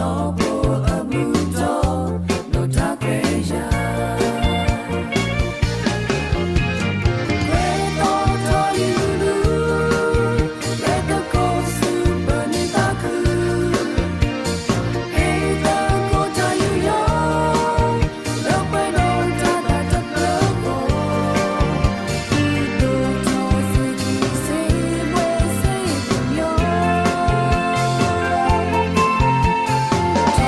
ဒီးဖိအမုၢ်တီ ဒီးတၢ်ခွဲးယာ် ခွဲးသီထီၣ်လံလူလူ လၢသကိးဆူပနံာ်သးခု ဟ့ၣ်သကိးတၢ်ယူးယီၣ် လၢပှဲၤဒီးတၢ်သးတဖျၢၣ်အဂီၢ် ဒုးဒိၣ်ထီၣ်စ့ၢ်ကီးစ့ၢ်ဘှဲစ့ၢ်ကညီ ထီၣ်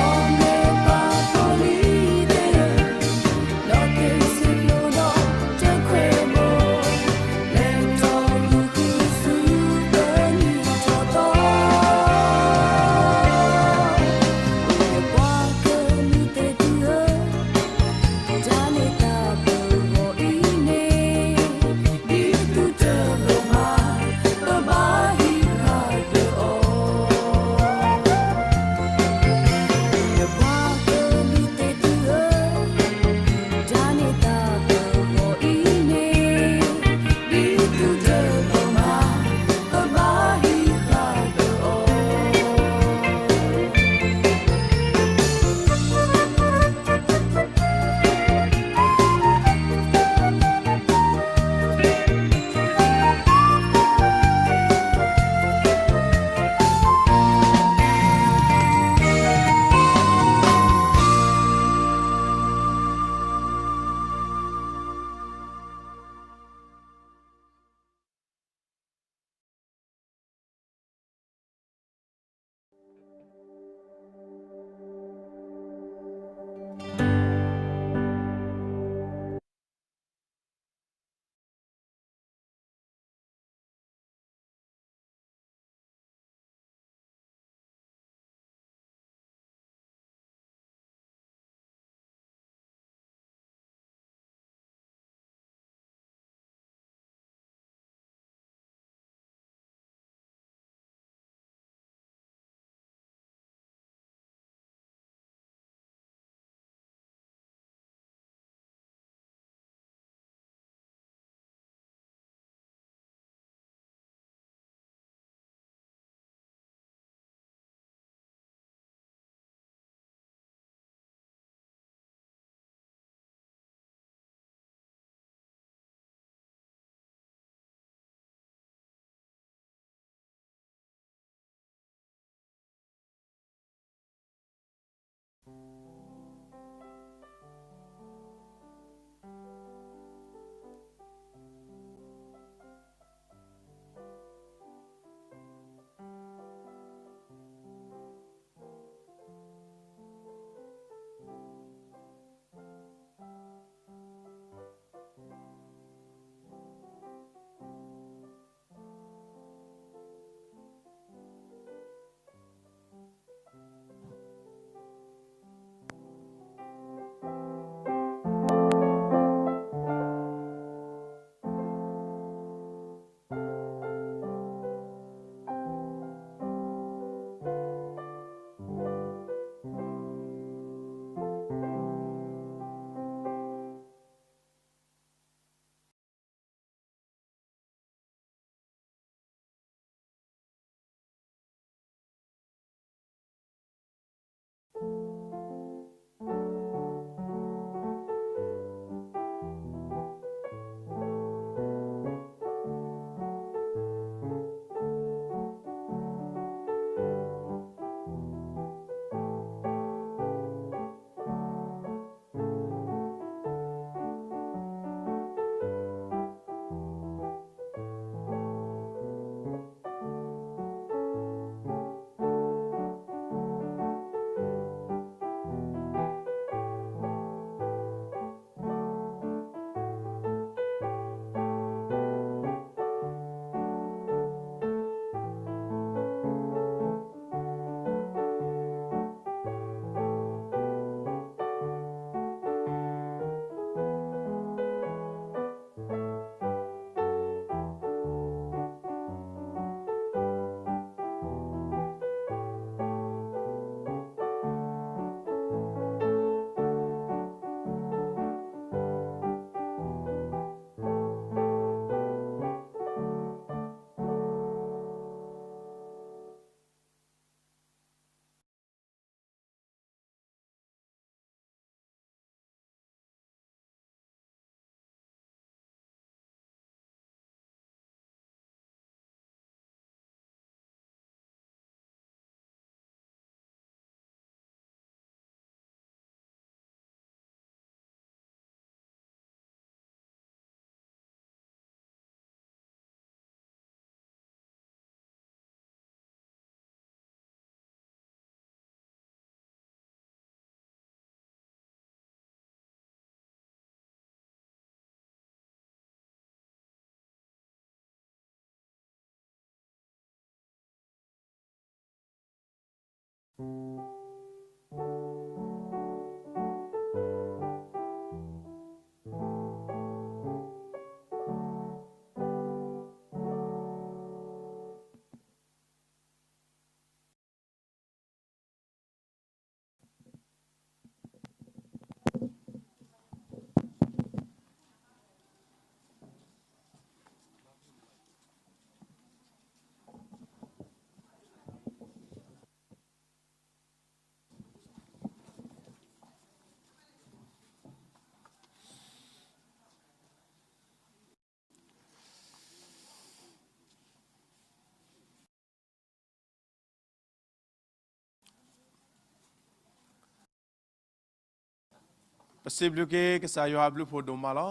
ပစံးဘျုးက့ၤကစၢ်ယွၤအဘျုးအဖှိၣ်ဒိၣ်မးလီၤ.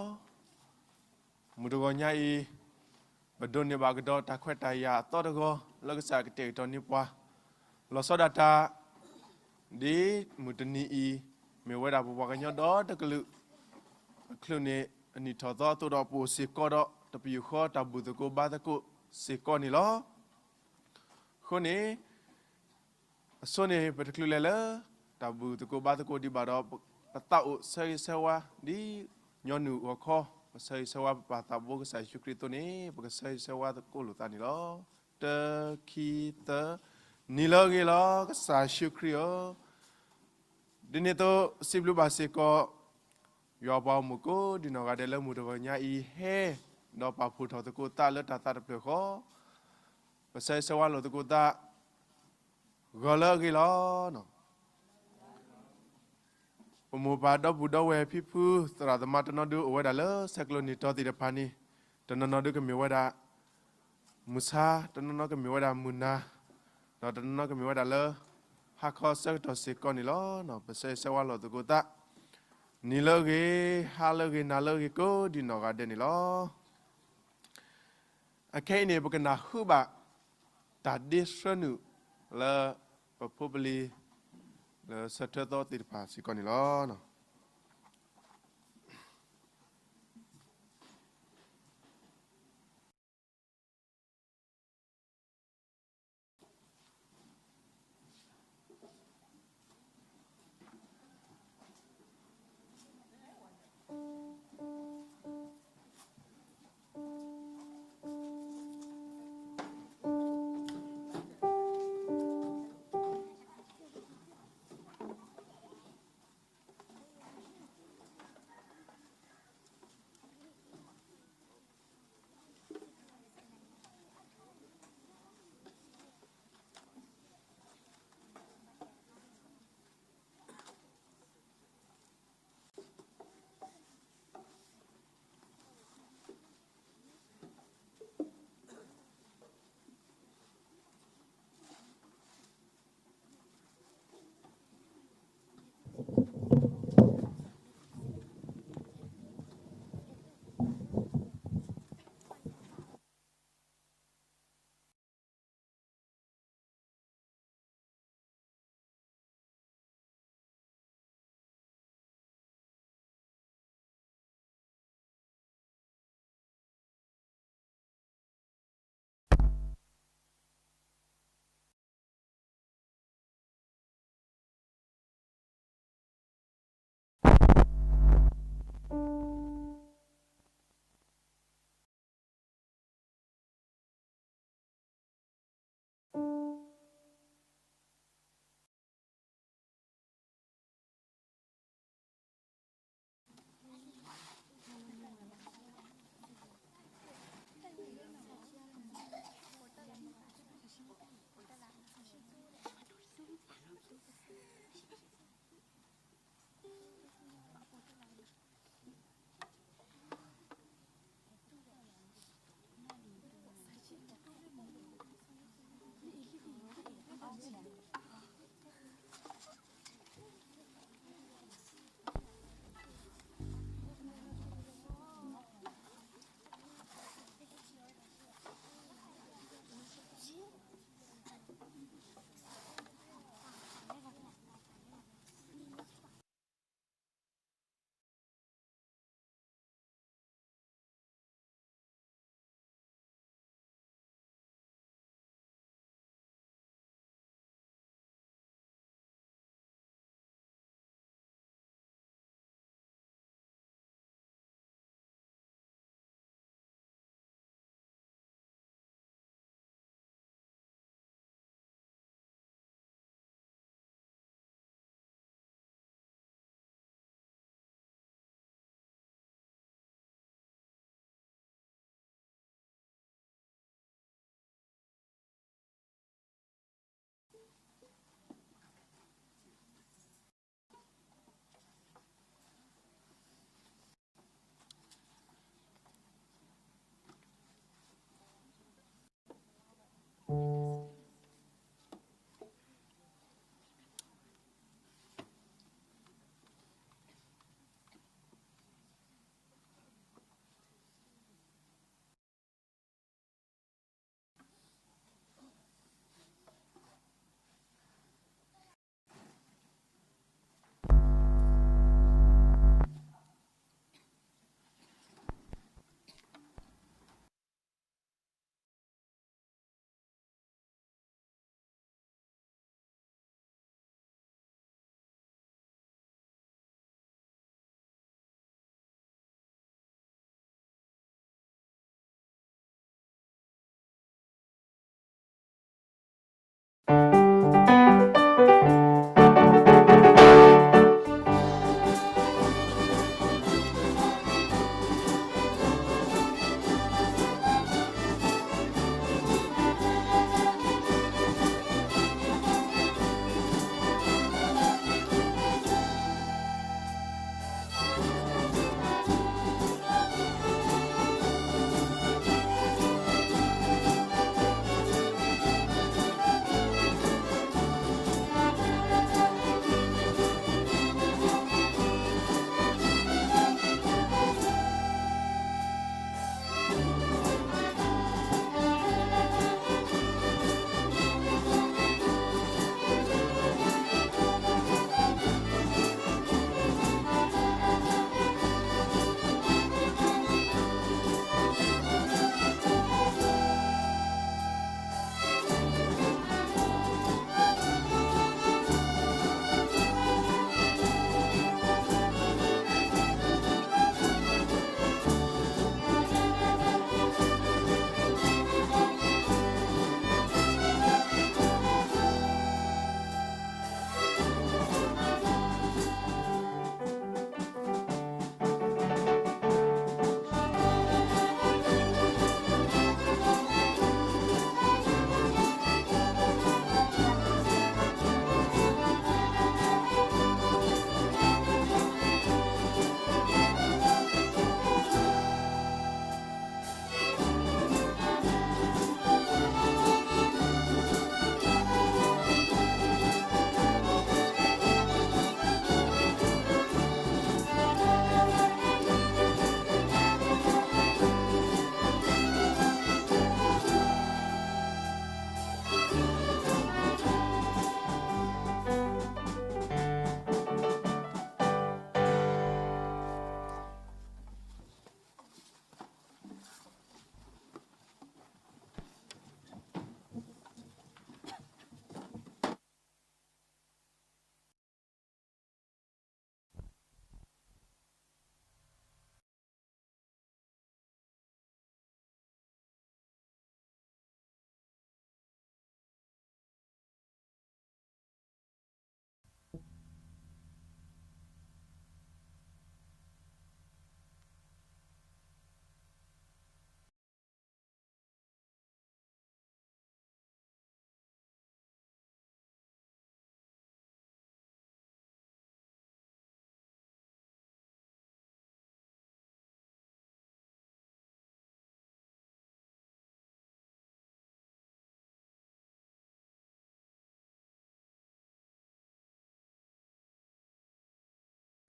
မုၢ်တဂီၤညါအံၤ, ပဒိးန့ၢ်ဘၣ်ကဒီးတၢ်ခွဲးတၢ်ယာ်အသီတဂီၤ လၢကစၢ်ကတဲာ်ကတီၤန့ၢ်ပှၤ, လီၤဆီဒၣ်တၢ် ဒ်မုၢ်တနံၤအံၤ, မ့ၢ်ဝဲဒၣ်ပပှၤကညီဒီတကလုာ် အချုးန့ၣ် အနံၣ်ထီၣ်သီအသိးဒီး ပအိၣ်စ့ၢ်ကီးဒီး တပယူာ်ဃီတၢ်ဘူၣ်သကိးဘါသကိးစ့ၢ်ကီးန့ၣ်လီၤ. အဃိန့ၣ် အဆိန့ၣ် ပတချုးလဲၤလၢ တၢ်ဘူၣ်သကိးဘါသကိးဒံးဘၣ်ဒီး ပသးအိၣ်ဆၢဂ့ၤဆၢဝါ ဒ်ညီနုၢ်ဂီၤခီ ပဆၢဂ့ၤဆၢဝါပပၢ်သးဘိကစၢ်ယ့ၣ်ၡူးခရံာ်အသိးန့ၣ် ပကဆၢဂ့ၤဆၢဝါသကိးလိာ်သးန့ၣ်လီၤ. တၢ ခံ သၢ, နံၤလၢအဂ့ၤလီၤ ကစၢ်ယ့ၣ်ၡူးခရံာ်ဧၢ, ဒ်န့ၣ်အသိး စံးဘျုးဘၣ်စ့ၢ်ကီး ယွၤပှၤဂီၢ်မုၢ်ကိးဒံနီၢ်ဂၤဒဲးလၢမုၢ်တဂီၤညါအံၤ ဟဲဒီးပာ်ဖှိၣ်ထီၣ်သကိးသးလၢတၢ်သးတဖျၢၣ်ဃီ, ပဆၢဂ့ၤဆၢဝါလိာ်သကိးသး ဂီၤလၢအဂ့ၤလီၤ. ပမိၢ်ပၢ်ဒီပုၢ်ဒီဝဲၢ်ဖံဖု သရၣ်သမါတနီၤဒုအိၣ်ဝဲဒၣ်လၢဆဲးကျိးနံၣ်တီၤသ့ၣ်တဖၣ်န့ၣ်, တနီၤနီၤဒုကမ့ၢ်ဝဲဒၣ် မုၢ်ဆါ, တနီၤနီၤကမ့ၢ်ဝဲဒၣ်မုၢ်နၤ, ဒီးတနီၤနီၤကမ့ၢ်ဝဲဒၣ်လၢ ဟါခီအဆၢကတီၢ်စ့ၢ်ကီးန့ၣ်လီၤ. ပဆၢဂ့ၤဆၢဝါလိာ်သကိးသး နံၤလၢအဂ့ၤ, ဟါလၢအဂ့ၤ, နၤလၢအဂ့ၤ ကိးဒံနီၢ်ဂၤဒဲးန့ၣ်လီၤ. အခဲအံၤန့ၣ် ပကနၢ်ဟူဘၣ် တၢ်ဒ့ဆှၢနုာ်လၢ ပဖိပလံၤ လၢဆၢထၢၣ်သီသ့ၣ်တဖၣ်စ့ၢ်ကီးန့ၣ်လီၤ.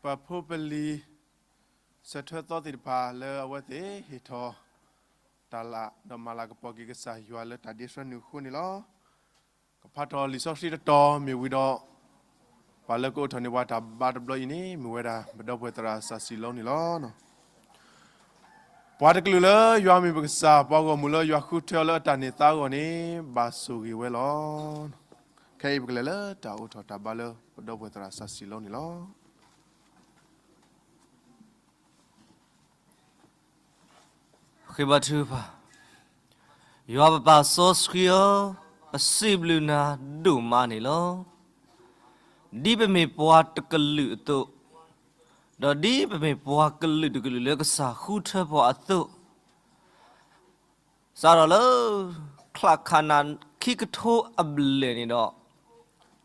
ပဖိပလံၤ စၢၤထွဲသီသ့ၣ်တဖၣ်လၢအဝဲသ့ၣ်ဟ့ၣ်ထီၣ်တၢ်လၢ် ဒီးမၤလၤကပီၤက့ၤကစၢ်ယွၤလၢတၢ်ဒ့ဆှၢနုာ်အဃိန့ၣ်လီၤ. ကဖးထီၣ်လံာ်စီဆှံတတီၤမ့ၢ်ဝံၤဒီး ပှၤလၢကအိးထီၣ်န့ၢ်ပှၤတၢ်ဘါတဘျီအံၤန့ၣ် မ့ၢ်ဝဲဒၣ်ပဒီပုၢ်ဝဲၢ်သရၣ်စီၤစံၤလီန့ၣ်လီၤ. ပှၤတကလုာ်လၢယွၤမ့ၢ်ပကစၢ်, ပှၤဂီၢ်မုၢ်လၢယွၤဃုထၢအီၤလၢအတၢ်န့ၢ်သါအဂီၢ်န့ၣ် ဘၣ်ဆိၣ်ဂ့ၤဝဲလီၤ. ခဲအံၤပကလဲၤလၢတၢ်အိးထီၣ်တၢ်ဘါလၢပဒီပုၢ်ဝဲၢ်သရၣ်စီၤစံၤလီန့ၣ်လီၤ. ဃ့ဘါထုကဖၣ်, ယွၤပပၢ်စီဆှံဧၢ, ပစံးဘျုးနၤဒိၣ်မးန့ၣ်လီၤ. ဒ်ပမ့ၢ်ပှၤတကလုာ်အသိး, ဒီးဒ်ပမ့ၢ်ပှၤကလုာ်တကလုာ်လၢကစၢ်ဃုထၢပှၤအသိး, စးထီၣ်လၢ ချၢၣ်ခၣ်နၢ်ခံကထိအဘျဲၣ်န့ၣ်ဒီး,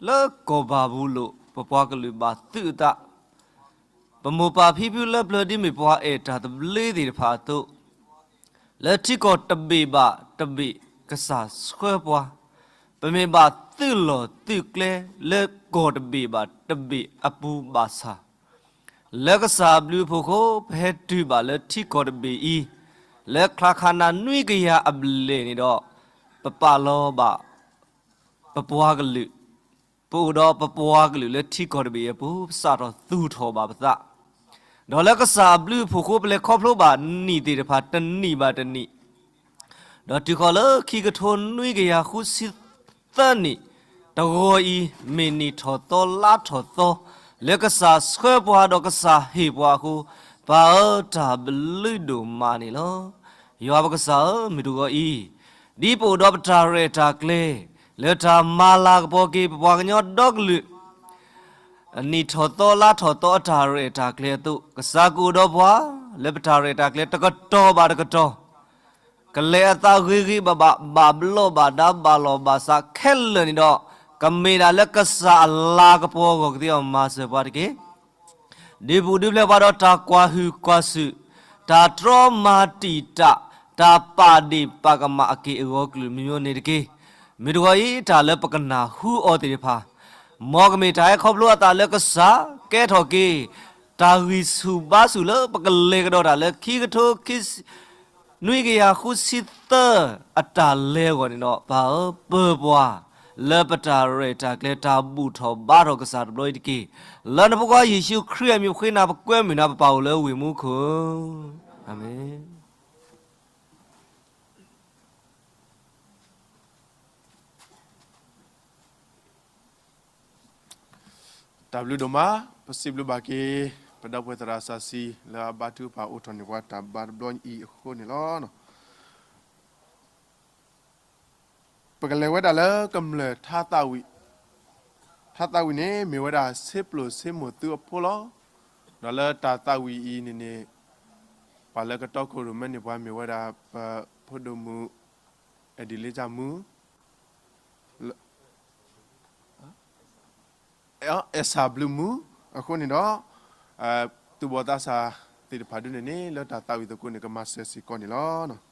လၢကီၢ်ဘၤဘူလိၣ် ပပှၤကလုာ်ဘၣ်သုးအသး, ပမိၢ်ပၢ်ဖံဖုလၢပျၢၤဒ်မ့ၢ်ပှၤအဲၣ်တၢ်သဘျ့သ့ၣ်တဖၣ်အသိး, လၢထံကီၢ်တဘ့ၣ်ဘၣ်တဘ့ၣ်ကစၢ်ဆှၢပှၤ, ပမ့ၢ်ဘၣ်သုးလီၢ်သုးကျဲလၢကီၢ်တဘ့ၣ်ဘၣ်တဘ့ၣ်အပူၤဘၣ်ဆၣ် လၢကစၢ်အဘျုးအဖှိၣ်အဃိ ပဟဲတုၤဘၣ်လၢထံကီၢ်တဘ့ၣ်အံၤ, လၢချၢၣ်ခၣ်နၢ်နွံကယၤအဘျဲၣ်န့ၣ်ဒီး, ပပာ်လီၤဘၣ် ပပှၤကလုာ်, ပအိၣ်ဒီးပပှၤကလုာ်လၢထံကီၢ်တဘ့ၣ်အံၤအပူၤ ပစးထီၣ်သူၣ်ထီၣ်ဘၣ်ပသး, ဒီးလၢကစၢ်အဘျုးအဖှိၣ်အဃိ ပလဲၤခီဖျိဘၣ်နံၣ်သ့ၣ်တဖၣ်တနံၣ်ဘၣ်တနံၣ် ဒီးတုၤဃီၤလၢခံကထိနွံကယၤဃုဆံသၢနံၣ်, တဂီၤအံၤ မ့ၢ်နံၣ်ထီၣ်သီလါထီၣ်သီ, လၢကစၢ်ဆှၢပှၤဒီးကစၢ်ဟ့ၣ်ပှၤအဃိ, ပၢ်ဧၢ တၢ်ဘျုးဒိၣ်မးန့ၣ်လီၤ. ယွၤပကစၢ်ဧၢ, မုၢ်တဂီၤအံၤ, ဒ်ပအိၣ်ဒီးပတၢ်ရဲၣ်တၢ်ကျဲၤ, လၢတၢ်မၤလၤကပီၤက့ၤပပှၤကညီဒီကလုာ် နံၣ်ထီၣ်သီလါထီၣ်သီအတၢ်ရဲၣ်တၢ်ကျဲၤအသိး, ကစၢ်ကအိၣ်ဒီးပှၤ လၢပတၢ်ရဲၣ်တၢ်ကျဲၤတကတီၢ်ဘၣ်တကတီၢ်, ကလဲၤအသးဂ့ၤဂ့ၤဘၣ်ဘၣ်, ဘၣ်ဘျီးဘၣ်ဒါဘၣ်လီၢ်ဘၣ်စးခဲလၢာ်န့ၣ်ဒီး, ကမ့ၢ်ဒၣ်လၢကစၢ်အလၤကပီၤအဂီၢ်ကသ့အီၤမၤစၢၤပှၤတက့ၢ်. ဒုးပူၤဒုးဖျဲးပှၤဒီးတၢ်ကွၢ်ဟုၣ်ကွၢ်စူၣ်, တၢ်တြီမၤတံာ်တာ်, တၢ်ပာ်ဒ့ၣ်ပာ်ကမၣ်အက့ၢ်အဂီၤကလုာ်မံၤမံၤန့ၣ်တက့ၢ်. မုၢ်တဂီၤအံၤ တၢ်လၢပကနၢ်ဟူအီၤသ့ၣ်တဖၣ်, မ်ကမ့ၢ်တၢ်ဟဲခီဖျိအသးလၢကစၢ်, ကဲထီၣ်က့ၤ တၢ်ဂံၢ်ဆူၣ်ဘါဆူၣ်လၢပကလဲၤကဒီးတၢ်လၢခံကထိခံ နွံကယၤဃုဆံသၢအတၢ်လဲၤအဂီၢ်န့ၣ်ဒီး, ပၢ်ဧၢ ပၢၢ်ပှၤ လၢပတၢ်ရဲၣ်တၢ်ကျဲၤတၢ်ဘူၣ်ထီၣ်ဘါထီၣ်ကစၢ်တဘျီအံၤတက့ၢ်. လၢနဖိခွါယ့ၣ်ၡူးခရံာ်အမံၤပဃ့နၤ ပကွဲမုာ်နၤ ပပၢ်အိၣ်လၢဝ့ၢ်မူခိၣ်ဧၢ, အၤမ့ၣ်. တၢ်ဘျုးဒိၣ်မး, ပစံးဘျုးဘၣ်က့ၤ ပဒီပုၢ်ဝဲၢ်သရၣ်စီဆှံ လၢအဘါထုကဖၣ်အိးထီၣ်န့ၢ်ပှၤတၢ်ဘါတဘျီအံၤအဃိန့ၣ်လီၤ. ပကလဲၤဝဲဒၣ်လၢကမျၢၢ်ထါသးဝံၣ်, ထါသးဝံၣ်န့ၣ် မ့ၢ်ဝဲဒၣ်ဆ့ပျိၣ်ဆ့မိၢ်သုးအဖိလီၤ. ဒီးလၢတၢ်သးဝံၣ်အံၤန့ၣ်န့ၣ် ပှၤလၢကတီခိၣ်ရိၣ်မဲန့ၢ်ပှၤမ့ၢ်ဝဲဒၣ် ပဖိဒိၣ်မုၣ် အဲၣ်ဒံၤလ့ကၢ်မူ အဲၣ်စၢ်ဘျုးမူ, အဃိန့ၣ်ဒီး သူၣ်ဘီၣ်သးစၢ်သ့ၣ်တဖၣ်ဒုန့ၣ်န့ၣ် လၢတၢ်သးဝံၣ်သကိးန့ၣ် ကမၤစၢၤစ့ၢ်ကီးန့ၣ်လီၤ.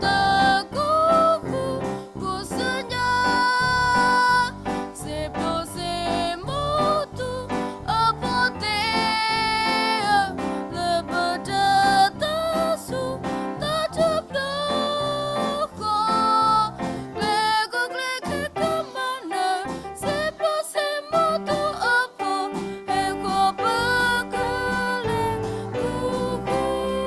တၢ်ကီဃုာ် ပှၤစၢညါ စံးဘျုးစံးမိၢ်တူၢ်အဖိသ့ၣ် လၢပတၢ်သးစူၤ တၢ်ထူၣ်ဖျိဃီ ကျဲကကျဲခဲကမၤနၢၤ စံးဘျုးစံးမိၢ်တူၢ်အဖိ ဟဲဃီၤပကလဲၤဃုာ်ဃုာ်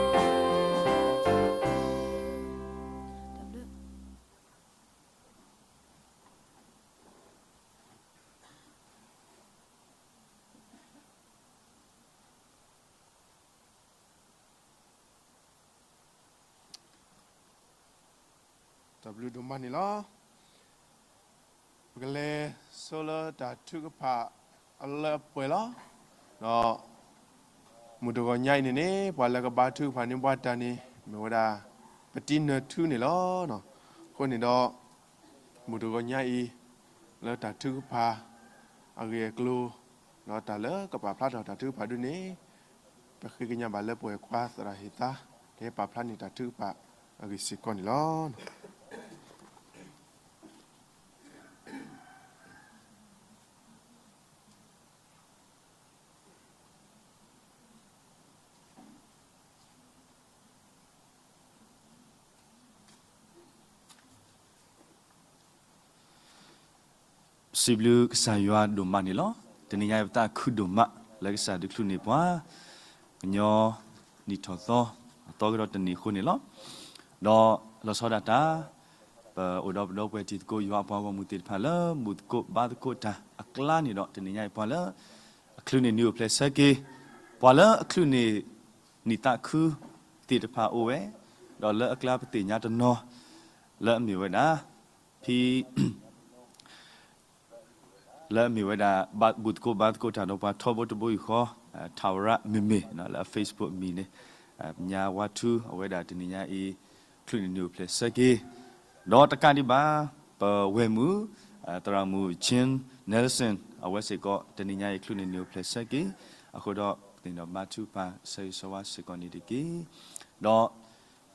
တၢ်ဘျုးဒိၣ်မးန့ၣ်လီၤ. ပကလဲၤဆိလၢတၢ်ထုကဖၣ်အလၢအပှဲၤလီၤ. ဒီး မုၢ်တဂီၤညါအံၤန့ၣ်န့ၣ် ပှၤလၢကဘါထုကဖၣ်န့ၢ်ပှၤတၢ်န့ၣ် မ့ၢ်ဝဲဒၣ် ပတံနၢၤထူန့ၣ်လီၤ. အဃိန့ၣ်ဒီး မုၢ်တဂီၤညါအံၤ လၢတၢ်ထုကဖၣ်အဂ့ၢ်အကျိၤ ဒီးတၢ်လၢကပာ်ဖျါထီၣ်တၢ်ထုကဖၣ်ဒ်န့ၣ် ပဃ့ကညးဘၣ်လၢပဝဲၢ်ခွါသရၣ်ဟ့ၣ်သါ ကဟဲပာ်ဖျါန့ၢ်တၢ်ထုကဖၣ်အဂ့ၢ်စ့ၢ်ကီးန့ၣ်လီၤ. စံးဘျုးကစၢ်ယွၤဒိၣ်မးန့ၣ်လီၤ. တနံၤညါအံၤပသးခုဒိၣ်မး လၢကစၢ်ဒုးချုးန့ၢ်ပှၤ ကညီနံၣ်ထီၣ်သီ အသီကဒီးတနံၣ်အဃိန့ၣ်လီၤ. ဒီးလီၤဆီဒၣ်တၢ် ပအိၣ်ဒီးပဒီပုၢ်ဝဲၢ်တံၤသကိးယွၤအပှၤဂီၢ်မုၢ်သ့ၣ်တဖၣ်လၢ ဘူၣ်သကိးဘါသကိးတၢ်အကျါန့ၣ်ဒီး တနံၤညါအံၤပှၤလၢ အချုးန့ၢ်နံၣ်အိၣ်ဖျဲၣ်ဆၢက့ၤ, ပှၤလၢအချုးန့ၢ်နံၣ်သးခုသ့ၣ်တဖၣ်အိၣ်ဝဲ, ဒီးလၢအကျါပသ့ၣ်ညါတနီၤ လၢအမ့ၢ်ဝဲဒၣ် ဖံ လၢအမ့ၢ်ဝဲဒၣ် ဘူၣ်သကိးဘါသကိးတၢ်ဒီးပှၤထီဘိတဘိယူၢ်ဃီ ထၣ်ဝရၣ်မ့မ့ၢ် လၢအ Facebook အမံၤန့ၣ် ပညါဝါထူ အဝဲဒၣ်တနံၤညါအံၤ ချုးန့ၢ်နံၣ်အိၣ်ဖျဲၣ်ဆၢက့ၤ, ဒီးတကးဒံးဘၣ် ပဝဲၢ်မုၣ် သရၣ်မုၣ် Chin Nelson အဝဲစ့ၢ်ကီး တနံၤညါအံၤချုးန့ၢ်နံၣ်အိၣ်ဖျဲၣ်ဆၢက့ၤ, အဃိဒီး ပသ့ၣ်နီၣ်ဘါထုကဖၣ်ဆၢဂ့ၤဆၢဝါစ့ၢ်ကီးန့ၣ်တက့ၢ်. ဒီး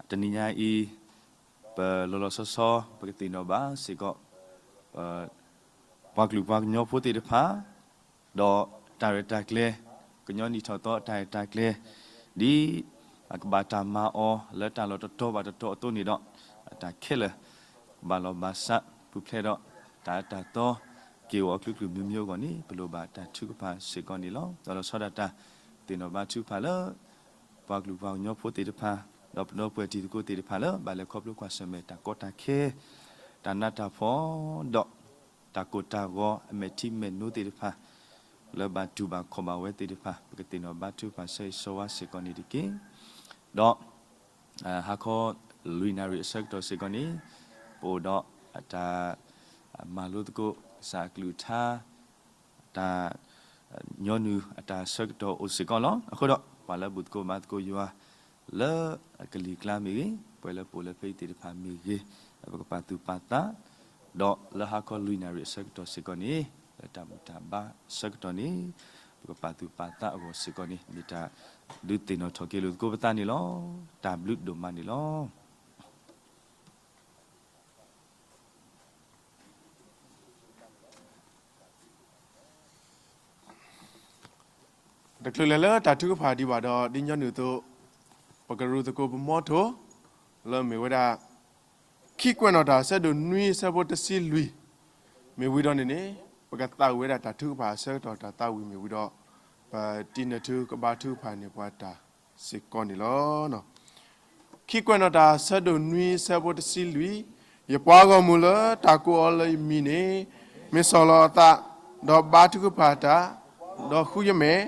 တနံၤညါအံၤ ပလီၤလီၤဆီဆီ ပကသ့ၣ်နီၣ်ဘၣ်စ့ၢ်ကီး ပှၤကလုာ်ပှၤကညီဖိသ့ၣ်တဖၣ် ဒီးတၢ်ရဲၣ်တၢ်ကျဲၤ ကညီနံၣ်ထီၣ်သီအတၢ်ရဲၣ်တၢ်ကျဲၤ ဒ်အကဘၣ်တၢ်မၤအီၤလၢတၢ်လီၢ်တတီၤဘၣ်တတီၤအသိးန့ၣ်ဒီး အတၢ်ခဲလၢာ် ကဘၣ်လီၤဘၣ်စးပူၤဖျဲးဒီး တၢ်အၢတၢ်သီ က့ၤအိၣ်အီၤအကလုာ်ကလုာ်မံၤမံၤအဂီၢ်န့ၣ် ပလိၣ်ဘၣ်တၢ်ထုကဖၣ်စ့ၢ်ကီးန့ၣ်လီၤ. ဒီးလီၤဆီဒၣ်တၢ် သ့ၣ်နီၣ်ဘါထုကဖၣ်လၢ ပှၤကလုာ်ပှၤကညီဖိသ့ၣ်တဖၣ် ဒီးပဒီပုၢ်ဝဲၢ်တံၤသကိးသ့ၣ်တဖၣ်လၢ ဘၣ်လဲၤခီဖျိကွၢ်ဆၢၣ်မဲာ်တၢ်ကီတၢ်ခဲ တၢ်နးတၢ်ဖှီၣ် ဒီးတၢ်ကိၢ်တၢ်ဂီၤအမဲာ်ထံမဲာ်နိသ့ၣ်တဖၣ် လၢဘၣ်တူၢ်ဘၣ်ခီၣ်ဘၣ်ဝဲသ့ၣ်တဖၣ် ပကသ့ၣ်နီၣ်ဘါထုကဖၣ်ဆၢဂ့ၤဆၢဝါစ့ၢ်ကီးန့ၣ်တက့ၢ်. ဒီး ဟါခီလွံၢ်နၣ်ရံၣ်အဆၢကတီၢ်စ့ၢ်ကီးန့ၣ် ပအိၣ်ဒီးအတၢ် မၤလိသကိးကစၢ်အကလုၢ်ကထါ တၢ်ညီနုၢ်အတၢ်ဆၢကတီၢ်အိၣ်စ့ၢ်ကီးလီၤ. အဃိဒီး ပှၤလၢဘူၣ်သကိးဘါသကိးယွၤ လၢကလံၤကျါမ့ၢ်ဂ့ၤ, ပှၤလၢပအိၣ်လၢဖဲအံၤသ့ၣ်တဖၣ်မ့ၢ်ဂ့ၤ, ပကပာ်သူၣ်ပာ်သး, ဒီးလၢဟါခီလွံၢ်နၣ်ရံၣ်အဆၢကတီၢ်စ့ၢ်ကီးန့ၣ် လၢတၢ်ဘူၣ်တၢ်ဘါဆၢကတီၢ်န့ၣ် ပကပာ်သူၣ်ပာ်သးအဂီၢ်စ့ၢ်ကီးန့ၣ် မ့ၢ်တၢ်ဒုးသ့ၣ်နီၣ်ထီၣ်က့ၤလိာ်သကိးပသးန့ၣ်လီၤ. တၢ်ဘျုးဒိၣ်မးန့ၣ်လီၤ. တချုးလဲၤလၢတၢ်ထုကဖၣ်ဒံးဘၣ်ဒီး ဒ်ညီနုၢ်အသိး ပကရူၢ်သကိးပမီထိၣ် လၢမ့ၢ်ဝဲဒၣ် ခံကွဲးနီၣ်တၢ်အဆၢဒိၣ်နွံအဆၢဖိတဆံလွံၢ် မ့ၢ်ဝံၤဒီးန့ၣ်န့ၣ် ပကသးဝံၣ်ဝဲဒၣ်တၢ်ထုကဖၣ်အဆၢကတီၢ်တၢ်သးဝံၣ်မ့ၢ်ဝံၤဒီး ပတံနၢၤထူကဘါထုကဖၣ်န့ၢ်ပှၤတၢ်စ့ၢ်ကီးန့ၣ်လီၤ. ခံကွဲးနီၣ်တၢ်အဆၢဒိၣ်နွံအဆၢဖိတဆံလွံၢ်, ယပှၤဂီၢ်မုၢ်လၢတၢ်ကိးအီၤလၢယမံၤန့ၣ် မ့ၢ်ဆီၣ်လီၤအသး, ဒီးဘါထုကဖၣ်တၢ်, ဒီးဃုယမဲာ်,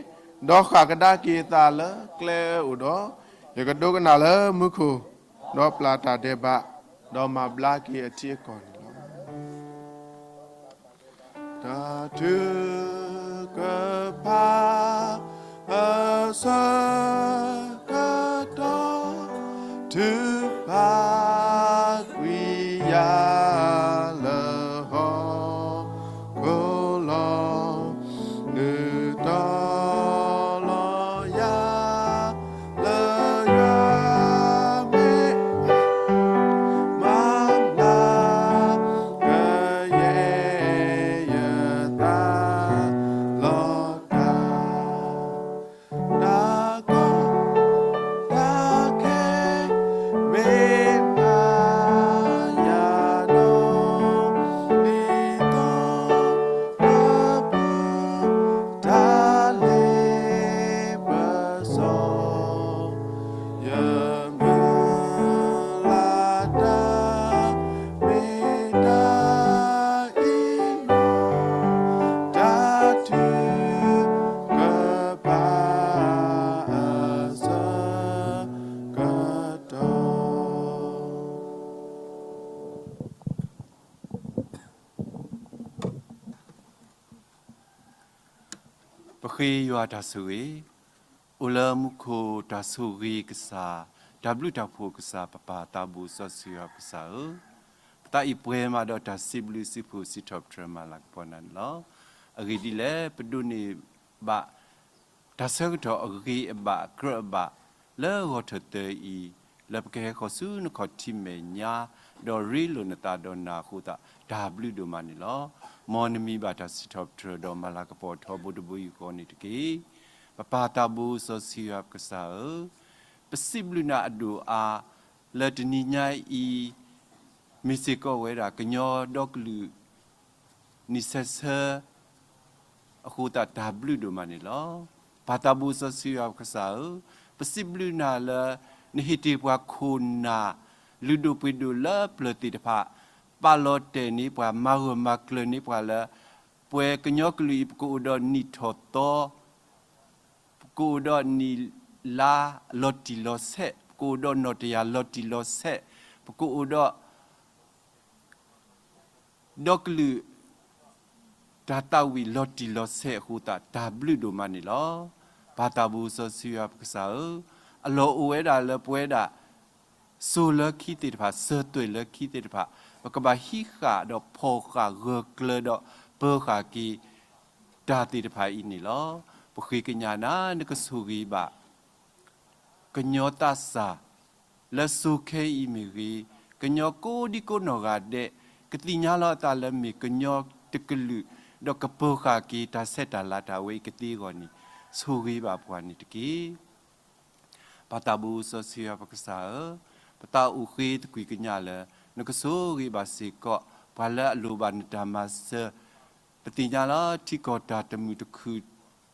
ဒီးဃၣ်ကဒါက့ၤအသးလၢကျဲအအိၣ်ဒီး, ယကဒိကနၣ်လၢမူခိၣ်, ဒီးပျၢ်တၢ်ဒဲးဘး, ဒီးမၤဘျါက့ၤအထံအကီၢ်န့ၣ်လီၤ. တၢ်ထုကဖၣ် အဆၢကတီၢ် ထုကဖၣ်ကွံာ်ယၤလၢဟီၣ် ခိၣ်လီၤ နုာ်တီၤလီၤယၤ လၢယွၤမ့ၢ် ဃ့ယွၤတၢ်ဆိၣ်ဂ့ၤ, အိၣ်လၢမူခိၣ်တၢ်ဆိၣ်ဂ့ၤကစၢ်, တၢ်ဘျုးတၢ်ဖှိၣ်ကစၢ်, ပပၢ်သးဘိစီဆှံယွၤပကစၢ်ဧၢ, ပသးအံၤပှဲၤမးဒီးတၢ်စံးဘျုးစံးဖှိၣ်စံးထီၣ်ပတြၢၤမၤလၤကပီၤနၤန့ၣ်လီၤ. အဂ့ၢ်ဒ်လဲၣ်, ပဒိးန့ၢ်ဘၣ် တၢ်ဆၢကတီၢ်အဂ့ၤအဘၣ်အကြၢးအဘၣ် လၢဂီၤထၢၣ်သၢအံၤ, လၢပကဟဲဃီၤဆူနခီၣ်ထံးမဲာ်ညါ, ဒီးရ့လိာ်နသးဒီးနၤအဃိသတး တၢ်ဘျုးဒိၣ်မးန့ၣ်လီၤ. မ်နမံၤဘၣ်တၢ်စံးထီၣ်ပတြၢၤဒီးမၤလၤကပီၤထီဘိတဘိယူၢ်ဃီန့ၣ်တက့ၢ်. ပပၢ်သးဘိစီဆှံယွၤပကစၢ်ဧၢ, ပစံးဘျုးနၤအဒိၣ်အါ, လၢတနံၤညါအံၤ မ့ၢ်စ့ၢ်ကီးဝဲဒၣ်ကညီဒီကလုာ် နံၣ်ဆၢဆၢ အဃိသတးတၢ်ဘျုးဒိၣ်မးန့ၣ်လီၤ. ပၢ်သးဘိစီဆှံယွၤပကစၢ်ဧၢ, ပစံးဘျုးနၤလၢ နဟ့ၣ်တ့ၢ်ပှၤခိၣ်နၢ် လုၢ်ဒိၣ်ပှ့ၤဒိၣ်လၢပျၢၤသ့ၣ်တဖၣ်, ပာ်လီၤတဲာ်န့ၢ်ပှၤ မၤဂၢၢ်မၤကျၢၤန့ၢ်ပှၤလၢ ပှၤကညီကလုာ်အံၤ ပကအိၣ်ဒီးနံၣ်ထီၣ်သီ ပကအိၣ်ဒီးနံၣ်လါလီၤတံၢ်လီၤဆဲး, ပကအိၣ်ဒီးနီၣ်တယၢ်လီၤတံၢ်လီၤဆဲး, ပကအိၣ်ဒီး ဒီကလုာ် တၢ်သးဝံၣ်လီၤတံၢ်လီၤဆဲးအဃိသတး တၢ်ဘျုးဒိၣ်မးန့ၣ်လီၤ. ပၢ်သးဘိစီဆှံယွၤပကစၢ်ဧၢ, အလီၢ်အိၣ်ဝဲဒၣ်လၢပဝဲဒၣ် စိၤလၢခံသ့ၣ်တဖၣ်, စၢၤသွဲၣ်လၢခံသ့ၣ်တဖၣ်, ပကဘၣ်ဟံးဃာ်ဒီးဖီၣ်ဃာ်ဂၢၢ်ကျၢၤဒီးပၢၤဃာ်က့ၤ တၢ်သ့ၣ်တဖၣ်အံၤန့ၣ်လီၤ. ပဃ့ကညးနၤ နကဆိၣ်ဂ့ၤဘၣ် ကညီသးစၢ် လၢစိၤခဲအံၤမ့ၢ်ဂ့ၤ, ကညီကိးဒံကိးနီၢ်ဂၤဒဲး ကသ့ၣ်ညါလီၤအသးလၢမ့ၢ်ကညီတကလုာ်, ဒီးကပၢၤဃာ်က့ၤတၢ်ဆဲးတၢ်လၤတၢ်ဝဲအံၤကသ့အဂီၢ်န့ၣ်, ဆိၣ်ဂ့ၤဘၣ်ပှၤန့ၣ်တက့ၢ်. ပၢ်သးဘိစီဆှံယွၤပကစၢ်ဧၢ, ပသးအိၣ်ဃ့သကွံာ်ကညးလၢ နကဆိၣ်ဂ့ၤဘၣ်စ့ၢ်ကီး ပှၤလၢအလိၣ်ဘၣ်နတၢ်မၤစၢၤ, ပသ့ၣ်ညါလီၤ ထံကီၢ်တၢ်တမုာ်တခုၣ်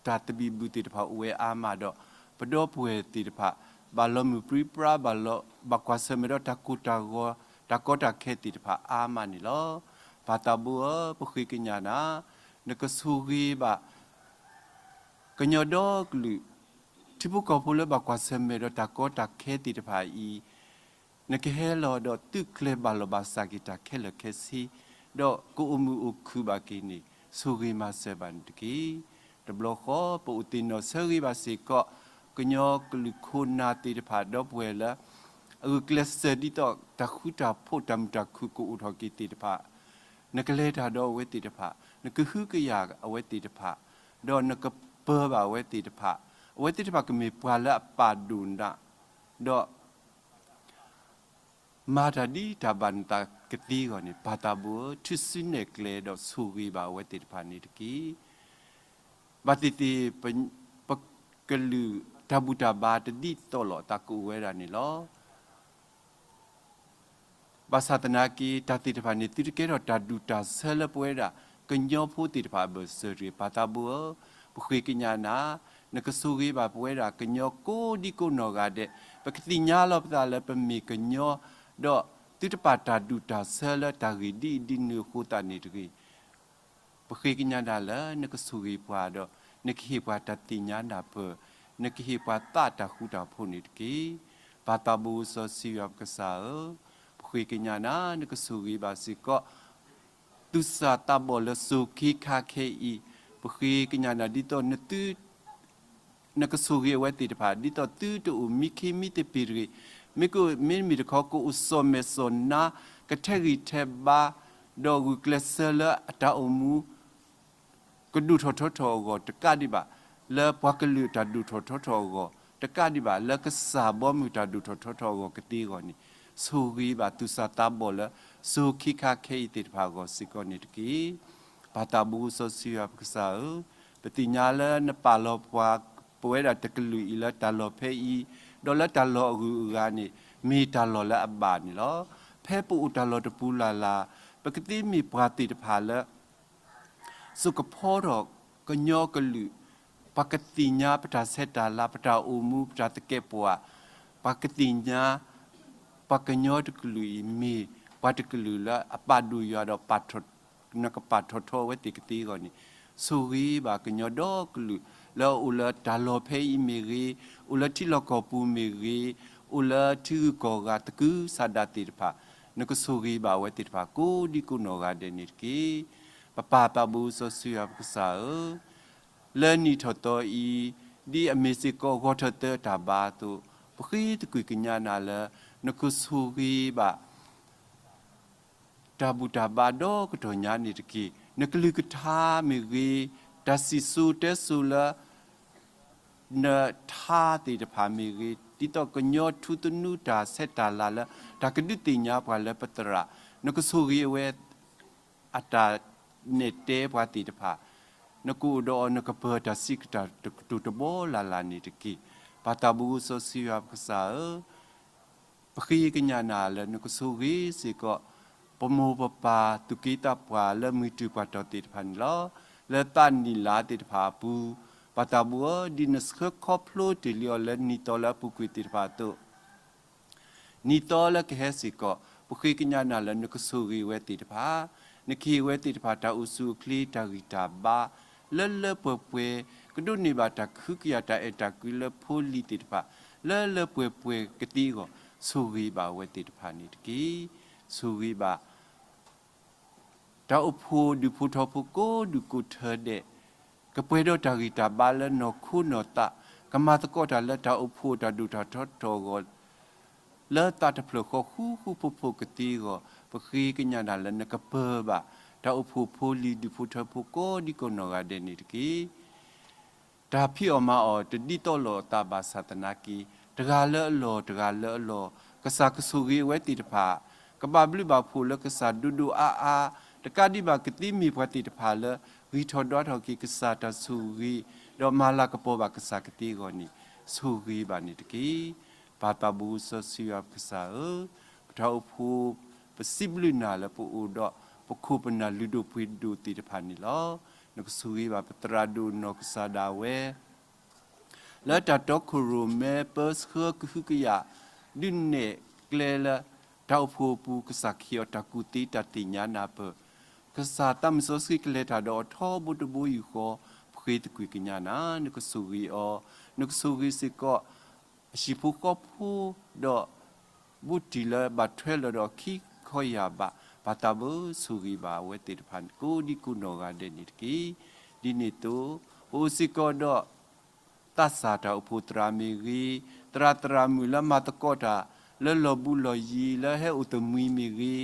တၢ်သဘံၣ်ဘုၣ်သ့ၣ်တဖၣ်အိၣ်ဝဲအါမးဒီး ပဒီပုၢ်ဝဲၢ်သ့ၣ်တဖၣ် ဘၣ်လီၤမုၢ်ပြံပြါ ဘၣ်ကွၢ်ဆၢၣ်မဲာ်ဒီးတၢ်ကိၢ်တၢ်ဂီၤ တၢ်ကီတၢ်ခဲသ့ၣ်တဖၣ်အါမးန့ၣ်လီၤ. ပၢ်သးဘိဧၢ, ပဃ့ကညးနၤ, နကဆိၣ်ဂ့ၤဘၣ် ကညီဒီကလုာ် ထံဖိကီၢ်ဖိလၢဘၣ်ကွၢ်ဆၢၣ်မဲာ်ဒီးတၢ်ကီတၢ်ခဲသ့ၣ်တဖၣ်အံၤ, နကဟဲလီၤဒီးသုးကျဲၤဘၣ်လီၤဘၣ်စးက့ၤတၢ်ခဲလၢာ်ခဲဆ့, ဒီးကအိၣ်မုာ်အိၣ်ခုၣ်ဘၣ်က့ၤန့ၣ် ဆိၣ်ဂ့ၤမၤစၢၤဘၣ်န့ၣ်တက့ၢ်. တဘျီဃီ ပအိၣ်သ့ၣ်နီၣ်ဆၢဂ့ၤဘၣ်စ့ၢ်ကီး ကညီကလုာ်ခိၣ်နၢ်သ့ၣ်တဖၣ် ဒီပုၢ်ဝဲၢ်လၢ အဂုာ်ကျဲးစၢးဒ်သိးတၢ်ဃူတၢ်ဖိးတၢ်မုာ်တၢ်ခုၣ်ကအိၣ်ထီၣ်က့ၤသ့ၣ်တဖၣ်, နကလဲၤတၢ်ဒီးအဝဲသ့ၣ်တဖၣ်, နကဟုကယာ်အဝဲသ့ၣ်တဖၣ်, ဒီးနကပၢၤဘၣ်အဝဲသ့ၣ်တဖၣ်, အဝဲသ့ၣ်တဖၣ်ကမ့ၢ်ပှၤလၢအပာ်ဒိၣ်နၤ, ဒီး မၤတၢ်ဒ်တၢ်ဘၣ်နသးကသ့အဂီၢ်န့ၣ်, ပၢ်သးဘိဧၢ, ထုးစုနဲၣ်ကျဲဒီးဆိၣ်ဂ့ၤဘၣ်အဝဲသ့ၣ်တဖၣ်န့ၣ်တက့ၢ်. ဘၣ်သ့ၣ်သ့ၣ် ပကလုာ်တၢ်ဘူၣ်တၢ်ဘါတဒ်သိးလိာ်အသးကအိၣ်ဝဲဒၣ်န့ၣ်လီၤ. ဘၣ်ဆၣ်သနာ်က့ တၢ်သ့ၣ်တဖၣ်န့ၣ် သုတကဲထီၣ်တၢ်ဒူၣ်တၢ်ဆၢလၢပဝဲဒၣ် ကညီဖိသ့ၣ်တဖၣ်အဘၢၣ်စၢၤတဂ့ၤ. ပၢ်သးဘိဧၢ, ပဃ့ကညးနၤ, နကဆိၣ်ဂ့ၤဘၣ်ပဝဲဒၣ် ကညီကိးဒံကိးနီၢ်ဂၤဒဲး, ပကသ့ၣ်ညါလီၤပသးလၢပမ့ၢ်ကညီ, ဒီးသုတပာ်တၢ်ဒူၣ်တၢ်ဆၢလၢတၢ်ဂ့ၢ်ဒ်အံၤဒ်နုၤအဃိသတးန့ၣ်တဂ့ၤ. ပဃ့ကညးနၤလၢနကဆိၣ်ဂ့ၤပှၤဒီး နကဟ့ၣ်ပှၤတၢ်သ့ၣ်ညါနၢ်ပၢၢ်, နကဟ့ၣ်ပှၤသးတၢ်ဃူတၢ်ဖိးန့ၣ်တက့ၢ်. ပၢ်သးဘိစီဆှံယွၤပကစၢ်ဧၢ, ပဃ့ကညးနၤ နကဆိၣ်ဂ့ၤဘၣ်စ့ၢ်ကီး သူၣ်စၢ်သးဘီၣ်လၢစိၤခ့ခါခဲအံၤ, ပဃ့ကညးနၤဒ်သိး နကဆိၣ်ဂ့ၤအဝဲသ့ၣ်တဖၣ် ဒ်သိးသုတအိၣ်မံခ့မံသပ့ၤတဂ့ၤ. မ့ၢ်မ့ၢ်တခီ ကအိၣ်စီၣ်မဲာ်စီၣ်နါ, ကထဲးဂံၢ်ထဲးဘါ, ဒီးဂုာ်ကျဲးစၢးလၢအတၢ်အိၣ်မူ ကဒိၣ်ထီၣ်ထီထီၣ်အဂီၢ်တကးဒံးဘၣ်, လၢပှၤကလုာ်တၢ်ဒိၣ်ထီၣ်ထီထီၣ်အဂီၢ်တကးဒံးဘၣ်, လၢကစၢ်ဘီမုၢ်တၢ်ဒိၣ်ထီၣ်ထီထီၣ်အဂီၢ်ကသ့အဂီၢ်န့ၣ်, ဆိၣ်ဂ့ၤဘၣ်သူၣ်စၢ်သးဘီၣ်လၢ စိၤခ့ခါခဲအံၤသ့ၣ်တဖၣ်အဂီၢ်စ့ၢ်ကီးန့ၣ်တက့ၢ်. ပၢ်သးဘိစီဆှံယွၤပကစၢ်ဧၢ, ပသ့ၣ်ညါလၢနပာ်လီၤပှၤ ပဝဲဒၣ်တကလုာ်အံၤလၢတၢ်လီၢ်ဖဲအံၤ, ဒီးလၢတၢ်လီၢ်အဂုၤအဂၤန့ၣ် မ့ၢ်တၢ်လီၢ်လၢအဘၣ်န့ၣ်လီၤ. ဖဲပအိၣ်တၢ်လီၢ်တပူၤလၢ်လၢ်, ပကသ့မ့ၢ်ပှၤသ့ၣ်တဖၣ်လၢ စိာ်ကဖီထီၣ်ကညီကလုာ်, ပှၤကသ့ၣ်ညါပတၢ်ဆဲးတၢ်လၤ, ပတၢ်အိၣ်မူ, ပတၢ်သကဲးပဝး, ပှၤကသ့ၣ်ညါ ပှၤကညီတကလုာ်အံၤမ့ၢ် ပှၤတကလုာ်လၢအပာ်ဒိၣ်ယွၤဒီး နကပာ်ထီၣ်ထီအဝဲသ့ၣ်ကသ့အဂီၢ်န့ၣ်, ဆိၣ်ဂ့ၤဘၣ်ကညီဒီကလုာ် လၢအအိၣ်လၢတၢ်လီၢ်ဖဲအံၤမ့ၢ်ဂ့ၤ, အိၣ်လၢထံလီၢ်ကီၢ်ပူၤမ့ၢ်ဂ့ၤ, အိၣ်လၢထံဂုၤကီၢ်ဂၤသကုၤဆးဒးသ့ၣ်တဖၣ်, နကဆိၣ်ဂ့ၤဘၣ်အဝဲသ့ၣ်တဖၣ် ကိးဒံကိးနီၢ်ဂၤဒဲးန့ၣ်တက့ၢ်. ပပၢ်သးဘိစီဆှံယွၤပကစၢ်ဧၢ, လၢနံၣ်ထီၣ်သီအံၤ, ဒ်အမ့ၢ်စ့ၢ်ကီးဂီၤထီၣ်သၢအတၢ်ဘါအသိး, ပဃ့သကွံၢ်ကညးနၤလၢ နကဆိၣ်ဂ့ၤဘၣ် တၢ်ဘူၣ်တၢ်ဘါဒီကတီၢ်ညါန့ၣ်တက့ၢ်. နကလုၢ်ကထါမ့ၢ်ဂ့ၤ, တၢ်စံၣ်စိၤတဲစိၤလၢ နထါသ့ၣ်တဖၣ်မ့ၢ်ဂ့ၤ, ဒ်သိးကညီထူသနူတၢ်ဆဲးတၢ်လၤလၢ တၢ်ကဒုးသ့ၣ်ညါပှၤလၢပသရၣ်, နကဆိၣ်ဂ့ၤအဝဲ အတၢ်နဲၣ်တဲပှၤသ့ၣ်တဖၣ်, နကအိၣ်ဒီးအီၤ နကပၢၤတၢ်စံးကတၢၢ်တကတိၤတဘီလၢ်လၢ်န့ၣ်တက့ၢ်. ပၢ်သးဘိစီဆှံယွၤပကစၢ်ဧၢ, ပဃ့ကညးနၤလၢနကဆိၣ်ဂ့ၤစ့ၢ်ကီး ပမိၢ်ပပၢ်သူၣ်က့သးပှၢ်လၢမုၢ်တြံၢ်ပှၤတီၢ်သ့ၣ်တဖၣ်န့ၣ်လီၤ. လၢသးနံၣ်လါသ့ၣ်တဖၣ်အပူၤ, ပၢ်သးဘိဧၢ, ဒ်နဆှၢခီဖျိတ့ၢ်လံအီၤလၢနံၣ်သီလၢအပူၤကွံာ်သ့ၣ်တဖၣ်အသိး, နံၣ်သီလၢကဟဲစ့ၢ်ကီး, ပဃ့ကညးနၤလၢနကဆိၣ်ဂ့ၤဝဲသ့ၣ်တဖၣ်, နကဟ့ၣ်ဝဲသ့ၣ်တဖၣ်တၢ်အိၣ်ဆူၣ်အိၣ်ချ့တၢ်ဂံၢ်တၢ်ဘါ လၢလၢပှဲၤပှဲၤ, ကဒိးန့ၢ်ဘၣ်တၢ်ကဟုကယာ်တၢ်အဲၣ်တၢ်ကွံလၢဖိလံၤသ့ၣ်တဖၣ် လၢလၢပှဲၤပှဲၤကသ့အဂီၢ်, ဆိၣ်ဂ့ၤဘၣ်အဝဲသ့ၣ်တဖၣ်န့ၣ်တက့ၢ်. ဆိၣ်ဂ့ၤဘၣ် တၢ်အိၣ်ဖှိၣ်ဒူၣ်ဖိထၢဖိကိးဒူၣ်ကိးထၢဒဲး, ကပှဲၤဒီးတၢ်ဂံၢ်တၢ်ဘါလၢနီၢ်ခိနီၢ်သး, ကမၤသကိးတၢ်လၢတၢ်အိၣ်ဖှိၣ်တၢ်ဒိၣ်တၢ်ထီထီၣ်အဂီၢ်, လၢသးတဖျၢၣ်ဃီဃူဃူဖိးဖိးကသ့အဂီၢ်, ပဃ့ကညးနၤလၢနကပၢၤဘၣ် တၢ်အိၣ်ဖှိၣ်ဖိလံၤဒူၣ်ဖိထၢဖိကိးဒံကိးနီၢ်ဂၤဒဲးန့ၣ်တက့ၢ်. တၢ်ဖံးအီၣ်မၤအီၣ်တဒ်သိးလိာ်အသးဘၣ်ဆၣ်သနာ်က့, တဂၤလၢအလီၢ်တဂၤလၢအလီၢ်, ကစၢ်ကဆိၣ်ဂ့ၤအဝဲသ့ၣ်တဖၣ်, ကဘၣ်ဘျုးဘၣ်ဖှိၣ်လၢကစၢ်ဒိၣ်ဒိၣ်အါအါ, တကးဒံးဘၣ်ကသ့မ့ၢ်ပှၤသ့ၣ်တဖၣ်လၢ ဂံၢ်ထီၣ်ဒွးထီၣ်က့ၤကစၢ်တၢ်ဆိၣ်ဂ့ၤ, ဒီးမၤလၤကပီၤဘၣ်ကစၢ်ကသ့အဂီၢ်န့ၣ်, ဆိၣ်ဂ့ၤဘၣ်န့ၣ်တက့ၢ်. ပၢ်သးဘိစီဆှံယွၤပကစၢ်ဧၢ, ပတၢ်အိၣ်ဖှိၣ် ပစံးဘျုးနၤလၢပအိၣ်ဒီး ပခိၣ်ပနၢ်လုၢ်ဒိၣ်ပှ့ၤဒိၣ်သ့ၣ်တဖၣ်န့ၣ်လီၤ. နကဆိၣ်ဂ့ၤဘၣ်ပသရၣ်ဒိၣ်နီၢ်ကစၢ်ဒၣ်ဝဲ လၢတၢ်တီခိၣ်ရိၣ်မဲပၢဆှၢကဟုကယာ် ဒုးနဲၣ်ကျဲလၢ တၢ်အိၣ်ဖှိၣ်အပူၤ ကစၢ်ကဟ့ၣ်အီၤတၢ်ကူၣ်သ့တၢ်သ့ၣ်ညါနၢ်ပၢၢ်, ကစၢ်သးမုၢ်စီဆှံကလဲၤတၢ်ဒီးအီၤထီဘိတဘိယူၢ်ဃီ, ပဃ့သကွံာ်ကညးနၤ, နကဆိၣ်ဂ့ၤအီၤ, နကဆိၣ်ဂ့ၤစ့ၢ်ကီး အဟံၣ်ဖိဃီဖိ, ဒီး ဘူးတံၢ်လၢဘၣ်ထွဲလီၤဒီးအခံခီယာ်ဘး, ပၢ်သးဘိဆိၣ်ဂ့ၤဘၣ်အဝဲသ့ၣ်တဖၣ် ကိးဒံကိးနီၢ်ဂၤဒဲးန့ၣ်တက့ၢ်. ဒ်န့ၣ်အသိး, ပအိၣ်စ့ၢ်ကီးဒီး သးစၢ်တၢ်အိၣ်ဖှိၣ်သရၣ်မ့ၢ်ဂ့ၤ, သရၣ်သရၣ်မုၣ်လၢမၤသကိးတၢ် လၢလီၢ်ဘူးလီၢ်ယံၤ လၢဟဲအိၣ်တမှံၤမ့ၢ်ဂ့ၤ,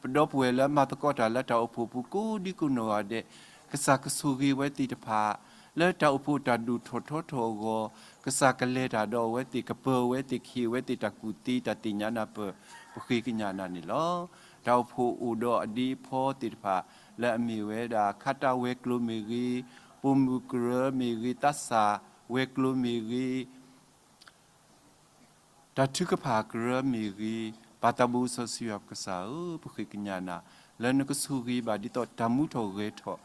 ပဒီပုၢ်ဝဲၢ်လၢမၤသကိးတၢ်လၢတၢ်အိၣ်ဖှိၣ်အပူၤကိးဒံကိးနီၢ်ဂၤဒဲး, ကစၢ်ကဆိၣ်ဂ့ၤဝဲသ့ၣ်တဖၣ်, လၢတၢ်အိၣ်ဖှိၣ်တၢ်ဒိၣ်ထီၣ်ထီထီၣ်အဂီၢ်, ကစၢ်ကလဲၤတၢ်ဒီးအဝဲသ့ၣ်, ကပၢၤဝဲသ့ၣ်, ကဟ့ၣ်ဝဲသ့ၣ်တၢ်ကူၣ်သ့တၢ်သ့ၣ်ညါနၢ်ပၢၢ်, ပဃ့ကညးနၤန့ၣ်လီၤ. တၢ်အိၣ်ဖှိၣ်အိၣ်ဒီးအဒ့အဖီသ့ၣ်တဖၣ် လၢအမ့ၢ်ဝဲဒၣ် ခါတၢ်ဝဲၤကျိၤမ့ၢ်ဂ့ၤ, ပိာ်မုၣ်ကရၢမ့ၢ်ဂ့ၤ, သးစၢ်ဝဲၤကျိၤမ့ၢ်ဂ့ၤ, တၢ်ထုကဖၣ်ကရၢမ့ၢ်ဂ့ၤ, ပၢ်သးဘိစီဆှံယွၤပကစၢ်ဧၢ, ပဃ့ကညးနၤ, လၢနကဆိၣ်ဂ့ၤဘၣ်ဒ်သိးတၢ်မူထီၣ်ဂဲၤထီၣ်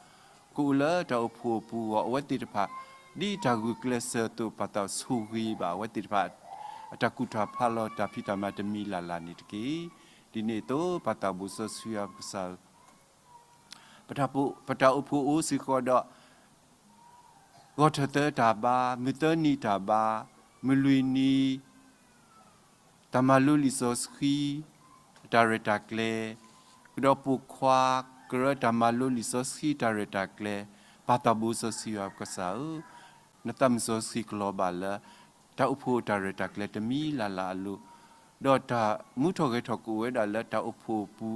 ကအိၣ်လၢတၢ်အိၣ်ဖှိၣ်အပူၤအဂီၢ်, အဝဲသ့ၣ်တဖၣ် ဒ်တၢ်ဂုာ်ကျဲးစၢးအသိး, ပၢ်သးဆိၣ်ဂ့ၤဘၣ်အဝဲသ့ၣ်တဖၣ် အတၢ်ကူၣ်တၢ်ဖးလီၤတၢ်ဖံးတၢ်မၤတမံၤလၢ်လၢ်န့ၣ်တက့ၢ်. ဒ်န့ၣ်အသိး ပၢ်သးဘိစီဆှံယွၤပကစၢ်ဧၢ, ပတၢ်အိၣ်ဖှိၣ်အိၣ်စ့ၢ်ကီးဒီး ဂီၤထၢၣ်သၢတၢ်ဘါ, မုၢ်သၢနံၤတၢ်ဘါ, မုၢ်လွံၢ်နံၤ တၢ်မၤလိလံာ်စီဆှံ အတၢ်ရဲၣ်တၢ်ကျဲၤ, ကဒီးပိာ်ခွါကရၢတၢ်မၤလိလံာ်စီဆှံတၢ်ရဲၣ်တၢ်ကျဲၤ, ပၢ်သးဘိစီဆှံယွၤပကစၢ်ဧၢ, နသးမုၢ်စီဆှံကလီၤဘၣ်လၢ တၢ်အိၣ်ဖှိၣ်အတၢ်ရဲၣ်တၢ်ကျဲၤတမံၤလၢ်လၢ်အလိၤ, ဒီးတၢ်မူထီၣ်ဂဲၤထီၣ်ကအိၣ်ဝဲဒၣ်လၢတၢ်အိၣ်ဖှိၣ်အပူ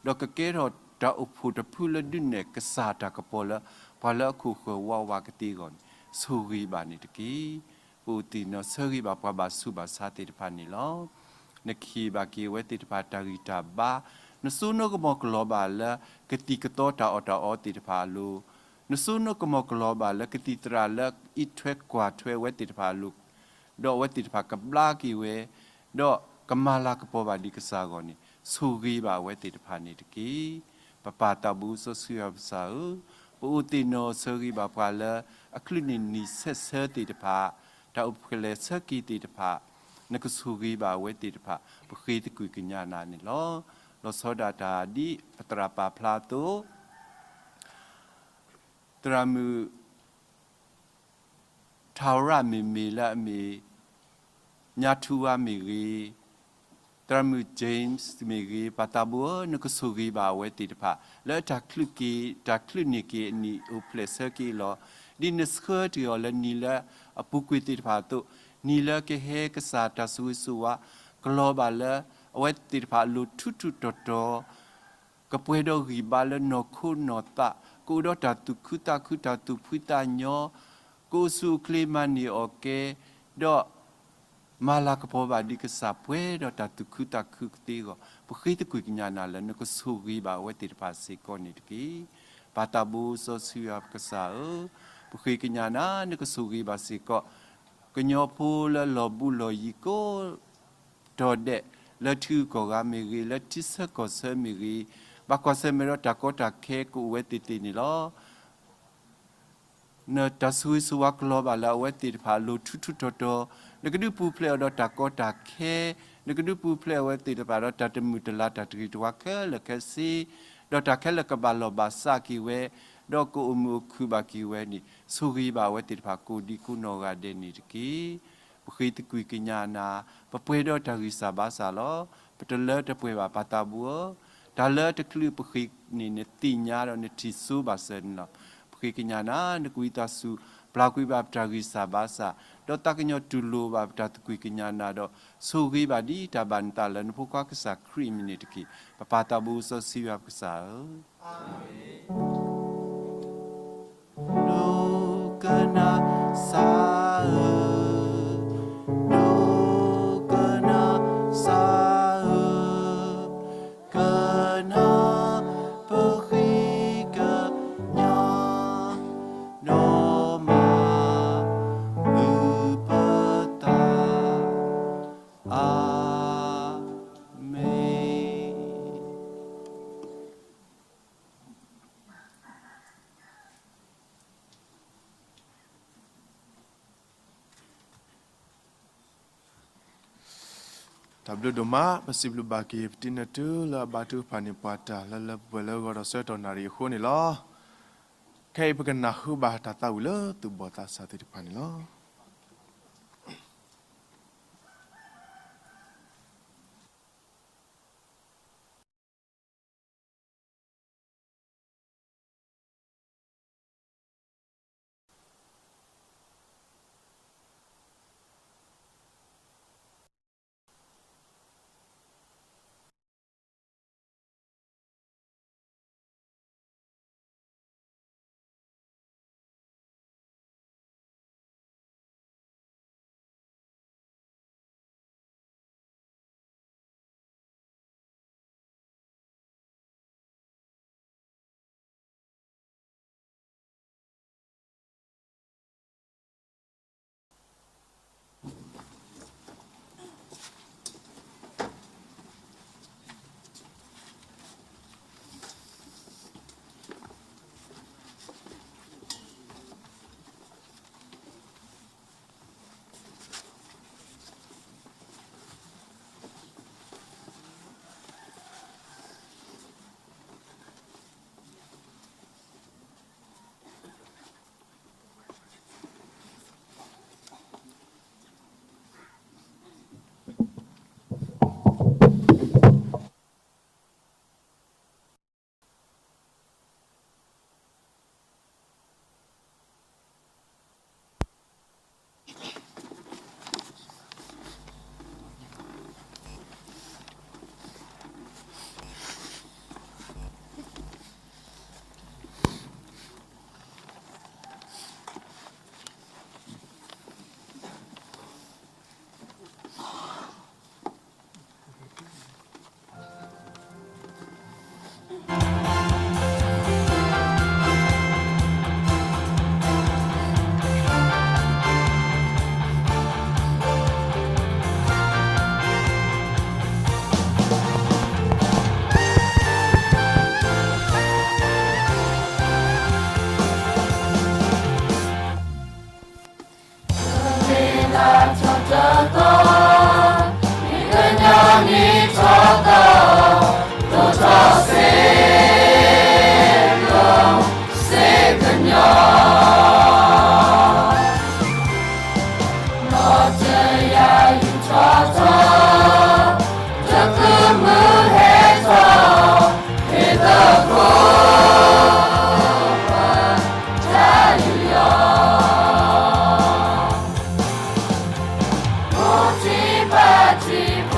ၤ, ဒီးကကဲထီၣ်တၢ်အိၣ်ဖှိၣ်တဖုလၢဒုးနဲၣ်ကစၢ်တၢ်ကပီၤလၢ ပှၤလၢအခိၣ်ဃၢၤဝးဝးကသ့အဂီၢ်န့ၣ် ဆိၣ်ဂ့ၤဘၣ်န့ၣ်တက့ၢ်. ပအိၣ်သ့ၣ်နီၣ်ဆၢဂ့ၤဘၣ်ပှၤဘၣ်ဆူးဘၣ်ဆါသ့ၣ်တဖၣ်န့ၣ်လီၤ. နကဟ့ၣ်ဘၣ်က့ၤအဝဲသ့ၣ်တဖၣ်တၢ်ဂံၢ်တၢ်ဘါ, နစိနိကမီၤကလီၤဘၣ်လၢကသံၣ်ကသီတၢ်အီၣ်တၢ်အီသ့ၣ်တဖၣ်အလိၤ, နစိနိကမီၤကလီၤဘၣ်လၢကသံၣ်သရၣ်လၢအံးထွဲကွၢ်ထွဲဝဲသ့ၣ်တဖၣ်အလိၤ, ဒီးအဝဲသ့ၣ်တဖၣ်ကဘျါက့ၤဝဲ, ဒီးကမၤလၤကပီၤဘၣ်ဒံးကစၢ်အဂီၢ်န့ၣ် ဆိၣ်ဂ့ၤဘၣ်အဝဲသ့ၣ်တဖၣ်န့ၣ်တက့ၢ်. ပပၢ်သးဘိစီဆှံယွၤပကစၢ်ဧၢ, ပအိၣ်သ့ၣ်နီၣ်ဆၢဂ့ၤဘၣ်ပှၤလၢအချုးန့ၢ်နံၣ်ဆဲးဆၢသ့ၣ်တဖၣ်, တၢ်အိၣ်ဖှိၣ်လဲၤဆၢက့ၤသ့ၣ်တဖၣ်, နကဆိၣ်ဂ့ၤဘၣ်အဝဲသ့ၣ်တဖၣ်, ပဃ့သကွံာ်ကညးနၤန့ၣ်လီၤ. လီၤဆီဒၣ်တၢ်ဒ်ပသရၣ်ပာ်ဖျါအသိး, သရၣ်မုၣ် ထၢဝရၣ်မ့ၢ်မ့ၢ်လၢအမ့ၢ် ညါထူဝါမ့ၢ်ဂ့ၤ, သရၣ်မုၣ် James မ့ၢ်ဂ့ၤ, ပၢ်သးဘိဧၢ, နကဆိၣ်ဂ့ၤဘၣ်အဝဲသ့ၣ်တဖၣ် လၢတၢ်ချုးက့ၤ, တၢ်ချုးန့ၢ်က့ၤအနံၣ်အိၣ်ဖျဲၣ်ဆၢက့ၤလီၤ. ဒ်နဆှၢတ့ၢ်အီၤလၢနံၤလၢအပူၤကွံာ်သ့ၣ်တဖၣ်အသိး, နံၤလၢကဟဲကစၢ်တၢ်ဆိၣ်ဂ့ၤဆိၣ်ဝါ ကလီၤဘၣ်လၢ အဝဲသ့ၣ်တဖၣ်အလိၤထူးထူးတီၤတီၤ ကပှဲၤဒီးဂံၢ်ဘါလၢနီၢ်ခိနီၢ်သး, ကအိၣ်ဒီးတၢ်သူၣ်ခုသးခု တၢ်သူၣ်ဖှံသးညီ, ကအိၣ်ဆူၣ်အိၣ်ချ့မၤန့ၢ်အီၣ်ကဲ, ဒီး မၤလၤကပီၤဘၣ်ဒံးကစၢ်ပှဲၤဒီးတၢ်သူၣ်ခုသးခုကသ့အဂီၢ်, ပဃ့သကွံၢ်ကညးနၤလၢနကဆိၣ်ဂ့ၤဘၣ်အဝဲသ့ၣ်တဖၣ်စ့ၢ်ကီးန့ၣ်တက့ၢ်. ပၢ်သးဘိစီဆှံယွၤပကစၢ်ဧၢ, ပဃ့ကညးနၤ နကဆိၣ်ဂ့ၤဘၣ်စ့ၢ်ကီး ကညီဖိလၢလီၤဘူးလီၤယံၤကိး တီၤဒဲး, လၢထံဂုၤကီၢ်ဂၤမ့ၢ်ဂ့ၤ, လၢထံဆၢကီၢ်ဆၢမ့ၢ်ဂ့ၤ, ဘၣ်ကွၢ်ဆၢၣ်မဲာ်ဒီးတၢ်ကီတၢ်ခဲကအိၣ်ဝဲသ့ၣ်သ့ၣ်န့ၣ်လီၤ. နတၢ်ဆိၣ်ဂ့ၤဆိၣ်ဝါကလီၤဘၣ်လၢအဝဲသ့ၣ်တဖၣ်အလိၤထူးထူးတီၤတီၤ, နကဒုးပူၤဖျဲးအီၤဒီးတၢ်ကီတၢ်ခဲ, နကဒုးပူၤဖျဲးအဝဲသ့ၣ်တဖၣ်ဒီးတၢ်တမုာ်တလၤ တၢ်တဂ့ၤတဝါခဲလၢာ်ခဲဆ့, ဒီးတၢ်ခဲလၢာ်ကဘၣ်လီၢ်ဘၣ်စးက့ၤဝဲ, ဒီးကအိၣ်မုာ်အိၣ်ခုၣ်ဘၣ်က့ၤဝဲန့ၣ် ဆိၣ်ဂ့ၤဘၣ်အဝဲသ့ၣ်တဖၣ်ကိးဒံကိးနီၢ်ဂၤဒဲးန့ၣ်တက့ၢ်. ပဃ့သကွံၢ်ကညးနၤ, ပပှဲၤဒီးတၢ်ဂံၢ်စၢ်ဘါစၢ်လီၤ. ပတလၢတပှဲၤဘၣ်ပၢ်သးဘိဧၢ, တၢ်လၢတချုးပဃ့န့ၣ် နသ့ၣ်ညါဒီးနထံၣ်စိဘၣ်စၢၤန့ၣ်လီၤ. ပဃ့ကညးနၤ နကဝံသးစူၤ ပျၢ်ကွံာ်ဘၣ်ပတၢ်ဂံၢ်စၢ်ဘါစၢ်, ဒီးသးကညီၤတူၢ်လိာ်ဘၣ်ပတၢ်သကွံၢ်ကညးနၤဒီး ဆိၣ်ဂ့ၤဘၣ်ဒံးတၢ်ဘၣ်နသးလၢနဖိခွါကစၢ်ခရံာ်အမံၤန့ၣ်တက့ၢ်. ပပၢ်သးဘိစီဆှံယွၤပကစၢ်ဧၢ, ဒိကနၣ်စၢ်ဧၢ, ဒိကနၣ်စၢ်ဧၢ, ကနၣ်ပဃ့ကညး, ဒီးမၤအုၣ်ပသး, အၤမ့ၣ်. တၢ်ဘျုးဒိၣ်မး, ပစံးဘျုးဘၣ်က့ၤ ပတံၤနၢၤတုၤလၢအဘါထုကဖၣ်န့ၢ်ပှၤတၢ်လၢလၢပှဲၤပှဲၤလၢဂီၤဒီး ဆၢကတီၢ်နၣ်ရံၣ်အဃိန့ၣ်လီၤ. ခဲအံၤပကနၢ်ဟူဘၣ်တၢ်သးဝံၣ်လၢသူၣ်ဘီၣ်သးစၢ်သ့ၣ်တဖၣ်န့ၣ်လီၤ.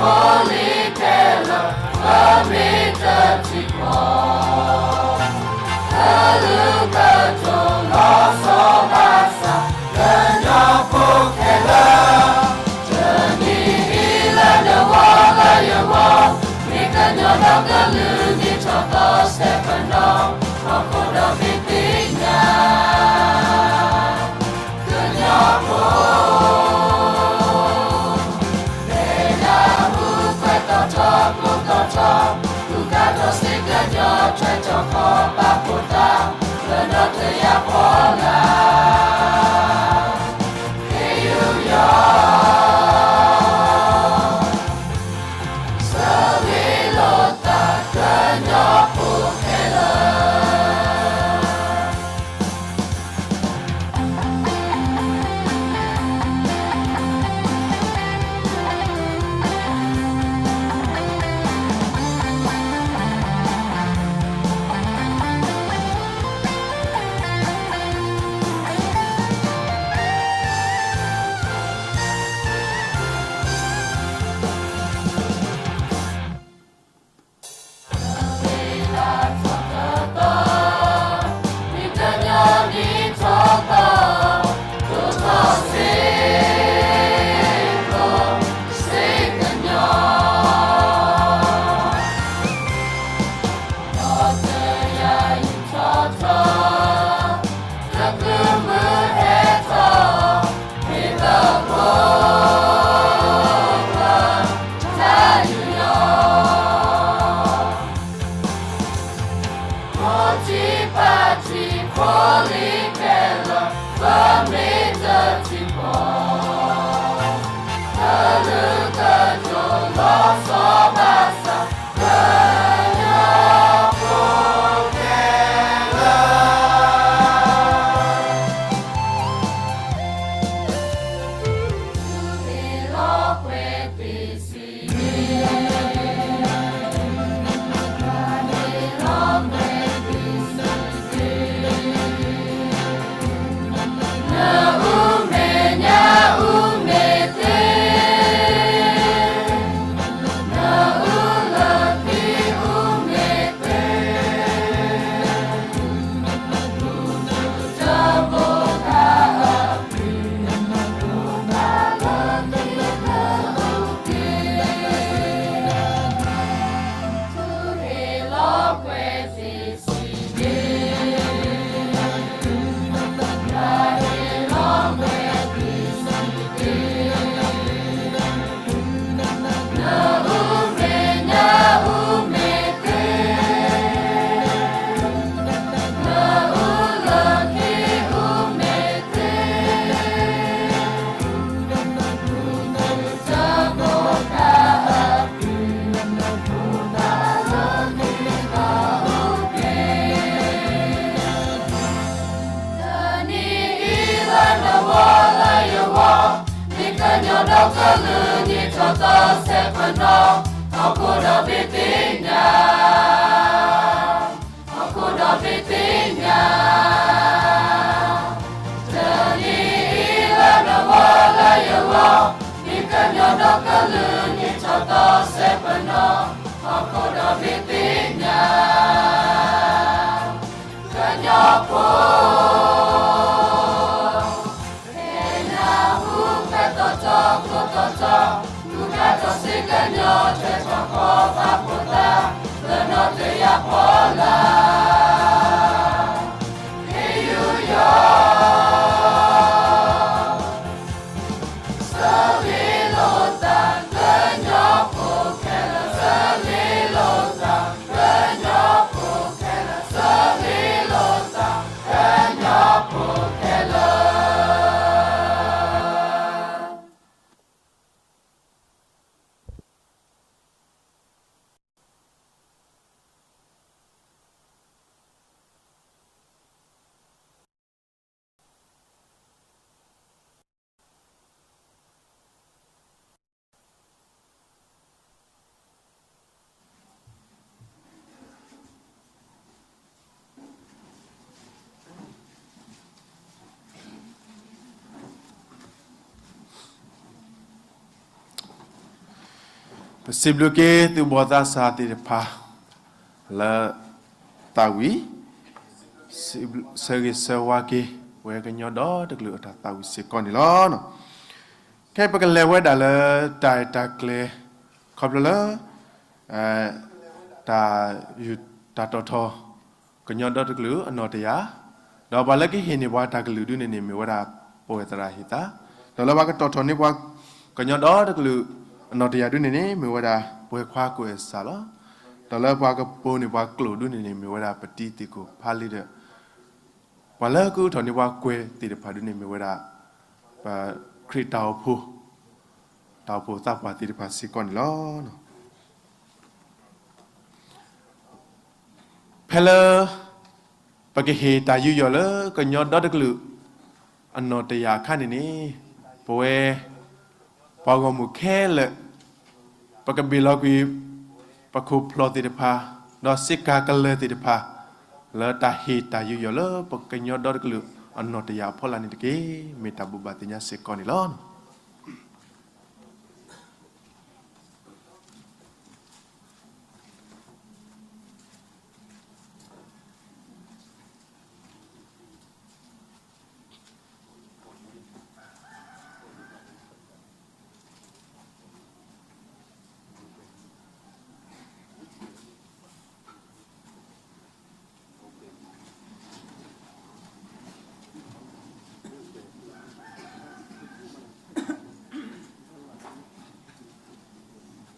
ဖိလံၤခဲလၢာ် ပမ့ၢ်တထံၣ်ဃီ, ကလုာ်ကထူၣ်လီၤဆီဘၣ်ဆၣ် ကညီဖိခဲလၢာ်, တနံၤအံၤလၢနဝီလၢယဝီ, မ့ၢ်ကညီဒီကလုာ်နံၣ်ထီၣ်သီစဲးပနီၣ်, ဟီၣ်ခိၣ်ဒီဘ့ၣ်သ့ၣ်ညါ ကညီဖိ မ့ၢ်နၢ်ဟူခွဲးသီထီ ကျိသီထီ, ကူကါထီၣ်စ့ကညီ ထွဲထီၣ်ဃီပာ်ဖှိၣ်သး, လၢနီၢ်တယၢ်ဖီလာ် ခ့ယူယီၤ စဝ့လိာ်သးကညီဖိခဲလၢာ်. ဖိထံပာ်ထံဖိလံၤခဲလၢာ် ပမ့ၢ်တထံၣ်ဃီ, ကလုာ်ကထူၣ်လီၤဆီဘၣ်ဆၣ် ကညီဖိခဲလၢာ်. တနံၤအံၤလၢနဝီလၢယဝီ, မ့ၢ်ကညီဒီကလုာ်နံၣ်ထီၣ်သီစဲးပနီၣ်, ဟီၣ်ခိၣ်ဒီဘ့ၣ်သ့ၣ်ညါ, ဟီၣ်ခိၣ်ဒီဘ့ၣ်သ့ၣ်ညါ. တနံၤအံၤလၢနဝီလၢယဝီ, မ့ၢ်ကညီဒီကလုာ်နံၣ်ထီၣ်သီစဲးပနီၣ်, ဟီၣ်ခိၣ်ဒီဘ့ၣ်သ့ၣ်ညါ ကညီဖိ, မ့ၢ်နၢ်ဟူခွဲးသီထီ ကျိသီထီ, ကူကါထီၣ်စ့ကညီ ထွဲထီၣ်ဃီပာ်ဖှိၣ်သး, လၢနီၢ်တယၢ်ဖီလာ် ခ့ယူယီၤ စဝ့လိာ်သးက ပစံးဘျုးက့ၤသုးဘီၣ်သးစၢ်သ့ၣ်တဖၣ် လၢသးဝံၣ် ဆၢဂ့ၤဆၢဝါက့ၤဝဲကညီဒီတကလုာ်အတၢ်သးဝံၣ်စ့ၢ်ကီးန့ၣ်လီၤ. ခဲအံၤပကလဲၤဝဲဒၣ်လၢတၢ်ရဲၣ်တၢ်ကျဲၤ ခီဖျိလၢ တၢ်ယူၢ်တၢ်တီၣ်ထီၣ် ကညီဒီတကလုာ်အနီၣ်တယၢ်, ဒီးပှၤလၢကဟ့ၣ်န့ၢ်ပှၤတၢ်ကလုၢ်ဒုန့ၣ်န့ၣ် မ့ၢ်ဝဲဒၣ်ပဝဲသရၣ်ဟ့ၣ်သး, ဒီးလၢပှၤကတီၣ်ထီၣ်န့ၢ်ပှၤ ကညီဒီတကလုာ်အနီၣ်တယၢ်ဒုန့ၣ်န့ၣ် မ့ၢ်ဝဲဒၣ်ပှၤခွါကိးအဲၣ်စၢ်လီၤ. ဒီးလၢပှၤကပိာ်န့ၢ်ပှၤကျိာ်ဒုန့ၣ်န့ၣ် မ့ၢ်ဝဲဒၣ်ပတံၤသ့ၣ်ခိၣ်ဖးလံဒီး ပှၤလၢကအုၣ်ထီၣ်န့ၢ်ပှၤကွဲၤသ့ၣ်တဖၣ်ဒုန့ၣ် မ့ၢ်ဝဲဒၣ် ပခရံာ်တၢ်အိၣ်ဖှိၣ် တၢ်အိၣ်ဖှိၣ်သးပှၢ်သ့ၣ်တဖၣ်စ့ၢ်ကီးန့ၣ်လီၤ. ဖဲလၢ ပကဟ့ၣ်တၢ်ယူးယီၣ်လၢကညီဒီတကလုာ် အနီၣ်တယၢ်အခါန့ၣ်န့ၣ် ပဝဲ ပှၤဂီၢ်မုၢ်ခဲလၢာ် ပကဘ့ၣ်လီၤကွံာ် ပခိၣ်ဖျီၣ်သ့ၣ်တဖၣ် ဒီးစ့ၢ်ကီးကလၢၢ်သ့ၣ်တဖၣ် လၢတၢ်ဟ့ၣ်တၢ်ယူးယီၣ်လၢပကညီဒီတကလုာ်အနီၣ်တယၢ်အဖီလာ်န့ၣ်တက့ၢ်. မ့ၢ်တၢ်ဘိးဘၣ်သ့ၣ်ညါ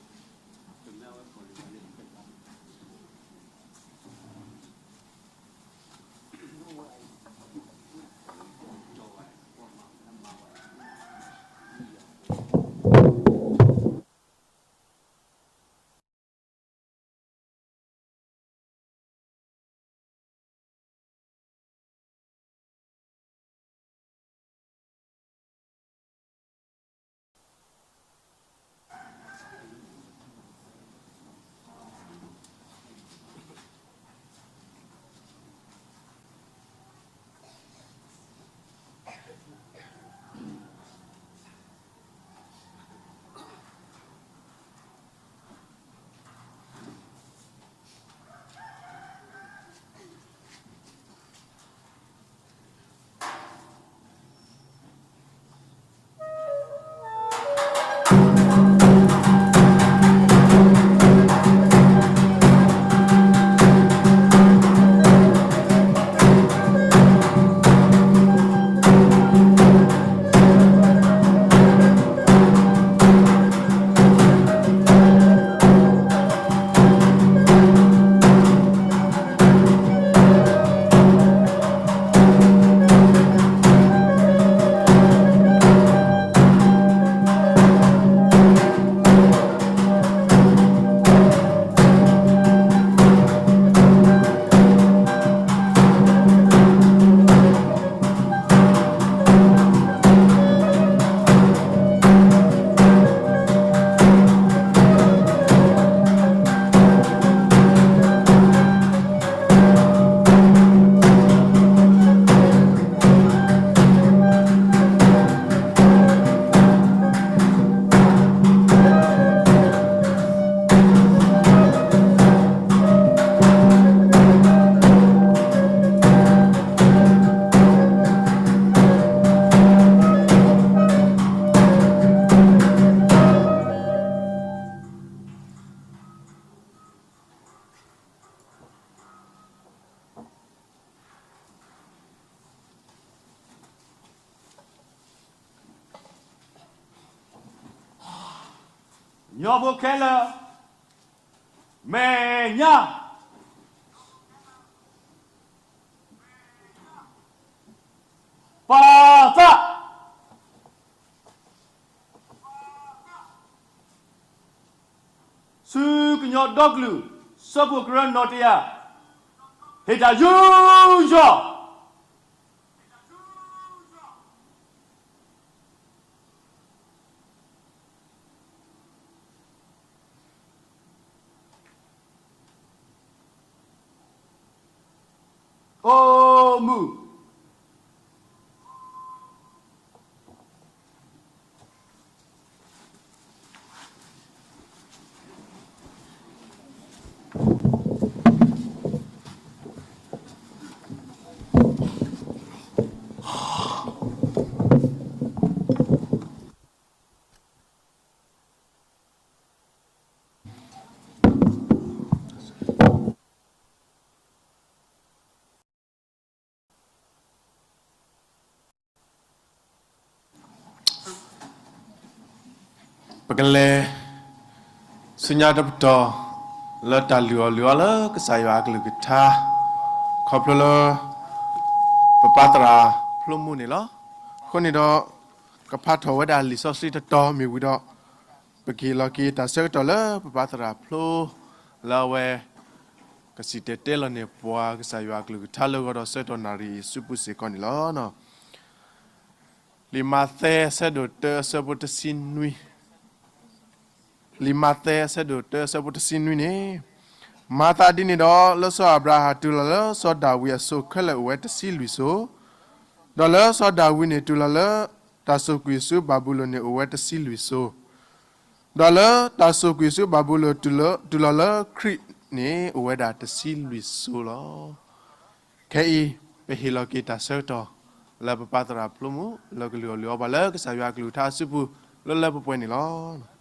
စ့ၢ်ကီးန့ၣ်လီၤ. ညီဖိခဲလၢာ်, မဲာ်ညါ, ပၢ်သး ဆူကညီဒီကလုာ် စၢဖှိၣ်ကရၢနီၣ်တယၢ် ဟ့ၣ်တၢ်ယူးယီၣ် အိၣ်မုာ်. ပကလဲၤဆူညါတပတီၢ် လၢတၢ်လုၢ်အီၣ်လုၢ်အီလၢကစၢ်ယွၤအကလုၢ်ကထါ ခီဖျိလၢ ပပၢ်သရၣ်ဖျိမူန့ၣ်လီၤ. အဃိန့ၣ်ဒီး ကဖးထီၣ်ဝဲဒၣ်လံာ်စီဆှံတတီၤမ့ၢ်ဝံၤဒီး ပကဟ့ၣ်လီၤက့ၤတၢ်ဆၢကတီၢ်လၢပပၢ်သရၣ်ဖျိ လၢအဝဲ ကစံၣ်တဲၤတဲလီၤန့ၢ်ပှၤကစၢ်ယွၤအကလုၢ်ကထါလၢဂီၤဒီးဆၢကတီၢ်နၣ်ရံၣ်အံၤအစုပူၤစ့ၢ်ကီးန့ၣ်လီၤ. လံာ်မးသဲအဆၢဒိၣ်တၢအဆၢဖိတဆံနွံ, လံာ်မးသဲအဆၢဒိၣ်တၢအဆၢဖိတဆံနွံန့ၣ်, မၤသးဒ်န့ၣ်ဒီး လၢစီၤအၤဘြၤဟၣ်တုၤလီၤလၢစီၤဒၤဝံးအစိၤခဲလၢာ်အိၣ်ဝဲတဆံလွံၢ်စိၤ, ဒီးလၢစီၤဒၤဝံးန့ၣ်တုၤလီၤလၢ တၢ်စိာ်ကွံာ်ဆူဘၤဘူလိၣ်န့ၣ်အိၣ်ဝဲတဆံလွံၢ်စိၤ, ဒီးလၢတၢ်စိာ်ကွံာ်ဆူဘၤဘူလိၣ်တုၤလီၤလၢခရံာ်န့ၣ် အိၣ်ဝဲဒၣ်တဆံလွံၢ်စိၤလီၤ. ခဲအံၤ ပဟ့ၣ်လီၤက့ၤတၢ်ဆၢကတီၢ် လၢပပၢ်သရၣ်ဖျိမူ လၢကလုၢ်အီၣ်လုၢ်အီပှၤလၢကစၢ်ယွၤအကလုၢ်ကထါအစုပူၤ လၢလၢပှဲၤပှဲၤန့ၣ်လီၤ.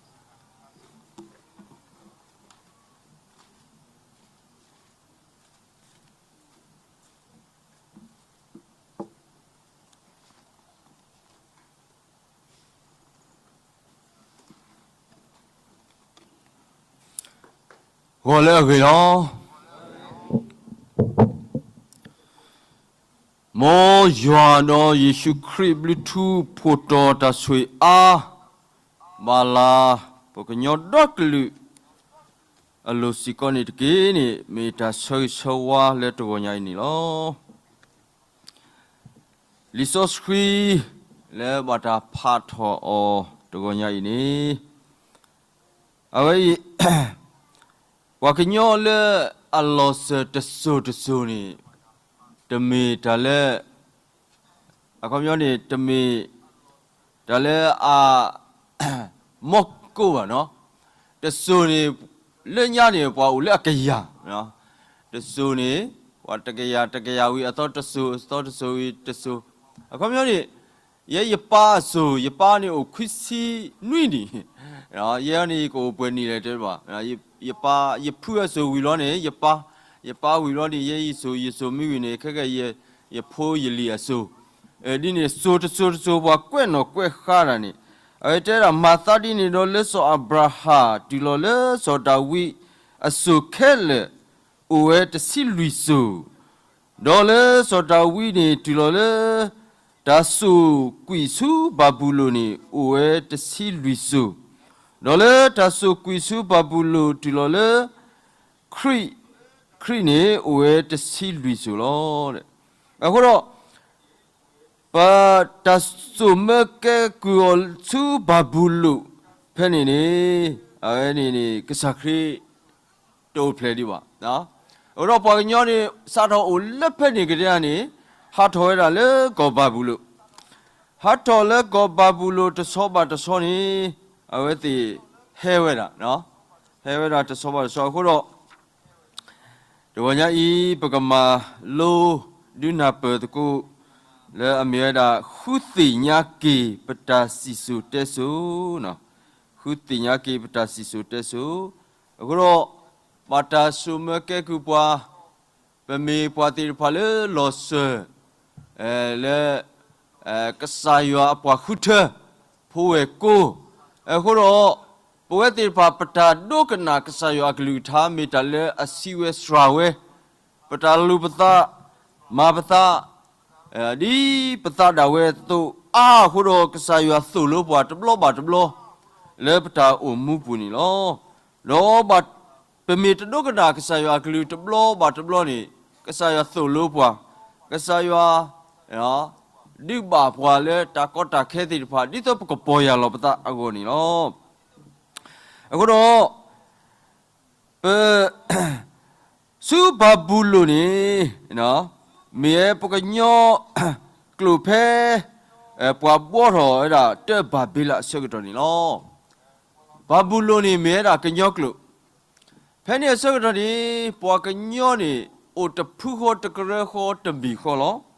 ဂီၤလၢအဂ့ၤလီၤ. မ်ယွၤဒီးယ့ၣ်ၡူးခရံာ်ဘျုးထူဖိးတီၤတၢ်ဆိၣ်ဂ့ၤအါ ဘၣ်လၢပှၤကညီဒီကလုာ် အလိၤစ့ၢ်ကီးန့ၣ်တက့ၢ်န့ၣ် မ့ၢ်တၢ်ဆၢဂ့ၤဆၢဝါလၢတဂီၤညါအံၤန့ၣ်လီၤ. လံာ်စီဆှံ လၢဘၣ်တၢ်ဖးထီၣ်အီၤတဂီၤညါအံၤန့ၣ် အဝဲအံၤ ပှၤကညီလၢအလီၤစၢၤတစိၤတစိၤန့ၣ် တမ့ၢ်တၢ်လၢ အခီပညီန့ၣ် တမ့ၢ်တၢ်လၢအ မီၢ်ကိၢ်ဘၣ်နီၤ, တစိၤန့ၣ် လၢညါန့ၣ် ပှၤအိၣ်လၢအကယၤ, တစိၤန့ၣ် ပှၤတကယၤ တကယၤဝံၤအသီတစိၤ အသီတစိၤဝံၤတစိၤ, အခီပညီန့ၣ် ယဲယပၢ်အစိၤ ယပၢ်န့ၣ်အိၣ်ခွံဆံနွံနံၣ်, ယဲန့ၣ်ယကအိၣ်ပှဲၤနံၣ်လဲၣ်တဲဘၣ်, ယပၢ် ယဖုအစိၤဝံၤလီၤန့ၣ် ယပၢ်, ယပၢ်ဝံၤလီၤန့ၣ် ယဲယစိၤ ယစိၤမ့ၢ်ဝံၤန့ၣ် ခဲကဲယ ယဖိယလံၤအစိၤ, ဒ်န့ၣ် စိၤတစိၤတစိၤပှၤကွဲးနီၣ်ကွဲးဃါတၢ်န့ၣ်, အဝဲတဲဒၣ်မၤသးဒ်န့ၣ်ဒီး လၢစီၤအၤဘြၤဟၣ်တုၤလီၤလၢစီၤဒၤဝံးအစိၤခဲလၢာ် အိၣ်ဝဲတဆံလွံၢ်စိၤ, ဒီးလၢစီၤဒၤဝံးန့ၣ်တုၤလီၤလၢ တၢ်စိာ်ကွံာ်ဆူဘၤဘူလိၣ်န့ၣ် အိၣ်ဝဲတဆံလွံၢ်စိၤ, ဒီးလၢတၢ်စိာ်ကွံာ်ဆူဘၤဘူလိၣ်တုၤလီၤလၢ ခရံာ်, ခရံာ်န့ၣ်အိၣ်ဝဲတဆံလွံၢ်စိၤလီၤ. အဃိဒီး ပတၢ်စိာ်မၢကဲကုၢ်အီၤဆူဘၤဘူလိၣ်ဖဲန့ၣ်န့ၣ် အဝဲန့ၣ်န့ၣ် ကစၢ်ခရံာ်တအိၣ်ဖျဲၣ်ဒံးဘၣ်. အဃိဒီးပှၤကညီန့ၣ် စးထီၣ်အိၣ်လၢဖဲန့ၣ်ကတည်းကန့ၣ် ဟးထီၣ်ဝဲဒၣ်လၢကီၢ်ဘၤဘူလိၣ်, ဟးထီၣ်လၢကီၢ်ဘၤဘူလိၣ်တဆီဘၣ်တဆီန့ၣ် အဝဲသ့ၣ်ဟဲဝဲဒၣ်, ဟဲဝဲဒၣ်တဆီဘၣ်တဆီအဃိဒီး တဂီၤညါအံၤ ပကမၤလိဒုးနၢ်ပၢၢ်သကိး လၢအမ့ၢ်ဝဲဒၣ် ဃုသ့ၣ်ညါက့ၤပတၢ်စံၣ်စိၤတဲစိၤ, ဃုသ့ၣ်ညါက့ၤပတၢ်စံၣ်စိၤတဲစိၤ, အဃိဒီး ဘၣ်တၢ်စိာ်မၢကဲကုၢ်ပှၤ, ပမ့ၢ်ပှၤသ့ၣ်တဖၣ်လၢလီၤစၢၤ လၢ ကစၢ်ယွၤအပှၤဃုထၢ ဖိဝဲၢ်ကိာ်, အဃိဒီး ပဝဲသ့ၣ်တဖၣ် ပတၢ်ဒိကနၣ်ကစၢ်ယွၤအကလုၢ်ကထါ မ့ၢ်တၢ်လၢအစံးဝဲစှၤဝဲ, ပတၢ်လူၤပသး, မၤပသး, ဒ်ပသးဒၣ်ဝဲအသိးအါအဃိဒီး ကစၢ်ယွၤသိၣ်လိပှၤတဘျီဘၣ်တဘျီ လၢပတၢ်အိၣ်မူပူၤန့ၣ်လီၤ. ဒီး ပမ့ၢ်တဒိကနၣ်ကစၢ်ယွၤအကလုၢ်တဘျီဘၣ်တဘျီန့ၣ် ကစၢ်ယွၤသိၣ်လိပှၤ, ကစၢ်ယွၤ ဒုးဘၣ်ပှၤလၢတၢ်ကီတၢ်ခဲသ့ၣ်တဖၣ် ဒ်သိးပကပီၢ်ယၢ်လီၤပသးအဂီၢ်န့ၣ်လီၤ. အဃိဒီး ပ ဆူဘၤဘူလိၣ်န့ၣ် မ့ၢ်ပှၤကညီကျိာ်ဖဲ ပှၤဘှီထီၣ်ဝဲဒၣ်တၢဘၤဘ့လးအဆၢကတီၢ်န့ၣ်လီၤ. ဘၤဘူလိၣ်န့ၣ်မ့ၢ်ဝဲဒၣ်ကညီကျိာ်, ဖဲန့ၣ်အဆၢကတီၢ်န့ၣ် ပှၤကညီန့ၣ် အိၣ်တဖုဃီတကရၢဃီတဘ့ၣ်ဃီလီၤ.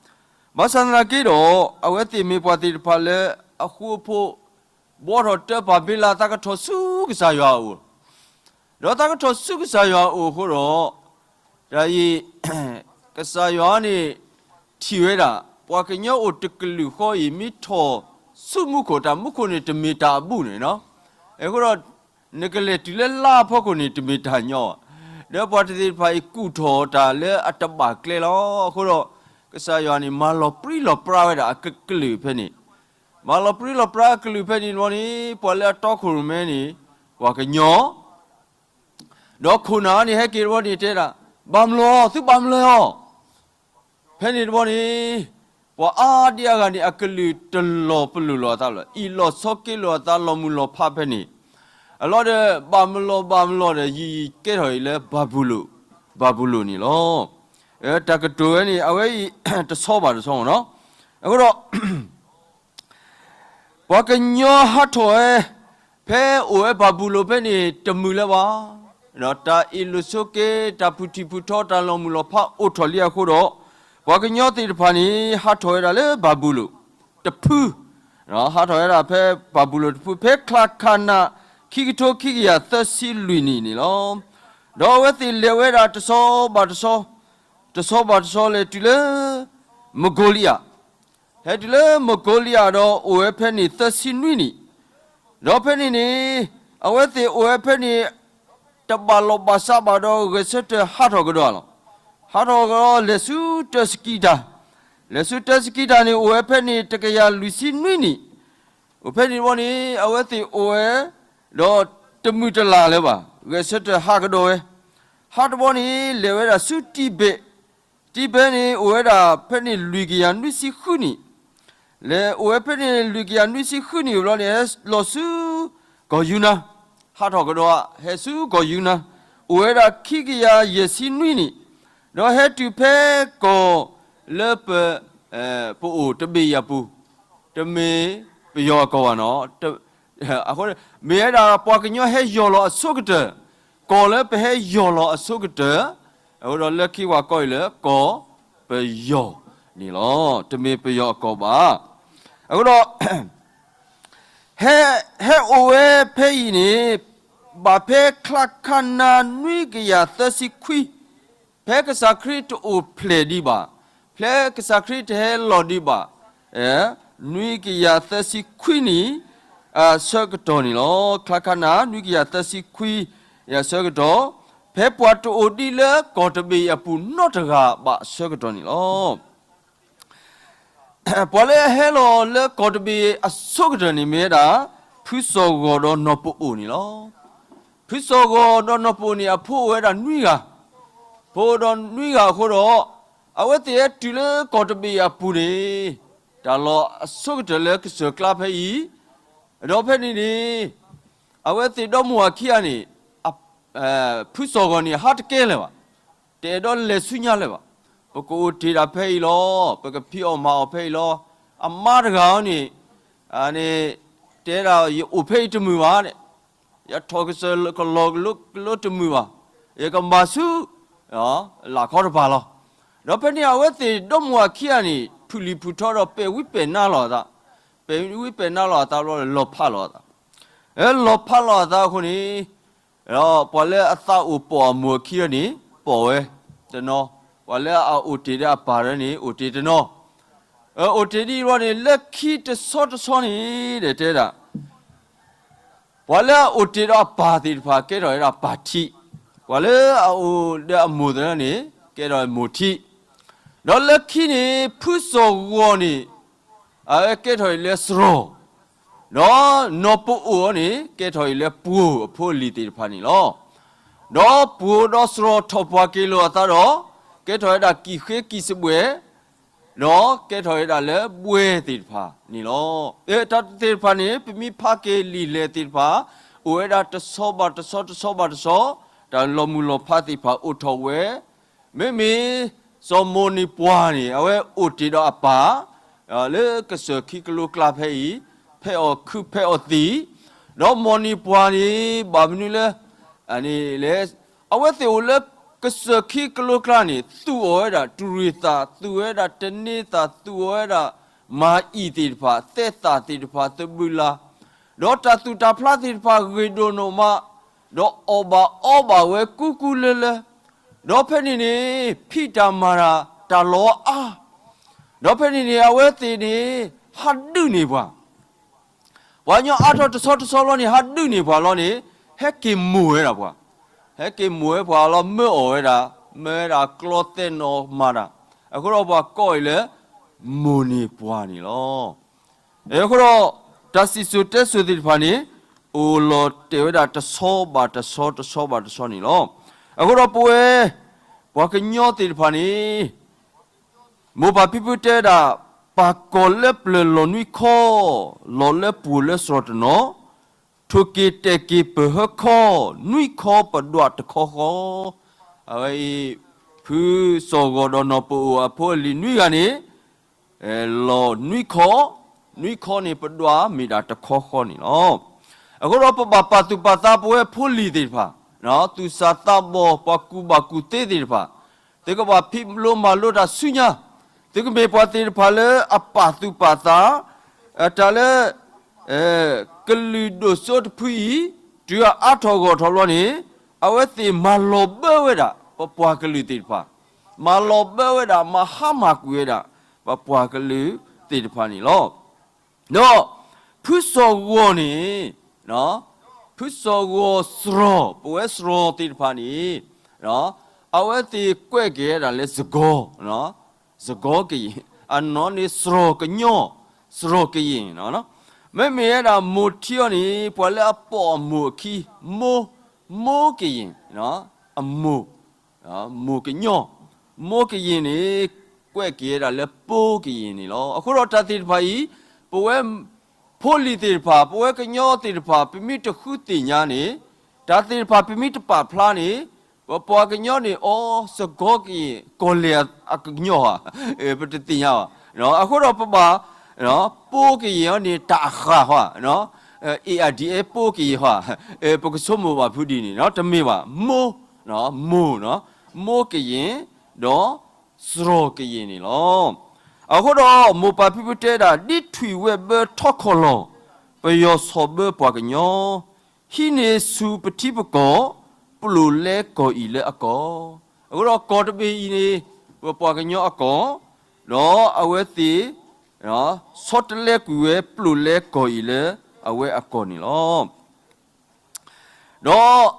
ဘၣ်ဆၣ်သနာ်က့ဒီး အဝဲသ့ၣ်မ့ၢ်ပှၤသ့ၣ်တဖၣ်လၢအဃူအဖိး ဘှီထီၣ်တၢဘၤဘ့လး သးကထီၣ်ဆူကစၢ်ယွၤအအိၣ်, ဒီးသးကထီၣ်ဆူကစၢ်ယွၤအအိၣ်အဃိဒီး တၢ်အံၤ ကစၢ်ယွၤန့ၣ်ထံၣ်ဝဲဒၣ် ပှၤကညီအိၣ်တကလုာ်ဃီအံၤ မ့ၢ်ထီၣ်ဆူမူခိၣ် တၢ်မူခိၣ်န့ၣ်တမ့ၢ်တၢ်အဘူးန့ၣ်လီၤ. အဃိဒီး နကလဲၤတုၤလၢလါအဖီခိၣ်န့ၣ် တမ့ၢ်တၢ်ညီဘၣ်. ဒီးပှၤတသ့ၣ်တဖၣ်အံၤကူၣ်ထီၣ်တၢ်လၢအတဘၣ်ကျဲလီၤ. အဃိဒီး ကစၢ်ယွၤန့ၣ် မၤလီၤပြံလီၤပြါဝဲဒၣ်အကလုာ်ဖဲန့ၣ်, မၤလီၤပြံလီၤပြါအကလုာ်ဖဲန့ၣ်တဘျီန့ၣ် ပှၤလၢအတီခိၣ်ရိၣ်မဲန့ၣ် ပှၤကညီ ဒီးခိၣ်နၢ်န့ၣ် ဟဲက့ၤတဘျီန့ၣ်တဲဒၣ်, ဘၣ်မလီၤ, သုဘၣ်မလီၤအီၤ. ဖဲန့ၣ်တဘျီန့ၣ် ပှၤအါဒံအါဂၤန့ၣ် အကလုာ်တလီၤပလိာ်လိာ်အသးလီၤ, အ့ၣ်လိာ်ဆိးက့လိာ်အသး လီၤမုၢ်လီၤဖးဖဲန့ၣ်, အလီၢ်ဒီး ဘၣ်မလီၤဘၣ်မလီၤဒီး ယံာ်ယံာ်ကဲထီၣ်အံၤလၢဘၤဘူလိၣ်, ဘၤဘူလိၣ်န့ၣ်လီၤ. တၢ်ကတိၤဝဲန့ၣ် အဝဲအံၤ တဆီဘၣ်တဆီမ့ၢ်နီၤ. အဃိဒီး ပှၤကညီဟးထီၣ်ဝဲ ဖဲအိၣ်ဝဲဘၤဘူလိၣ်ဖဲန့ၣ် တမုာ်လၢၤဘၣ်. ဒီးတၢ်အ့ၣ်လိာ်ဆိးက့ တၢ်ဖုၣ်ထံၣ်ဖုၣ်ထီ တၢ်လီၤမုၢ်လီၤဖးအိၣ်ထီၣ်လံအဃိဒီး ပှၤကညီသ့ၣ်တဖၣ်န့ၣ် ဟးထီၣ်ဝဲဒၣ်လၢဘၤဘူလိၣ်တဖု, ဟးထီၣ်ဝဲဒၣ်ဖဲဘၤဘူလိၣ်တဖု ဖဲချါခါနါ ခံကထိခံကယၤသၢဆံလွံၢ်နံၣ်န့ၣ်လီၤ. ဒီးအဝဲသ့ၣ်လဲၤဝဲဒၣ်တဆီဘၣ်တဆီ, တဆီဘၣ်တဆီလဲၤတုၤလၢ မကိလံယး ဟဲတုၤလၢမကိလံယးဒီးအိၣ်ဝဲဖဲန့ၣ်သၢဆံနွံနံၣ်, ဒီးဖဲန့ၣ်န့ၣ် အဝဲသ့ၣ်အိၣ်ဝဲဖဲန့ၣ် တဘၣ်လီၢ်ဘၣ်စးဘၣ်ဒီး ဂဲၤဆၢထၢၣ်ဟးထီၣ်ကဒီးလီၤ. ဟးထီၣ်ကဒီးလဲၤဆူတၢစကံတၢ်, လဲၤဆူတၢစကံတၢ်န့ၣ် အိၣ်ဝဲဖဲန့ၣ်တကယၤလွံၢ်ဆံနွံနံၣ်, အိၣ်ဖဲန့ၣ်တဘျီန့ၣ် အဝဲသ့ၣ်အိၣ်ဝဲ ဒီးတမုာ်တလၤလၢၤဘၣ်, ဂဲၤဆၢထၢၣ်ဟးကဒီးဝဲ, ဟးတဘျီန့ၣ် လဲၤဝဲဒၣ်ဆူတံဘဲး, တံဘဲးန့ၣ် အိၣ်ဝဲဒၣ်ဖဲန့ၣ်လွံၢ်ကယၤနွံဆံဃုနံၣ်, လဲၤအိၣ်ဝဲဖဲန့ၣ်လွံၢ်ကယၤနွံဆံဃုနံၣ်ဘျီန့ၣ် ဟဲလီၤဆူ ကီၢ်ယူနါ, ဟးထီၣ်ကဒီး ဟဲဆူကီၢ်ယူနါ, အိၣ်ဝဲဒၣ်ခံကယၤယဲၢ်ဆံနွံနံၣ်, ဒီးဟဲတုၤဖဲကီၢ်လၢပ ပအိၣ်တဘ့ၣ်အံၤအပူၤ, တမ့ၢ်ပယီၤအကီၢ်ဘၣ်နီၤ, အဃိ မ့ၢ်ဝဲဒၣ်ပှၤကညီဟဲယီၢ်လီၤအဆိကတၢၢ်, ကီၢ်လၢပဟဲယီၢ်လီၤအဆိကတၢၢ်, အဃိဒီးလၢခံပှၤကိးအံၤလၢကီၢ်ပယီၤန့ၣ်လီၤ. တမ့ၢ်ပယီၤအကီၢ်ဘၣ်. အဃိဒီး ဟဲ ဟဲအိၣ်ဝဲဖဲအံၤန့ၣ် ဘၣ်ဖဲချါခါနါနွံကယၤသၢဆံခွံ, ဖဲကစၢ်ခရံာ်တအိၣ်ဖျဲၣ်ဒံးဘၣ်, ဖဲကစၢ်ခရံာ်တဟဲလီၤဒံးဘၣ်, နွံကယၤသၢဆံခွံနံၣ် အဆၢကတီၢ်န့ၣ်လီၤ. ချါခါနါ နွံကယၤသၢဆံခွံ အဆၢကတီၢ်, ဖဲပှၤတအိၣ်ဒံးလၢကီၢ်တဘ့ၣ်အံၤအပူၤနီတဂၤဘၣ်အဆၢကတီၢ်န့ၣ်လီၤ. ပှၤလၢအဟဲလီၤလၢကီၢ်တဘ့ၣ်အဆိကတၢၢ်န့ၣ်မ့ၢ်ဝဲဒၣ် ဖုစီၢ်ဂီၤဒီးနီၢ်ပအိၣ်န့ၣ်လီၤ. ဖုစီၢ်ဂီၤဒီးနီၢ်ပအိၣ်န့ၣ် အဖိအိၣ်ဝဲဒၣ်နွံဂၤ, ဖိဒီးနွံဂၤအဃိဒီး အဝဲသ့ၣ်ဟဲတုၤလၢကီၢ်တဘ့ၣ်အပူၤန့ၣ် တၢ်လီၢ်အဆိကတၢၢ်လၢကစၢၢ်ကျါဖဲအံၤ, ဒီးဖဲန့ၣ်န့ၣ် အဝဲသ့ၣ်ဒီမါဝၤခံဂၤန့ၣ် ဖုစီၢ်ဂီၤန့ၣ် ဟးတကဲလၢၤဘၣ်, တအဲၣ်ဒိးလဲၤဆူညါလၢၤဘၣ်. ပကအိၣ်တ့ၢ်ဒၣ်ဖဲအံၤလီၤ, ပကဖံးအီၣ်မၤအီၣ်ဖဲအံၤလီၤ. အမါတဂၤန့ၣ် န့ၣ် တဲဒၣ် ယအိၣ်ဖဲအံၤတမုာ်ဘၣ်, ယထီၣ်ကစၢၢ်ကလီကလိတမုာ်ဘၣ်, ယကမၤဆူ လၢ်ခီတဖၣ်လီၤ. ဒီးဖဲန့ၣ် အဝဲသ့ၣ်ဒီမါဝၤခံဂၤန့ၣ် ဖုၣ်လံၣ်ဖုၣ်ထီဒီးပဲာ်ဝံပဲာ်နါလီၤအသး, ပဲာ်ဝံပဲာ်နါလီၤအသးဘျီ လီၤဖးလီၤအသး, လီၤဖးလီၤအသးအဃိန့ၣ် ဒီးပှၤလၢအသးအိၣ်ပိာ်အမိၢ်အခံန့ၣ် ပိာ်ဝဲတနီၤ, ပှၤလၢအအိၣ်တ့ၢ်ဒီးအပၢ်န့ၣ် အိၣ်တ့ၢ်တနီၤ, အိၣ်တ့ၢ်ဒ်အံၤဘျီန့ၣ် လၢခံတဆီတဆီန့ၣ် ဒီးတဲဒၣ် ပှၤလၢအအိၣ်တ့ၢ်ဒီးအပၢ်သ့ၣ်တဖၣ် ကဲထီၣ်ဝဲဒၣ်ပၢ်ထံး, ပှၤလၢအအိၣ်ဒီးအမိၢ်သ့ၣ်တဖၣ်န့ၣ် ကဲထီၣ်မိၢ်ထံး, ဒီးလၢခံန့ၣ် ဖုစီၢ်ဂီၤန့ၣ် အဝဲကဲထီၣ်အံၤလၢစရီ, ဒီးနီၢ်ပအိၣ်အံၤန့ၣ် ကဲထီၣ်အံၤလၢပှိၢ်အဖိအလံၤသ့ၣ်တဖၣ်န့ၣ်လီၤ. ဒီးပှိၢ်ဒီးစရီထီၣ်ပှၢ်က့ၤလိာ်အသးဒီး ကဲထီၣ်ဝဲဒၣ်ကံၣ်ဃ့ကံၣ်စဘှဲၣ်, ဒီးကဲထီၣ်ဝဲဒၣ်လၢဘှဲသ့ၣ်တဖၣ်န့ၣ်လီၤ. တၢ်သ့ၣ်တဖၣ်န့ၣ် ပမ့ၢ်ဖးက့ၤလံာ်လဲၢ်သ့ၣ်တဖၣ် အိၣ်ဝဲဒၣ်တဆီဘၣ်တဆီ တဆီဘၣ်တဆီ, တၢ်လီၤမုၢ်လီၤဖးသ့ၣ်တဖၣ်အိၣ်ထီၣ်ဝဲ, မ့မ့ၢ် စီၤမိၢ်နံၤပှၢ်န့ၣ် အဝဲအိၣ်တ့ၢ်ဒီးအပၢ် လၢကစၢၢ်ခံကလိကျါဖဲအံၤ, ဖဲအီၣ်ခုဖဲအီၣ်သံး, ဒီးမိၢ်နံၤပှၢ်န့ၣ် ဘၣ်မနုၤလၢ လဲ အဝဲသ့ၣ်အိၣ်လၢကစၢၢ်ခံကလိကျါန့ၣ် သူၣ်အီၣ်ဝဲဒၣ်တရံးသၣ်, သူၣ်ဝဲဒၣ်တန့သၣ်, သူၣ်အီၣ်ဝဲဒၣ်မၤအံၣ်သ့ၣ်တဖၣ်, သဲသၣ်သ့ၣ်တဖၣ်, သဘုၣ်လၢ်, ဒီးတၢ်သူၣ်တၢ်ဖျးသ့ၣ်တဖၣ်ဂ့ၤဒိၣ်နီၢ်မး, ဒီးအီၣ်ဘၣ်အီဘၣ်ဝဲကူကူလၢလၢ, ဒီးဖဲန့ၣ်န့ၣ် ဖံးတၢ်မၤတၢ်တၢ်လီၤအါ, ဒီးဖဲန့ၣ်န့ၣ် အဝဲသ့ၣ်န့ၣ် ဟးဒုးန့ၢ်ပှၤ ပှၤကညီအါထီၣ်တဆီတဆီလီၤန့ၣ် ဟးဒုးန့ၢ်ပှၤလီၤန့ၣ်, ဟဲက့ၤမိၢ်ဝဲဒၣ်ပှၤ, ဟဲက့ၤမိၢ်ဝဲပှၤလီၤ မၢအီၣ်ဝဲဒၣ်, မၢဝဲဒၣ်ကျီသဲးနီၢ်မၤတၢ်, အဃိဒီးပှၤကိးအီၤလၢ မိၢ်န့ၢ်ပှၤန့ၣ်လီၤ. အဃိဒီး တၢ်စံၣ်စိၤတဲစိၤသ့ၣ်တဖၣ်န့ၣ် အိၣ်လီၤတဲာ်ဝဲဒၣ်တဆီဘၣ်တဆီတဆီဘၣ်တဆီန့ၣ်လီၤ. အဃိဒီးပဝဲ ပှၤကညီသ့ၣ်တဖၣ်န့ၣ် မိၢ်ပၢ်ဖံဖုတဲဝဲဒၣ်, ပၢ်ကီၢ်လၢပျၢၤလီၤနွံခီ, လီၤလၢပှိၤလၢစရီတနီၤ, ထိၣ်က့ၤတဲာ်က့ၤပဟၢခီ, နွံခီပဒွးတခီဃီ. အဝဲအံၤ ဖုစီၤဂီၤဒီးနီၢ်ပအိၣ်အဖိအလံၤနွံဂၤန့ၣ် လီၤနွံခီ, နွံခီန့ၣ်ပဒွးမ့ၢ်ဒၣ်တခီဃီန့ၣ်လီၤ. အဃိဒီးပဘၣ်ပာ်သူၣ်ပာ်သးပဝဲဖိလံၤသ့ၣ်တဖၣ်, သူၣ်စၢ်သးဘီၣ် ပှၤကူၣ်ဘၣ်ကူၣ်သ့သ့ၣ်တဖၣ်, သုကဘၣ်ဖံးလိမၤလိတၢ်ဆူညါ, သုကမ့ၢ်ပှၤသ့ၣ်တဖၣ်လၢအပာ်သူၣ်ပာ်သး, တၢ်လၢ ကလုာ်ဒိၣ်စိတဖုအံၤ တုၤအအါထီၣ်ဂီၢ်ထီၣ်ဘျီန့ၣ်, အဝဲသ့ၣ်မၤလီၤဘၢဝဲဒၣ် ပပှၤကလုာ်သ့ၣ်တဖၣ်, မၤလီၤဘၢဝဲဒၣ် မၤဟါမၢ်ကွံာ်ဝဲဒၣ် ပပှၤကလုာ်သ့ၣ်တဖၣ်န့ၣ်လီၤ. ဒီး ဖုစီၤဂီၤန့ၣ်, ဖုစီၤဂီၤစရီ, ပဝဲစရီသ့ၣ်တဖၣ်န့ၣ်, အဝဲသ့ၣ်ကွဲးက့ၤဝဲဒၣ်လၢစကီၤ စကီၤကယ့ၢ်, အနီၢ်န့ၣ်စရီကညီ, စရီကယ့ၢ်, မ့မ့ၢ်ဝဲဒၣ်မိၢ်ထံအီၤန့ၣ် ပှၤလၢအပိာ်အမိၢ်အခံ, မိၢ်, မိၢ်ကယ့ၢ်, အမိၢ်, မိၢ်ကညီ, မိၢ်ကယ့ၢ်န့ၣ် ကွဲးက့ၤဝဲဒၣ်လၢပိကယ့ၢ်န့ၣ်လီၤ. အဃိဒီးတၢ်သ့ၣ်တဖၣ်အံၤ, ပဝဲ ဖိလံၤသ့ၣ်တဖၣ်, ပဝဲကညီသ့ၣ်တဖၣ် ပမ့ၢ်တဃုသ့ၣ်ညါန့ၣ်, တၢ်သ့ၣ်တဖၣ်ပမ့ၢ်တပာ်ဖျါန့ၣ်, ပပှၤကညီန့ၣ် အိ စကီၤကယ့ၢ် ကီၢ်လဲၢ်အကညီဧါ, ပတသ့ၣ်ညါဘၣ်. အဃိဒီးပဘၣ်, ပိကယ့ၢ်အီၤန့ၣ်တၢ်အဃၣ်ဧါ, အ့ၣ်အါဒံအ့ ပိကယ့ၢ်ဧါ, ပကဆိကမိၣ်ဘၣ်ဖုဒ်န့ၣ်, တမ့ၢ်ဘၣ်, မိၢ်, မိၢ်, မိၢ်ကယ့ၢ်, ဒီး စရီကယ့ၢ်န့ၣ်လီၤ. အဃိဒီးမိၢ်ပၢ်ဖံဖုတဲဒၣ် ဒ်ထွံၣ်ဝဲၢ်ဘၢထီခီၣ်လီၢ်, ပယီၤဆီၣ်ဘၢပှၤကညီ, ဟံးန့ၢ်ဆူပထံပကီၢ်, ပျိာ်လဲကီၢ်အံၤလၢအကီၢ်, အဃိဒီးကီၢ်တဘ့ၣ်အံၤန့ၣ် ပပှၤကညီအကီၢ်, ဒီးအဝဲသ့ၣ် ဆီတလဲကွံာ်ဝဲပျိာ်လဲကီၢ်အံၤလၢအဝဲအကီၢ်န့ၣ်လီၤ. ဒီး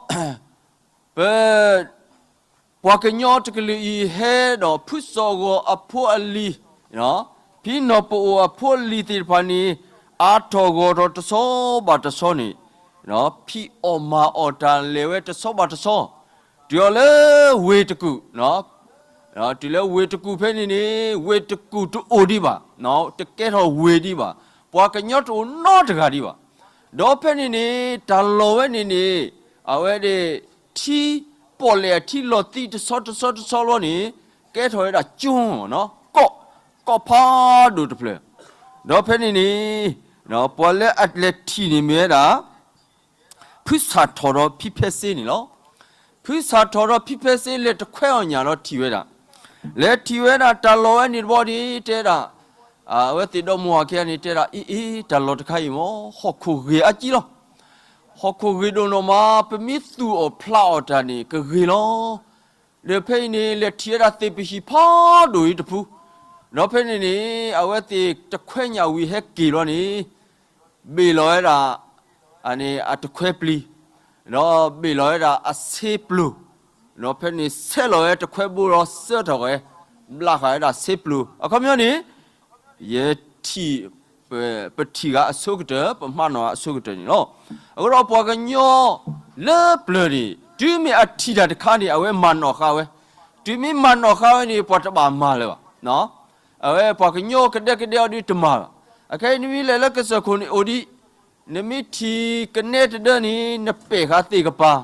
ပ ပှၤကညီတကလုာ်အံၤဟဲဒီးဖုစီၤဂီၤအဖိအလံၤ, ဖံနီၢ်ပအိၣ်အဖိအလံၤသ့ၣ်တဖၣ်န့ၣ်, အါထီၣ်ဂီၢ်ထီၣ်တဆီဘၣ်တဆီန့ၣ်, ဖံးအီၣ်မၤအီၣ်တၢ်လဲၤဝဲတဆီဘၣ်တဆီ, တုၤအီၤလၢဝ့ၢ်တကူၣ်, တုၤလၢဝ့ၢ်တကူၣ်ဖဲန့ၣ်န့ၣ်, ဝ့ၢ်တကူၣ်တအိၣ်ဒံးဘၣ်, တကဲထီၣ်ဝ့ၢ်ဒံးဘၣ်, ပှၤကညီတအိၣ်နီတဂၤဒံးဘၣ်. ဒီးဖဲန့ၣ်န့ၣ် တၢ်လီၢ်ဝဲန့ၣ်န့ၣ်, အဝဲဒၣ် ထံ, ပီၣ်လဲၣ်အထံလီၤသံးတဆီတဆီတဆီလီၤန့ၣ်, ကဲထီၣ်ဝဲဒၣ်ကၠိ, ကီၢ်, ကီၢ်ဖးဒိၣ်တဖျၢၣ်, ဒီးဖဲန့ၣ်န့ၣ်, ပှၤလၢအလဲၤထံၣ်န့ၣ်မ့ၢ်ဝဲဒၣ် ဖုစၢ်ထီၣ်ဒီးဖံဖဲစ့န့ၣ်လီၤ. ဖုစၢ်ထီၣ်ဒီးဖံဖဲစ့လဲၤတခွဲအီၣ်ညၣ်ဒီးထံၣ်ဝဲဒၣ်, လဲၤထံၣ်ဝဲဒၣ်တၢ်လီၢ်ဝဲန့ၣ်တဘျီန့ၣ် တဲဒၣ်, အဝဲသ့ၣ်ဒီမါဝၤခံဂၤန့ၣ် တဲဒၣ် အ့ အ့ တၢ်လီၢ်တခါအံၤမ့ၢ် ဟီၣ်ခိၣ်ဂ့ၤအါကံလီၤ. ဟီၣ်ခိၣ်ဂ့ၤဒိၣ်နီၢ်မး ပမ့ၢ်သူၣ်အီၣ်ဖျးအီၣ်တၢ်န့ၣ် ကဂ့ၤလီၤ. ဒီးဖဲအံၤန့ၣ် လဲၤထံၣ်ဝဲဒၣ်သ့ၣ်ပဟံၣ်ဖးဒိၣ်အံၤတဖု, ဒီးဖဲန့ၣ်န့ၣ် အဝဲသ့ၣ်တခွဲညၣ်ဝံၤဟဲက့ၤလီၤန့ၣ်, ဘ့ၣ်လီၤဝဲဒၣ် အတခွဲပျံၤ, ဒီးဘ့ၣ်လီၤဝဲဒၣ်အဆ့ပျိၤ, ဒီးဖဲန့ၣ်ဆဲးလီၤဝဲတခွဲဘိဒီးစၢထီၣ်ဝဲ, ဘျးဃာ်ဝဲဒၣ်ဆ့ပျိၤ, အခီပညီန့ၣ် ယထံၣ်, ပထံၣ်ဃာ်အဆိကတၢၢ် ပမၤနီၣ်ဃာ်အဆိကတၢၢ်န့ၣ်လီၤ. အဃိဒီးပှၤကညီလၢပျၢၤန့ၣ် တုၤမ့ၢ်အထံၣ်တၢ်တခါန့ၣ် အဝဲမၤနီၣ်ဃာ်ဝဲ, တုၤမ့ၢ်မၤနီၣ်ဃာ်ဝဲန့ၣ် ပှၤတဘၣ်မၤလၢၤဘၣ်. အဝဲပှၤကညီကဒဲကဒဲအီၤဒ်တမၤဘၣ်. အခဲအံၤနမ့ၢ်လဲၤလၢကစၢၢ်ခိၣ်န့ၣ်အိၣ်ဒံး, နမ့ၢ်ထံၣ်ကနဲတဒၢန့ၣ် နပဲာ်ဃာ်သ့ၣ်ကပၤ,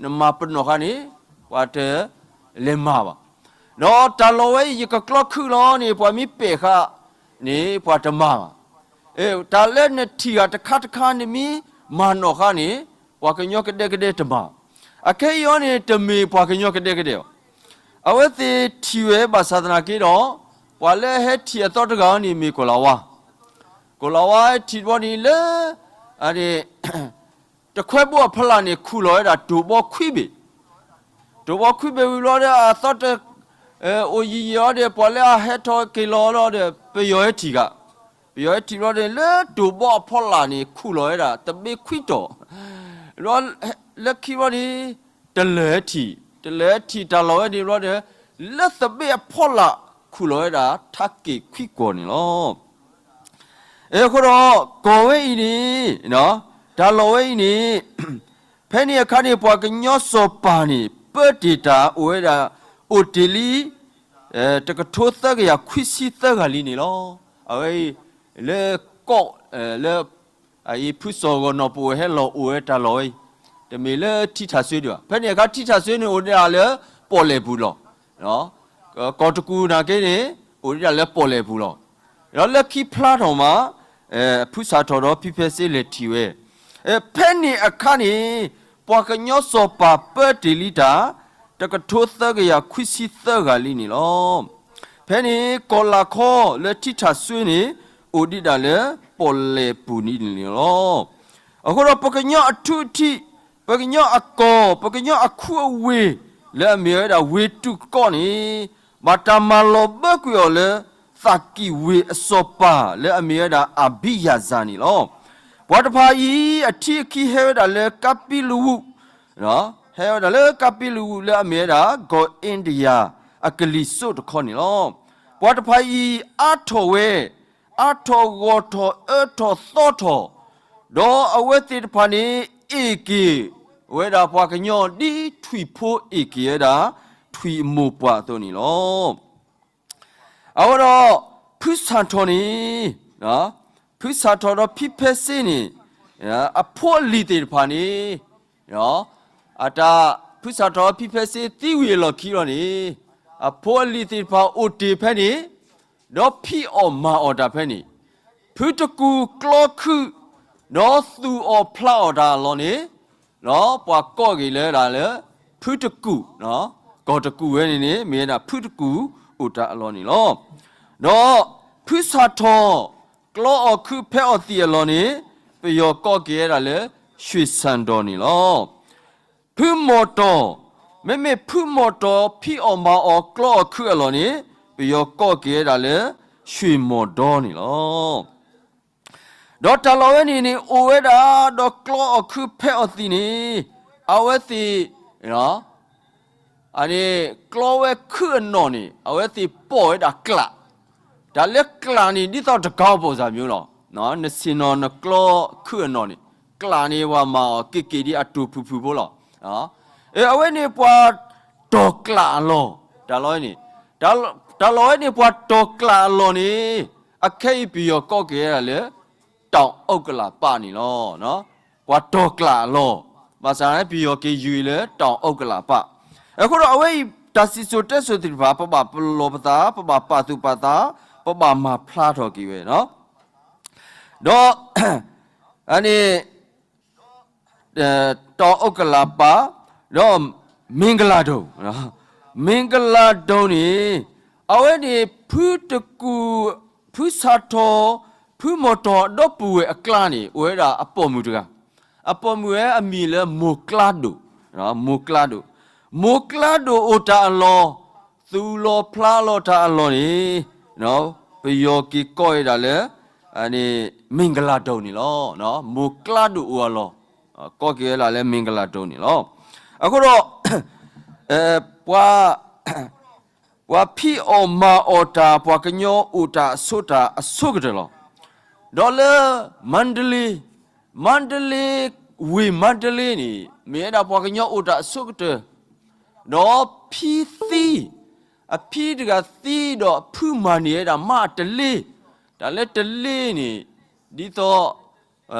နမၤပနီၣ်ဃာ်န့ၣ် ပှၤတလဲၤမၤဘၣ်. ဒီးတၢ်လီၢ်ဝဲအံၤ ယကကျီခုၣ်လီၤန့ၣ် ပှၤမ့ၢ်ပဲာ်ဃာ်န့ၣ် ပှၤတမၤဘၣ်. တၢ်လၢနထံၣ်ဃာ်တခါတခါ နမ့ၢ်မၤနီၣ်ဃာ်န့ၣ် ပှၤကညီကဒဲကဒဲတမၤ. အခဲအံၤအီၤန့ၣ် တမ့ၢ်ပှၤကညီကဒဲကဒဲဘၣ်. အဝဲသ့ၣ်ထံၣ်ဝဲဘၣ်ဆၣ်သနာ်က့ဒီး ပှၤလၢအဟဲထံၣ်အသီတဂၤအီၤန့ၣ် မ့ၢ်ကိၤလၤဝါ, ကိၤလၤဝါထံၣ်တဘျီန့ၣ်လၢ တခွဲဘိအဖီလာ်န့ၣ် ခူၣ်လီၤဝဲဒၣ်တိၢ်ဘီခွံဘ့ၣ်, တိၢ်ဘီခွံဘ့ၣ်ဝံၤဘျီဒီး အသီတ အိၣ်ယံာ်ယံာ်အီၤဒီး ပှၤလၢအဟဲထီၣ်က့ၤလီၤလီၤဒီး ပယီၤဟဲထံၣ်ဃာ်, ပယီၤဟဲထံၣ်ဘျီန့ၣ် လၢတိၤဘီအဖီလာ်န့ၣ် ခူၣ်လီၤဝဲဒၣ် သဘ့ၣ်ခွံတီၤ, ဒီးလၢခံဘျီန့ၣ် တလၢၤထံၣ်, တလၢၤထံၣ် တၢ်လီၢ်ဝဲန့ၣ်ဘျီဒီး လၢသဘ့ၣ်အဖီလာ် ခူၣ်လီၤဝဲဒၣ် ထးက့ၣ်ခွံကွီၢ်န့ၣ်လီၤ. အဃိဒီး ကီၢ်ဝဲအံၤန့ၣ်, တၢ်လီၢ်ဝဲအံၤန့ၣ် ဖဲန့ၣ်အခါန့ၣ် ပှၤကညီစီၤပၤန့ၣ် ပၢတ့ၢ်တၢ်အိၣ်ဝဲဒၣ် အိၣ်တ့ၢ်လံ တကထိသၢကယၤခွံဆံသၢဂၤလံန့ၣ်လီၤ. အဝဲအံၤ လၢကီၢ် လၢ အအံၤဖုစီၤဂီၤနီၢ်ပအိၣ်ဟဲလီၤအိၣ်ဝဲတၢ်လီၢ်ဝဲအံၤ, တမ့ၢ်လၢထံထၣ်စွ့ဒံးဘၣ်. ဖဲန့ၣ်အခါထံထၣ်စွ့န့ၣ်အိၣ်ဒၣ်လၢပီၣ်လဲၣ်ပူၤလီၤ. ကီၢ်တကူၣ်နာ်က့န့ၣ် အိၣ်ဒၣ်လၢပီၣ်လဲၣ်ပူၤလီၤ. ဒီးလၢခံဖျါထီၣ်မး ဖုစၢ်ထီၣ်ဒီးဖံဖဲစ့လဲၤထံၣ်ဝဲ, ဖဲန့ၣ်အခါန့ၣ် ပှၤကညီစီၤပၤပၢတ့ၢ်လံတၢ် တကထိသၢကယၤခွံဆံသၢဂၤလံန့ၣ်လီၤ. ဖဲန့ၣ်ကီၢ်လၤခီလၢထံထၣ်စွ့န့ၣ် အိၣ်ဒံးဒၣ်လၢပီၣ်လဲၣ်ပူၤန့ၣ်လီၤ. အဃိဒီးပကညီအထူအထံး, ပကညီအကီၢ်, ပကညီအခုအဝ့ၢ် လၢအမ့ၢ်ဝဲဒၣ်ဝ့ၢ်တူၢ်ကီၢ်န့ၣ် ဘၣ်တၢ်မၤလီၤဘၢကွံာ်အီၤလၢ သးကံၣ်ဝ့ၢ်အစီၤပၤလၢအမ့ၢ်ဝဲဒၣ်အဘံယၤစၤန့ၣ်လီၤ. ပှၤတဖၣ်အံၤ အထံအခံဟဲဝဲဒၣ်လၢကးပံလူးဝူး, ဟဲဝဲဒၣ်လၢကးပံလူးဝူးလၢအမ့ၢ်ဝဲဒၣ် ကီၢ်အ့ဒံယၤအကလံၤစိးတခီန့ၣ်လီၤ. ပှၤတဖၣ်အံၤ အါထီၣ်ဝဲ, အါထီၣ်ဂီၢ်ထီၣ်အၢထီၣ်သီထီၣ်, ဒီးအဝဲသ့ၣ်တဖၣ်န့ၣ် အ့ၣ်က့ၤဝဲဒၣ်ပှၤကညီ ဒ်ထွံၣ်ဖိအ့ၣ်က့ၤဝဲဒၣ် ထွံၣ်အမိၢ်ပှၢ်အသိးန့ၣ်လီၤ. အဃိဒီး ဖုစၢ်ထီၣ်န့ၣ်, ဖုစၢ်ထီၣ်ဒီးဖံဖဲစ့န့ၣ် အဖိအလံၤသ့ၣ်တဖၣ်န့ၣ်, အတၢ် ဖုစၢ်ထီၣ်ဒီးဖံဖဲစ့သံဝံၤအလီၢ်ခံလီၤန့ၣ် အဖိအလံၤသ့ၣ်တဖၣ်အိၣ်တ့ၢ်ဖဲန့ၣ်, ဒီးဖံးအီၣ်မၤအီၣ်တၢ်ဖဲန့ၣ်, ဖုတကူၣ်ကျီခုၣ် ဒီးသူၣ်အီၣ်ဖျးအီၣ်တၢ်အလီၢ်န့ၣ်, ဒီးပှၤကိးက့ၤလၢဒၣ်လၢ ဖုတကူၣ်, ကီၢ်တကူၣ်ဝဲန့ၣ်န့ၣ် မ့ၢ်ဝဲဒၣ်ဖုတကူၣ်အိၣ်တၢ်အလီၢ်န့ၣ်လီၤ. ဒီးဖုစၢ်ထီၣ် ကျီအီၣ်ခုၣ်ဖဲးအီၣ်သံးအလီၢ်န့ၣ် ပယီၤကိးက့ၤဝဲဒၣ်လၢ ရွှေစံတော် န့ၣ်လီၤ. ဖုမီၢ်တီၢ်, မ့မ့ၢ်ဖုမီၢ်တီၢ်ဖံးအီၣ်မၤအီၣ်ကျီအီၣ်ခုၣ်အလီၢ်န့ၣ် ပယီၤကိးက့ၤဝဲဒၣ်လၢ ရွှေမောင်တော န့ၣ်လီၤ. ဒီးတၢ်လီၢ်ဝဲန့ၣ်န့ၣ် အိၣ်ဝဲဒၣ်ဒီးကျီအီၣ်ခုၣ်ဖဲးအီၣ်သံးန့ၣ် အဝဲသ့ၣ် အန့ၣ် ကျီဝဲခုၣ်အနီၢ်န့ၣ် အဝဲသ့ၣ်ပိာ်ဝဲဒၣ်ကျး, တၢ်လၢကျးန့ၣ် ဒ်သိးတကါပိာ်စၢ်မံၤလီၤ. နဆ့ၣ်နီၤနကျီခုၣ်အနီၢ်န့ၣ် ကျးန့ၣ်ပှၤမၤအီၤက့ၤက့ၤဒ်အတိၢ်ဖုၣ်ဖုၣ်ဖိလီၤ. အဝဲန့ၣ်ပှၤတီၢ်ကျးအလီၢ်, တၢ်လီၢ်န့ၣ်, တၢ်လီၢ်ဝဲန့ၣ်ပှၤတီၢ်ကျးအလီၢ်န့ၣ် အခဲအံၤပယီၤကိးက့ၤဝဲဒၣ်လၢ တောင်ဥက္ကလာပ န့ၣ်လီၤ. ပှၤတီၢ်ကျးအလီၢ်, ဘၣ်ဆၣ်န့ၣ် ပယီၤက့ၤယုၢ်အံၤလၢ တောင်ဥက္ကလာပ. အဃိဒီးအဝဲအံၤ တၢ်စံၣ်စိၤတဲစိၤသ့ၣ်တဖၣ် ပဘၣ်ပလီၢ်ပသး, ပဘၣ်ပာ်သူၣ်ပာ်သး, ပဘၣ်မၤဖျါထီၣ်က့ၤဝဲ ဒီး အန့ၣ် တောင်ဥက္ကလာပ ဒီး မင်္ဂလာဒုံ, မင်္ဂလာဒုံန့ၣ် အဝဲန့ၣ် ဖုတကူၣ်, ဖုစၢ်ထီၣ်, ဖုမီၢ်တီၢ်ဒီပုၢ်ဝဲၢ်အကျါန့ၣ် အိၣ်ဝဲဒၣ်အပိာ်မုၣ်တဂၤ, အပိာ်မုၣ်ဝဲအမံၤလၢမိၢ်ကျါဒိၣ်, မိၢ်ကျါဒိၣ်, မိၢ်ကျါဒိၣ်အိၣ်တၢ်အလီၢ်, သူၣ်လီၤဖျါလီၤတၢ်အလီၢ်န့ၣ် ပယီၤက့ၤကိးဝဲဒၣ်လၢ မင်္ဂလာဒုံန့ၣ်လီၤ. မိၢ်ကျါဒိၣ်အိၣ်အလီၢ် ကိးက့ၤဝဲဒၣ်လၢ မင်္ဂလာဒုံန့ၣ်လီၤ. အဃိဒီး ပှၤ ပှၤဖံးအီၣ်မၤအီၣ်တၢ် ပှၤကညီအိၣ်တၢ်အဆိးတၢ်အဆိကတၢၢ်လီၤ. ဒီးလၢ မန္တလေး, မန္တလေး, ဝ့ၢ်မန္တလေးန့ၣ် မ့ၢ်ဝဲဒၣ်ပှၤကညီအိၣ်တၢ်အဆိကတၢၢ်, ဒီးဖံသံ, အဖံတဂၤသံဒီးအဖုမၤန့ၢ်ဝဲဒၣ်မါအတလ့, တၢ်လၢတလ့န့ၣ် ဒ်သိး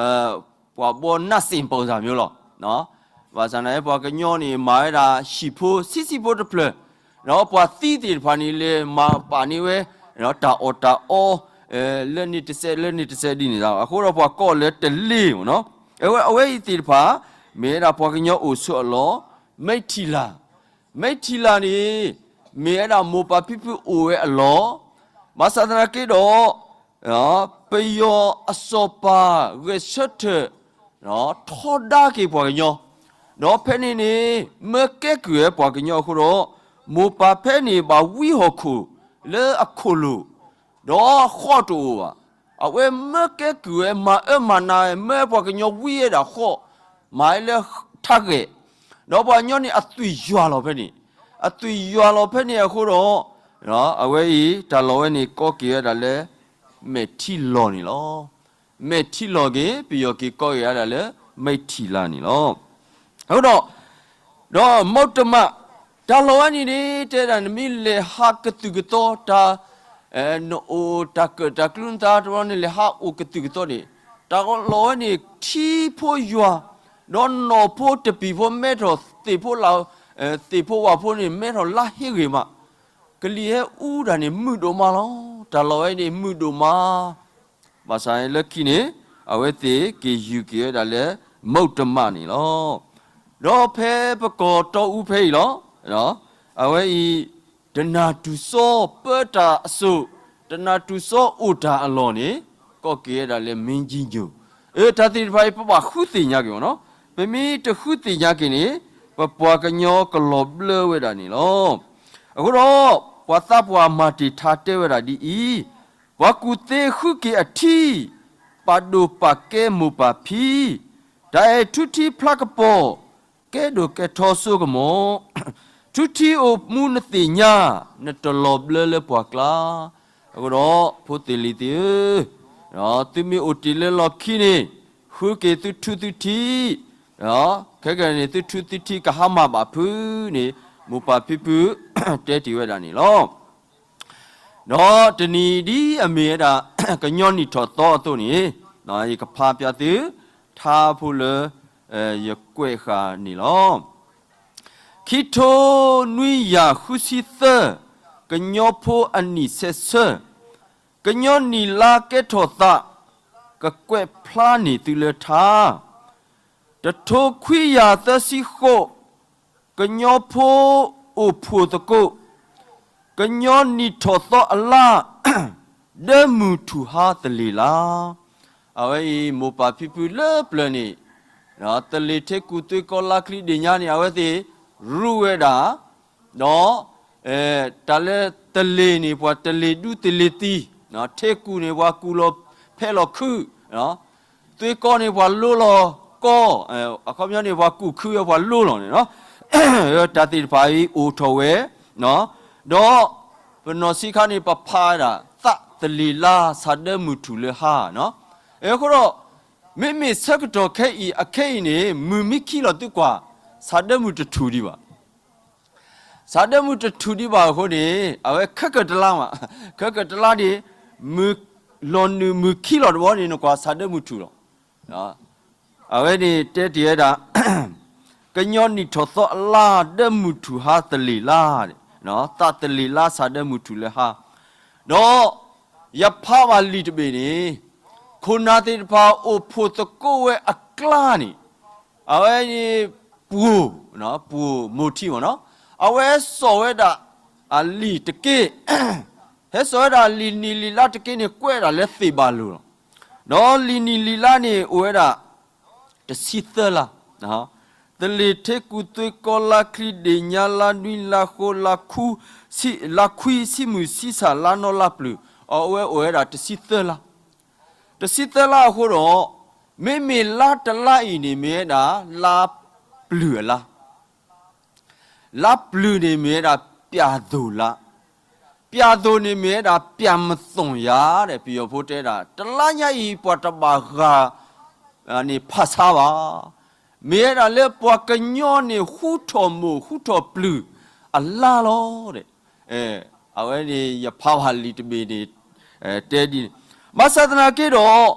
ပှၤဘီနၢ်စ့ၣ်ပိာ်စၢ်မံၤလီၤ. ဘၣ်ဆၣ်န့ၣ် ပှၤကညီန့ၣ် မၤဝဲဒၣ်ဟံၣ်ဖိဆံးဆံးဖိတဖျၢၣ်, ဒီးပှၤသံသ့ၣ်တဖၣ်န့ၣ် လဲၤမၤပာ်န့ၢ်ဝဲ တၢ်အီၣ်တၢ်အီ လၢန့ၣ်တစဲး လၢန့ၣ်တစဲးဒ်န့ၣ်လီၤ. အဃိဒီးပှၤကိးလၢတလ့မ့ၢ်နီၤ. အဝဲအံၤသ့ၣ်တဖၣ် မ့ၢ်ဝဲဒၣ်ပှၤကညီအိၣ်ဆိးအလီၢ်, မိထ္ထီလာ, မိထ္ထီလာန့ၣ် မ့ၢ်ဝဲဒၣ်မိၢ်ပၢ်ဖံဖုအိၣ်ဝဲအလီၢ်, ဘၣ်ဆၣ်သနာ်က့ဒီး ပယီၤအစီၤပၤဂဲၤဆၢထၢၣ် ထီဒါက့ၤပှၤကညီ, ဒီးဖဲန့ၣ်န့ၣ် မၢကဲကုၢ်ဝဲပှၤကညီအဃိဒီး မိၢ်ပၢ်ဖဲန့ၣ်ဘၣ်ဝံဟီၣ်ခိၣ်လၢအခိၣ်လိၤ, ဒီးဃီတအိၣ်ဘၣ်. အဝဲမၢကဲကုၢ်ဝဲ မၤအၢမၤနးဝဲ မၢပှၤကညီဝံဝဲဒၣ်ဃီ, မၤဝဲလၢထးဂဲာ်, ဒီးပှၤကညီန့ၣ်အသွံၣ်ယွၤလီၤဖဲန့ၣ်, အသွံၣ်ယွၤလီၤဖဲန့ၣ်အဃိဒီး, အဝဲအံၤ တၢ်လီၢ်ဝဲန့ၣ် ကိးက့ၤဝဲဒၣ်လၢ မဲာ်ထံလီၢ်န့ၣ်လီၤ. မဲာ်ထံလီၢ်က့ၤ ပယီၤက့ၤကိးက့ၤဝဲဒၣ်လၢ မဲာ်ထံလီၢ်န့ၣ်လီၤ. အဃိဒီး ဒီးမုတ်တမ တၢ်လီၢ်ဝဲန့ၣ်န့ၣ် တဲဒၣ်နမ့ၢ်လဲၤဟးကသုၣ်ကသီတၢ်, နအိၣ်တၢ်ကၢၣ်တၢ်ကျူနသးတဘျီန့ၣ် လဲၤဟးအိၣ်ကသုၣ်ကသီန့ၣ်, တၢ်လီၢ်ဝဲန့ၣ် ထံဖိယွၤ, ဒီးနီၢ်ဖိတပံာ်ဖိမဲထီၣ်သ့ၣ်ဖိလၢ်, သ့ၣ်ဖိဝၣ်ဖိန့ၣ် မဲထီၣ်လါဟ့ဂ့ၤမး, ကလံၤဟဲအူဒၣ်န့ၣ် မုာ်ဒိၣ်မးလီၤ. တၢ်လီၢ်ဝဲန့ၣ် မုာ်ဒိၣ်မး ဘၣ်ဆၣ်လၢခံန့ၣ် အဝဲသ့ၣ်က့ၤယုၢ်က့ၤဝဲဒၣ်လၢ မုတ်တမန့ၣ်လီၤ. ဒီးဖဲပကီၢ်တီအူဖဲအံၤလီၤ. အဝဲအံၤ တနၢ်တူၢ်စီပၢတၢ်အစိၣ်, တနၢ်တူၢ်စီအိၣ်တၢ်အလီၢ်န့ၣ် ကိးက့ၤဝဲဒၣ်လၢ မင်းကြီးမြို့. အၢ တၢ်သ့ၣ်တဖၣ်အံၤ ပဘၣ်ဃုသ့ၣ်ညါက့ၤမ့ၢ်နီၤ. ပမ့ၢ်တဃုသ့ၣ်ညါက့ၤန့ၣ် ပပှၤကညီကလီၤဘျၢဝဲဒၣ်န့ၣ်လီၤ. အဃိဒီး ပှၤသးပှၢ်မၤတ့ၢ်ထါတဲဝဲဒၣ်ဒ်အံၤ, ပှၤကူၣ်သ့ဃုက့ၤအထံ, ပာ်ဒိၣ်ပာ်ကဲမိၢ်ပၢ်ဖံ, တၢ်အဲၣ်ထူထံဖျါကပီၤ, ကဲဒိၣ်ကဲထီစိကမီၤ, ထူထံအိၣ်မူနသ့ၣ်ညါ, နတလီၤဘျၢလၢပှၤကျါ. အဃိဒီး ဖိသ့ၣ်လံၤသ့ၣ်ဧၢ, သုမ့ၢ်အိၣ်တ့ၢ်လၢလီၢ်ခံန့ၣ် ဃုက့ၤသုထူသုထံ, ခဲကနံၣ်န့ၣ် သုထူသုထံကဟါမၢ်ဘၣ်ဖုန့ၣ် မိၢ်ပၢ်ဖံဖု တဲတ့ၢ်ဝဲဒၣ်န့ၣ်လီၤ. ဒီးတနံၤဒ်အမ့ၢ်ဝဲဒၣ် ကညီနံၣ်ထီၣ်သီအသိးန့ၣ် ယကဖးပၠးသု ထါဖိလၢ ယကွဲးဃာ်န့ၣ်လီၤ. ခံထိနွံယၤဃုဆံသၢ ကညီဖိအနံၣ်ဆဲးဆၢ, ကညီနံၣ်လါကဲထီၣ်သး ကကွဲးဖျါန့ၢ်သုလၢထါ, တထိခွံယၤသၢဆံဃိး ကညီဖိအိၣ်ဖှိၣ်သကိး, ကညီနံၣ်ထီၣ်သီအလါ ဒၢမုၢ်ထူၣ်ဟါသလ့ၤလါ. အဝဲအံၤ မိၢ်ပၢ်ဖံဖုလၢပျၢၤန့ၣ် သလ့ၤထ့ကူၣ်သွ့ကီလါချံဒ့ၣ်ညါန့ၣ် အဝဲသ့ၣ်ရူဝဲဒၣ်, ဒီး တၢ်လၢသလ့ၤန့ၣ် ပှၤတလ့ၤဒူသလ့ၤသံ, ထ့ကူၣ်န့ၣ် ပှၤကူၣ်လီၤဖဲလီၤခု, သွ့ကီန့ၣ် ပှၤလိလီၤကီ, အခီပညီန့ၣ် ပှၤကူၣ်ခုဝဲပှၤလိလီၤန့ၣ်လီၤ. တၢ်သ့ၣ်တဖၣ်အံၤအိၣ်ထီၣ်ဝဲ, ဒီး ပနီၢ်ဆံးခါန့ၣ် ပဖးဝဲဒၣ် သးသလ့ၤလါ ဆၣ်ဒၢမုၢ်ထူၣ်လၢဟါ, အဃိဒီး မ့မ့ၢ်ဆၢကတီၢ်ခဲအံၤ အခဲအံၤန့ၣ် မုၢ်မ့ၢ်ခံလီၤသုကွၢ်, ဆၣ်ဒၢမုၢ်တထူၣ်ဒံးဘၣ်. ဆၣ်ဒၢမုၢ်တထူၣ်ဒံးဘၣ်အဃိန့ၣ် အဝဲခဲကတလါမး, ခဲကတလါန့ၣ် လီၤနုာ်မုၢ်ခံလီၤတဘျီန့ၣ် နကွၢ်ဆၣ်ဒၢမုၢ်ထူၣ်လီၤ. အဝဲန့ၣ်တဲတ့ၢ်ဝဲဒၣ် ကညီနံၣ်ထီၣ်သီအလါ ဒၢမုၢ်ထူၣ်ဟါသလ့ၤလါ, သးသလ့ၤလါ ဆၣ်ဒၢမုၢ်ထူၣ်လၢဟါ, ဒီး ယဖးဘၣ်လံာ်တဘ့ၣ်န့ၣ် ခိၣ်နၢ်သ့ၣ်တဖၣ်အိၣ်ဖှိၣ်သကိးဝဲအကျါန့ၣ်, အဝဲန့ၣ် ပှိၢ်, ပှိၢ်မိၢ်ထံမ့ၢ်နီၤ, အဝဲဟဲစိာ်ဝဲဒၣ်အလံာ်တက့ၢ်, ဟဲစိာ်ဝဲဒၣ်လံာ်နံၣ်လံာ်လါတက့ၢ်န့ၣ် ကွဲးဒၣ်လၢသ့ၣ်ဘၣ်လိၤလီၤ. ဒီးလံာ်နံၣ်လံာ်လါန့ၣ် အိၣ်ဝဲဒၣ် တဆံသၢလါ, သလ့ၤထ့ကူၣ်သွ့ကီလါချံဒ့ၣ်ညါလါနွံလါဃိ လါခွံဆံမုၢ်ဆံဆၣ်လါနီလါပျုၢ်, အဝဲအိၣ်ဝဲဒၣ်တဆံသၢလါ, တဆံသၢလါအဃိဒီး မ့မ့ၢ်လါတလါအံၤန့ၣ် မ့ၢ်ဝဲဒၣ်လါပျုၢ်အလါ လါပျုၢ်န့ၣ်မ့ၢ်ဝဲဒၣ်ပျၢ်သိၣ်လါ, ပျၢ်သိၣ်န့ၣ်မ့ၢ်ဝဲဒၣ်ပျၢ်မသွန်ရာ ပယီၤဖိတဲဒၣ် တလါညါအံၤ ပှၤတဘၣ်ဂၤန့ၣ်ဖးဆါဘၣ်, မ့ၢ်ဝဲဒၣ်လၢပှၤကညီန့ၣ် ဃူထီၣ်မိၢ်ဃူထီၣ်ပျုၢ်အလါလီၤ. အဝဲန့ၣ် ယဖးဘၣ်လံာ်တဘ့ၣ်န့ၣ် တဲဒ်န့ၣ်, ဘၣ်ဆၣ်သနာ်က့ဒီး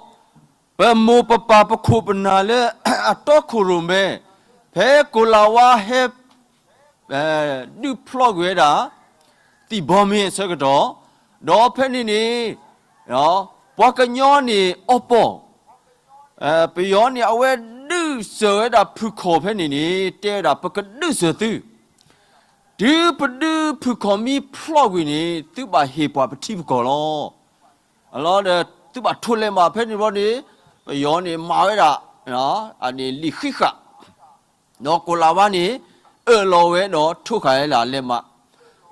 ပမိၢ်ပပၢ်ပခိၣ်ပနၢ်လၢ အတီခိၣ်ရိၣ်မဲ ဖဲကိၤလၤဝါဟဲ ဒုးဖျီကွံာ်ဝဲဒၣ် သံၣ်ဘီမ့ၢ်အဆၢကတီၢ်, ဒီးဖဲန့ၣ်န့ၣ် ပှၤကညီန့ၣ်အီပီၢ်, ပယီၤန့ၣ် အဝဲဒုးစၢၤဝဲဒၣ်ဖုၣ်ခီၣ်ဖဲန့ၣ်န့ၣ် တဲဝဲဒၣ် ပကဒုးစၢၤသု, တုၤပဒုးဖုၣ်ခီၣ်မံဖျီကွံာ်န့ၣ် သုဘၣ်ဟ့ၣ်ပှၤပထံပကီၢ်လီၤ. အလီၢ်ဒီး သုဘၣ်ထိးလဲၤမး ဖဲန့ၣ်ဘျီန့ၣ် ပယီၤန့ၣ်မၤဝဲဒၣ် အန့ၣ်လံာ်ဃံးဃာ်, ဒီးကိၤလၤဝါန့ၣ် အၢၣ်လီၤဝဲဒီးထိးဃာ်ဝဲဒၣ်လဲၤမး,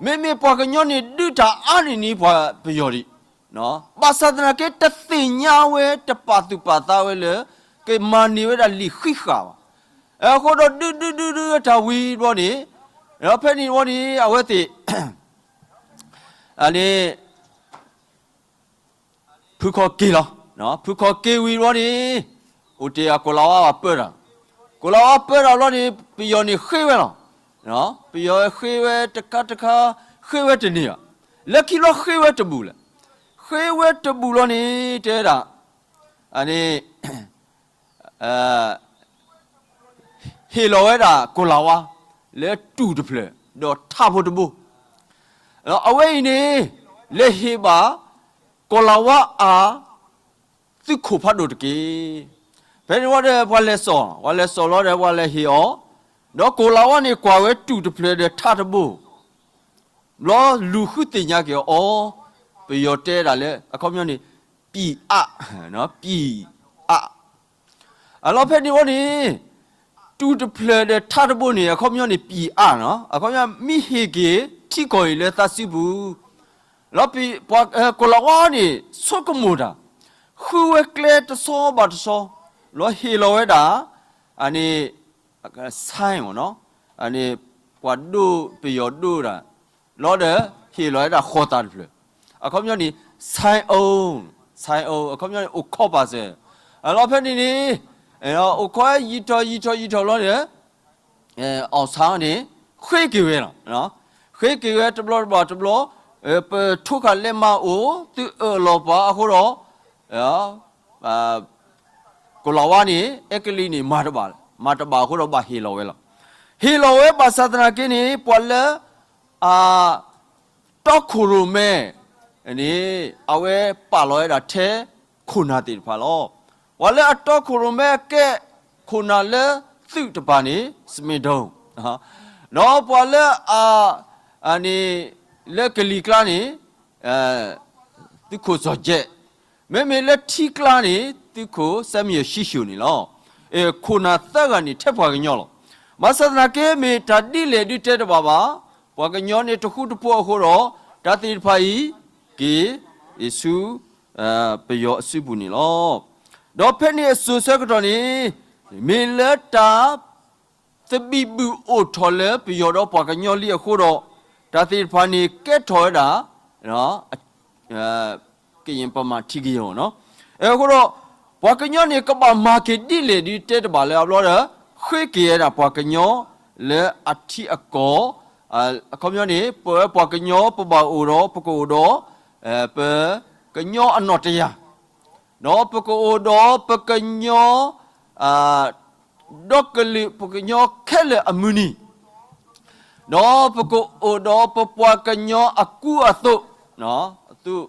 မ့မ့ၢ်ပှၤကညီန့ၣ် ဒုးတၢ်အါန့ၢ်န့ၣ်ပှၤပယီၤဒံး ဘၣ်ဆၣ်သနာ်က့ တသ့ၣ်ညါဝဲ တပာ်သူၣ်ပာ်သးဝဲလၢ ကမၤန့ၢ်ဝဲဒၣ်လံာ်ဃံးဃာ်ဘၣ်. အဃိဒီးဒုးဒုးဒုးဒုးတၢ်ဝံၤဘျီန့ၣ်, ဒီးဖဲန့ၣ်ဘျီန့ၣ် အဝဲသ့ၣ် အန့ၣ် ဖုခီက့ၤလီၤ. ဖုခီက့ၤဝံၤဘျီန့ၣ် အိၣ်တ့ၢ်အကိၤလၤဝါဘၣ်ပၢတၢ်, ကိၤလၤဝါပၢတၢ်ဘျီန့ၣ် ပယီၤန့ၣ်ဃ့ဝဲလီၤ. ပယီၤဃ့ဝဲတခါတခါ, ဃ့ဝဲတန့ၢ်ဘၣ်. လၢခံဘျီဃ့ဝဲတဘူၣ်လဲၣ်. ဃ့ဝဲတဘူၣ်လီၤန့ၣ် တဲဒၣ် အန့ၣ် ဟ့ၣ်လီၤဝဲဒၣ်ကိၤလၤဝါ လၢတူၢ်တဖျၢၣ် ဒီးထးဖိတဘိ, အဝဲအံၤန့ၣ် လဲၤဟ့ၣ်ဘၣ် ကိၤလၤဝါအ သုးခိၣ်ဖးဒိၣ်တက့ၢ်. ဖဲန့ၣ်ဝံၤဒီး ပှၤလဲၤစိာ်, ပှၤလဲၤစိာ်လီၤဒီး ပှၤလဲၤဟ့ၣ်အီၤ, ဒီးကိၤလၤဝါန့ၣ်ကွၢ်ဝဲတူၢ်တဖျၢၣ်ဒီးထးတဘိ, ဘျီလူၤဃုသ့ၣ်ညါက့ၤအီၤ, ပယီၤတဲဒၣ်လၢ အခီပညီန့ၣ် ပံၢ်အး, ပံၢ်အး အလီၤဖဲန့ၣ်ဝံၤန့ၣ် တူၢ်တဖျၢၣ်ဒီးထးတဘိန့ၣ် အခီပညီန့ၣ် ပံၢ်အးနီၤ, အခီပညီမ့ၢ်ဟ့ၣ်က့ၤထံကီၢ်အံၤလၢသးစုပူၤ, လီၤပှၤကိၤလၤဝါန့ၣ် ဆိကမိၣ်တၢ်, ဃုဝဲကျဲတဆီဘၣ်တဆီ, လီၤဟ့ၣ်လီၤဝဲဒၣ် အန့ၣ် ဆဲမ့ၢ်နီၤ, အန့ၣ် ပှၤဒိၣ်ပယီၤဒိၣ်တၢ် လီၤဒီး ဟ့ၣ်လီၤဝဲဒၣ်ဃီသးတဖျၢၣ်, အခီပညီန့ၣ် ဆဲအိၣ်, ဆဲအိၣ် အခီပညီန့ၣ် အိၣ်ခိးပာ်စၢၤ, အလီၤဖဲန့ၣ်န့ၣ် အိၣ်ခိးယံာ်ထီၣ်ယံာ်ထီၣ်ယံာ်ထီၣ်လီၤဒီး အီၣ်ဆၣ်န့ၣ် ဃ့က့ၤဝဲလီၤ, ဃ့က့ၤဝဲတဘျီတဘျီတဘျီ, ပထိခးလဲမၤအိၣ် သုအၢၣ်လီၤပှၤအဃိဒီး ကိၤလၤဝါန့ၣ် အဲကလံးန့ၣ် မၤတဘၣ်, မၤတဘၣ်အဃိဒီးဘၣ်ဟ့ၣ်လီၤဝဲလီၤ. ဟ့ၣ်လီၤဝဲဘၣ်ဆၣ်သနာ်က့န့ၣ် ပှၤလၢ အ တီခိၣ်ရိၣ်မဲ န့ၣ် အဝဲပာ်လီၤဝဲဒၣ်ထဲခိၣ်နၢ်သ့ၣ်တဖၣ်လီၤ. ပှၤလၢအတီခိၣ်ရိၣ်မဲအကဲခိၣ်နၢ်လၢသုးတပၤန့ၣ် စမ့ၣ်ဒိၣ်, ဒီးပှၤလၢအ အန့ၣ် လၢကလံၤကျါန့ၣ် သုးခိၣ်စီၤကဲး, မ့မ့ၢ်လၢထံကျါန့ၣ် သုးခိၣ်စဲမံယၢၣ်ၡံၣ်ၡိၣ်န့ၣ်လီၤ. ခိၣ်နၢ်သၢဂၤန့ၣ်ထဲပှၤကညီလီၤ. ဘၣ်ဆၣ်သနာ်က့မ့ၢ်တၢ်ဒ်လဲၣ်ဒုးတဲတဘၣ်ဘၣ်, ပှၤကညီန့ၣ်တဃူတဖိးအဃိဒီး တၢ်သ့ၣ်တဖၣ်အံၤ က့ၤဆူ ပယီၤအစုပူၤန့ၣ်လီၤ. ဒီးဖဲန့ၣ်အစိၤဆၢကတီၢ်န့ၣ် မ့ၢ်လၢတၢ် သဘံၣ်ဘုၣ်အိၣ်ထီၣ်လၢပယီၤဒီးပှၤကညီလံအဃိဒီး တၢ်သ့ၣ်တဖၣ်န့ၣ်ကဲထီၣ်ဝဲဒၣ် ကရင်ပမာထံကရင်းနီၤ. အဃိဒီး ပှၤကညီန့ၣ် ကဘၣ်မၤက့ၤဒ်လဲၣ်ဒုးတဲတဘၣ်လၢအဘျီဒီး ဃ့က့ၤဝဲဒၣ်ပှၤကညီလၢအထံအကီၢ်, အခီပညီန့ၣ် ပဝဲပှၤကညီပဘၣ်အိၣ်ဒီး ပကအိၣ်ဒီး ပကညီအနီၣ်တယၢ် ဒီးပကအိၣ်ဒီးပကညီ ဒီကလုာ်ပှၤကညီခဲလၢာ်အမုၢ်နံၤ, ဒီးပကအိၣ်ဒီးပပှၤကညီအကူအသိး, အသိး,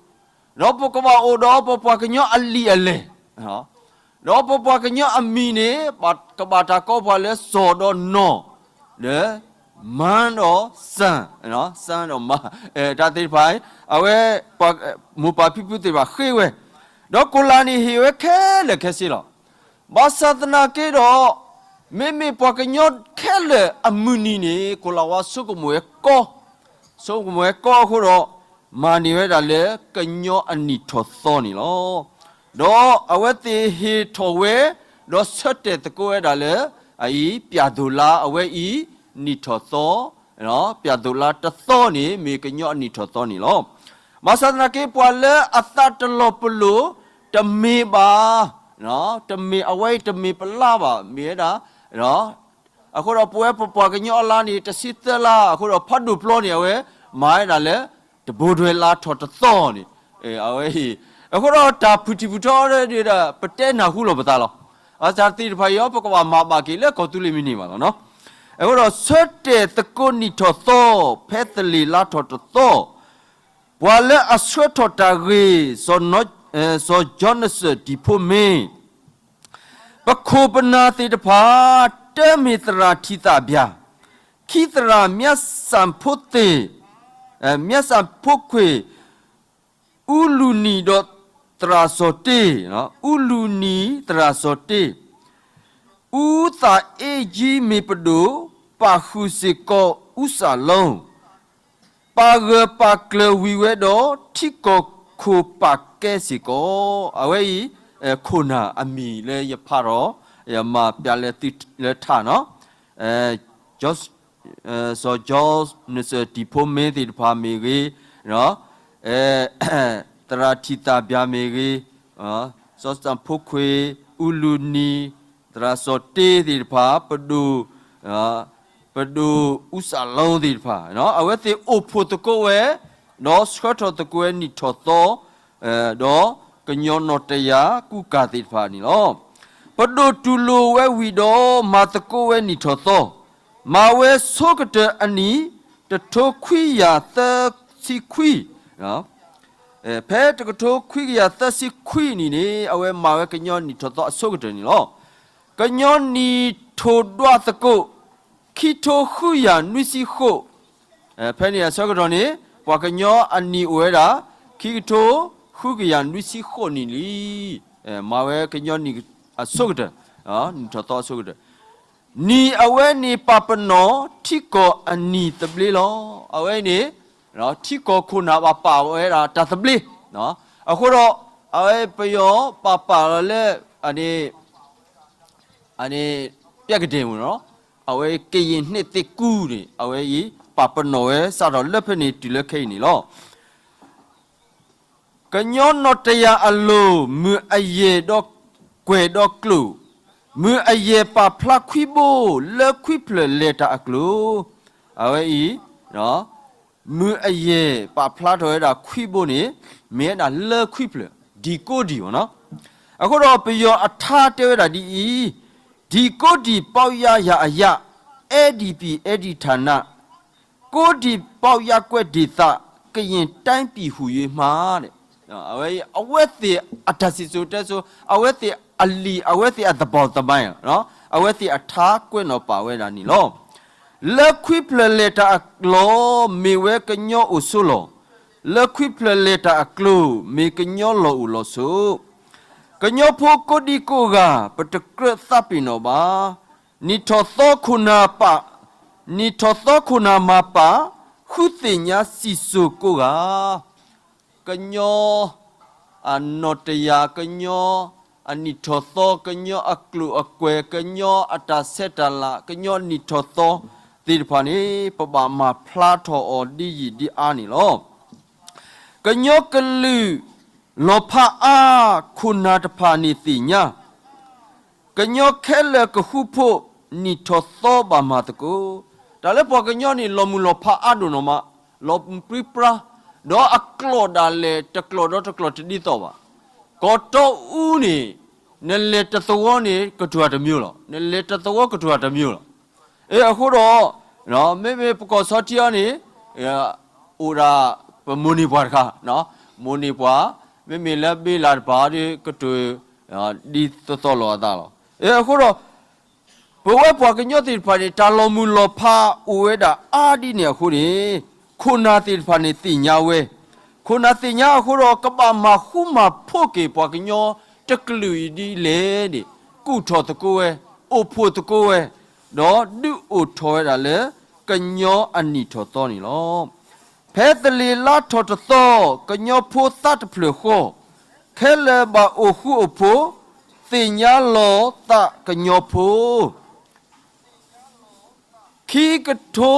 ဒီးပကဘၣ်အိၣ်ဒီးပပှၤကညီအလံာ်အလဲၢ်, ဒီးပပှၤကညီအမံၤန့ၣ် ကဘၣ်တၢ်ကိးပှၤလၢစီၤဒီးနီၢ်, ဒီးမါဒီးစၢ်, စၢ်ဒီးမါ, တၢ်သ့ၣ်တဖၣ် အဝဲ မိၢ်ပၢ်ဖံဖုသ့ၣ်တဖၣ်ဃ့ဝဲ, ဒီးကိၤလၤန့ၣ်ဟ့ၣ်ဝဲခဲလၢာ်ခဲဆ့လီၤ. ဘၣ်ဆၣ်သနာ်က့ဒီး မ့မ့ၢ်ပှၤကညီခဲလၢာ်အမုၢ်နံၤန့ၣ် ကိၤလၤဝါဆိကမိၣ်ဝဲကီ, ဆိကမိၣ်ဝဲကီအဃိဒီး မၤန့ၢ်ဝဲဒၣ်လၢကညီအနံၣ်ထီၣ်သီန့ၣ်လီၤ. ဒီးအဝဲသ့ၣ်ဟ့ၣ်ထီၣ်ဝဲ, ဒီးဆၢတဲာ်သကိးဝဲဒၣ်လၢ အအံၤ ပၠးဒိၣ်လါအဝဲအံၤ နံၣ်ထီၣ်သီ, ပၠးဒိၣ်လါတသီန့ၣ် မ့ၢ်ကညီအနံၣ်ထီၣ်သီန့ၣ်လီၤ. ဘၣ်ဆၣ်သနာ်က့ ပှၤလၢအသးတလီၤပလိာ် တမ့ၢ်ဘၣ်, တမ့ၢ်အဝဲအံၤတမ့ၢ်ပလါဘၣ် မ့ၢ်ဝဲဒၣ်, အဃိဒီးပဝဲပပှၤကညီအလါန့ၣ် တဆံသၢလါ အဃိဒီးဖးဒိၣ်ပျီန့ၣ် အဝဲမၤဝဲဒၣ်လၢ တဘိဒွဲလါထီၣ်တသီန့ၣ်, အဝဲအံၤ, အဃိဒီးတၢ်ဖုၣ်ထံၣ်ဖုၣ်ထီဒီး ပတဲနၢ်ဟူလီၤပသးလီၤ. အတၢ်သ့ၣ်တဖၣ်အံၤ ပကဘၣ်မၤဘၣ်က့ၤလၢကီၢ်သူလ့ၤမ့ၢ်န့ၢ်ဘၣ်လီၤနီၤ. အဃိဒီးဆၢတဲာ်သကိးနံၣ်ထီၣ်သီ ဖဲသလ့ၤလါထီၣ်တသီ, ပှၤလၢအဆှၢထီၣ်တၢ်ဂ့ၢ် စီၤယီနစၢၣ်တံၤဖိမ့ၢ် ပခိၣ်ပနၢ်သ့ၣ်တဖၣ် တၢမ့ၢ်သရၣ်ထံသးဘၠၣ်, ခံသရၣ်မျးစၣ်ဖိသ့ၣ်, မျးစၣ်ဖိခွ့ၣ်, အူလူနံၤဒီးသရၣ်စီၤတ့, အူလူနံၤသရၣ်စီၤတ့, အူသၣ်အ့ကၠံမ့ၢ်ပဒိၣ် ပာ်ဃုာ်စ့ၢ်ကီးအူစၣ်လိ, ပာ်ဂၢၢ်ပာ်ကျၢၤဝံၤဝဲဒီးထံကီၢ် ခိၣ်ပာ်ကဲစ့ၢ်ကီး, အဝဲအံၤ ခိၣ်နၢ်အမံၤလၢယဖးထီၣ် ယမၤပျးလၢသုလၢထးနီၤ, စီၤကၠီနစၢၣ်တံၤဖိမ့ၢ်သ့ၣ်တဖၣ်မ့ၢ်ဂ့ၤ, သရၣ်ထံၣ်သၣ်ဘျၣ်မ့ၢ်ဂ့ၤ, စီၤစတၣ်ဖိခွ့ၣ်, အူလူနံၤ, သရၣ်စီၤတ့သ့ၣ်တဖၣ်, ပဒိၣ် ပဒိၣ်အူစၣ်လိသ့ၣ်တဖၣ်, အဝဲသ့ၣ်အိၣ်ဖှိၣ်သကိးဝဲ, ဒီးဆှၢထီၣ်သကိးဝဲနံၣ်ထီၣ်သီ, ဒီးကညီနီၣ်တယၢ်ကူကၤသ့ၣ်တဖၣ်န့ၣ်လီၤ. ပဒိၣ်တူၢ်လိာ်ဝဲဝံၤဒီးမၤသကိးဝဲနံၣ်ထီၣ်သီ, မၤဝဲဆိကတၢၢ်အနံၣ် တကထိခွံကယၤသၢဆံခွံ ဖဲတကထိခွံကယၤသၢဆံခွံနံၣ်န့ၣ် အဝဲမၤဝဲကညီနံၣ်ထီၣ်သီအဆိကတၢၢ်န့ၣ်လီၤ. ကညီနံၣ်ထိၣ်ဒွးသကိး ခံကထိဃုကယၤနွံဆံဃိး, ဖဲန့ၣ်အဆၢကတီၢ်န့ၣ် ပှၤကညီအနံၣ်အိၣ်ဝဲဒၣ် ခံကထိဃုကယၤနွံဆံဃိးနံၣ်လံ. မၤဝဲကညီနံၣ်အဆိကတၢၢ်, နံၣ်ထီၣ်သီအဆိကတၢၢ် နံၣ်အဝဲန့ၣ်ပာ်ပနီၣ်ထံကီၢ်အနံၣ်သဘျ့လီၤ. အဝဲန့ၣ် ထံကီၢ်ခိၣ်နၢ်ဘၣ်ပာ်ဝဲဒၣ်တၢ်သဘျ့, အဃိဒီး အဝဲပယီၤပာ်ပာ်လီၤလၢ အန့ၣ် အန့ၣ် ပျဲကဒဲမ့ၢ်နီၤ, အဝဲကယံာ်န့ၢ်သ့ၣ်ကူန့ၣ် အဝဲအံၤ ပာ်ပနီၣ်ဝဲစးထီၣ်လၢဖဲန့ၣ်တုၤလၢခဲအံၤန့ၣ်လီၤ. ကညီနီၣ်တယၢ်အလိၤ မုၢ်အယဲၢ်ဒီးကွဲၤဒီးကျိာ်, မုၢ်အယဲၢ်ပာ်ဖျါခွံဘိ လၢခွံဖျၢၣ်လဲၤတၢ်အကျိၤ, အဝဲအံၤ မုၢ်အယဲၢ်ပာ်ဖျါထီၣ်ဝဲဒၣ်ခွံဘိန့ၣ် မ့ၢ်ဝဲဒၣ်လၢခွံဖျၢၣ် ဒံၣ်ကိးဒံၣ်မ့ၢ်နီၤ. အဃိဒီးပယီၤအထါတဲဝဲဒၣ်ဒ်အံၤ, ဒံၣ်ကိးဒံၣ်ပေါက်ယါယၤအယၤ, အဲဒံၣ်ပံၣ်အဲဒံၣ်ထၣ်နး, ကိးဒံၣ်ပေါက်ယါကွဲးဒံၣ်သး, ကယဲၢ်တၢ်ပံၣ်ဟူးယွံမး, အဝဲ အဝဲသ့ၣ်အတၢ်စံၣ်စိၤတဲစိၤ, အဝဲသ့ၣ်အလံာ်, အဝဲသ့ၣ်အသဘီၣ်သဘါ, အဝဲသ့ၣ်အထါကွဲးနီၣ်ပာ်ဝဲဒၣ်န့ၣ်လီၤ. လၢခွံဖျၢၣ်လဲၤတၢ်အလီၢ် မ့ၢ်ဝဲကညီအိၣ်ဆိးလီၢ်, လၢခွံဖျၢၣ်လဲၤတၢ်အကျိၤ မ့ၢ်ကညီလီၢ်အိၣ်လီၢ်ဆိး, ကညီဖိကိးဒံကိးဂၤ ပတကြၢးသးပ့ၤနီၣ်ဘၣ်. နံၣ်ထီၣ်သီခိၣ်နၢ်ပာ်, နံၣ်ထီၣ်သီခိၣ်နၢ်မၤပာ်, ဃုသ့ၣ်ညါစံၣ်စိၤကိးဂၤ, ကညီအနီၣ်တယၢ်, ကညီအနံၣ်ထီၣ်သီ, ကညီအကျိာ်အကွဲၤ, ကညီအတၢ်ဆဲးတၢ်လၤ, ကညီနံၣ်ထီၣ်သီသ့ၣ်တဖၣ်န့ၣ် ပဘၣ်မၤဖျါထီၣ်အီၤဒ်ယံာ်ဒ်အါန့ၣ်လီၤ. ကညီကလုာ်လီၤဖးအါ, ခိၣ်နၢ်တဖၣ်န့ၣ်သ့ၣ်ညါ, ကညီခဲလၢာ်ကဃူဖိး, နံၣ်ထီၣ်သီဘၣ်မၤသကိး, တၢ်လၢပှၤကညီန့ၣ် လီၤမုၢ်လီၤဖးအါဒိၣ်နီၢ်မး, လီၤပြံပြါ, ဒီးအကျိာ်ဒၣ်လဲာ် တကျိာ်ဒီးတကျိာ်တဒ်သိးဘၣ်. ကီၢ်တီအူန့ၣ် နလဲၤတသဝီန့ၣ် ကတၢၢ်တမံၤလီၤ, နလဲၤတသဝီကတၢၢ်တမံၤလီၤ. အဃိဒီး မ့မ့ၢ်ပကီၢ်ဆီထံအံၤန့ၣ် အိၣ်ဒၣ်ပမိၢ်န့ၢ်ပှၤတခါ, မိၢ်န့ၢ်ပှၤ, မ့မ့ၢ်လၢဘ့လးတပၤဒီး ကတၢၢ် ဒ်သိးသိးလိာ်အသးလီၤ. အဃိဒီး ပဝဲပှၤကညီသ့ၣ်တဖၣ်န့ၣ် တၢ်လီၤမုၢ်လီၤဖးအိၣ်ဝဲဒၣ်အါဒ်န့ၣ်အဃိန့ၣ် ခိၣ်နၢ်သ့ၣ်တဖၣ်န့ၣ်သ့ၣ်ညါဝဲ, ခိၣ်နၢ်သ့ၣ်ညါအဃိဒီး ကဘၣ်မၤဃူမၤဖိးက့ၤပှၤကညီတကလုာ်အံၤဒ်လဲၣ်န့ၣ် ကူၣ်ထီၣ်သကိးဝဲ, အိၣ်ဖှိၣ်သကိးဝဲ, ဒီးဒုးအိၣ်ထီၣ်ဝဲဒၣ်လၢကညီအနံၣ်ထီၣ်သီန့ၣ်လီၤ. ဖဲသလ့ၤလါထီၣ်တသီ ကညီဖိသးတဖျၢၣ်ဃီ, ခဲလၢာ်ဘၣ်အိၣ်ဃူအိၣ်ဖိး, သ့ၣ်ညါလီၤသးကညီဖိ ခံကထိ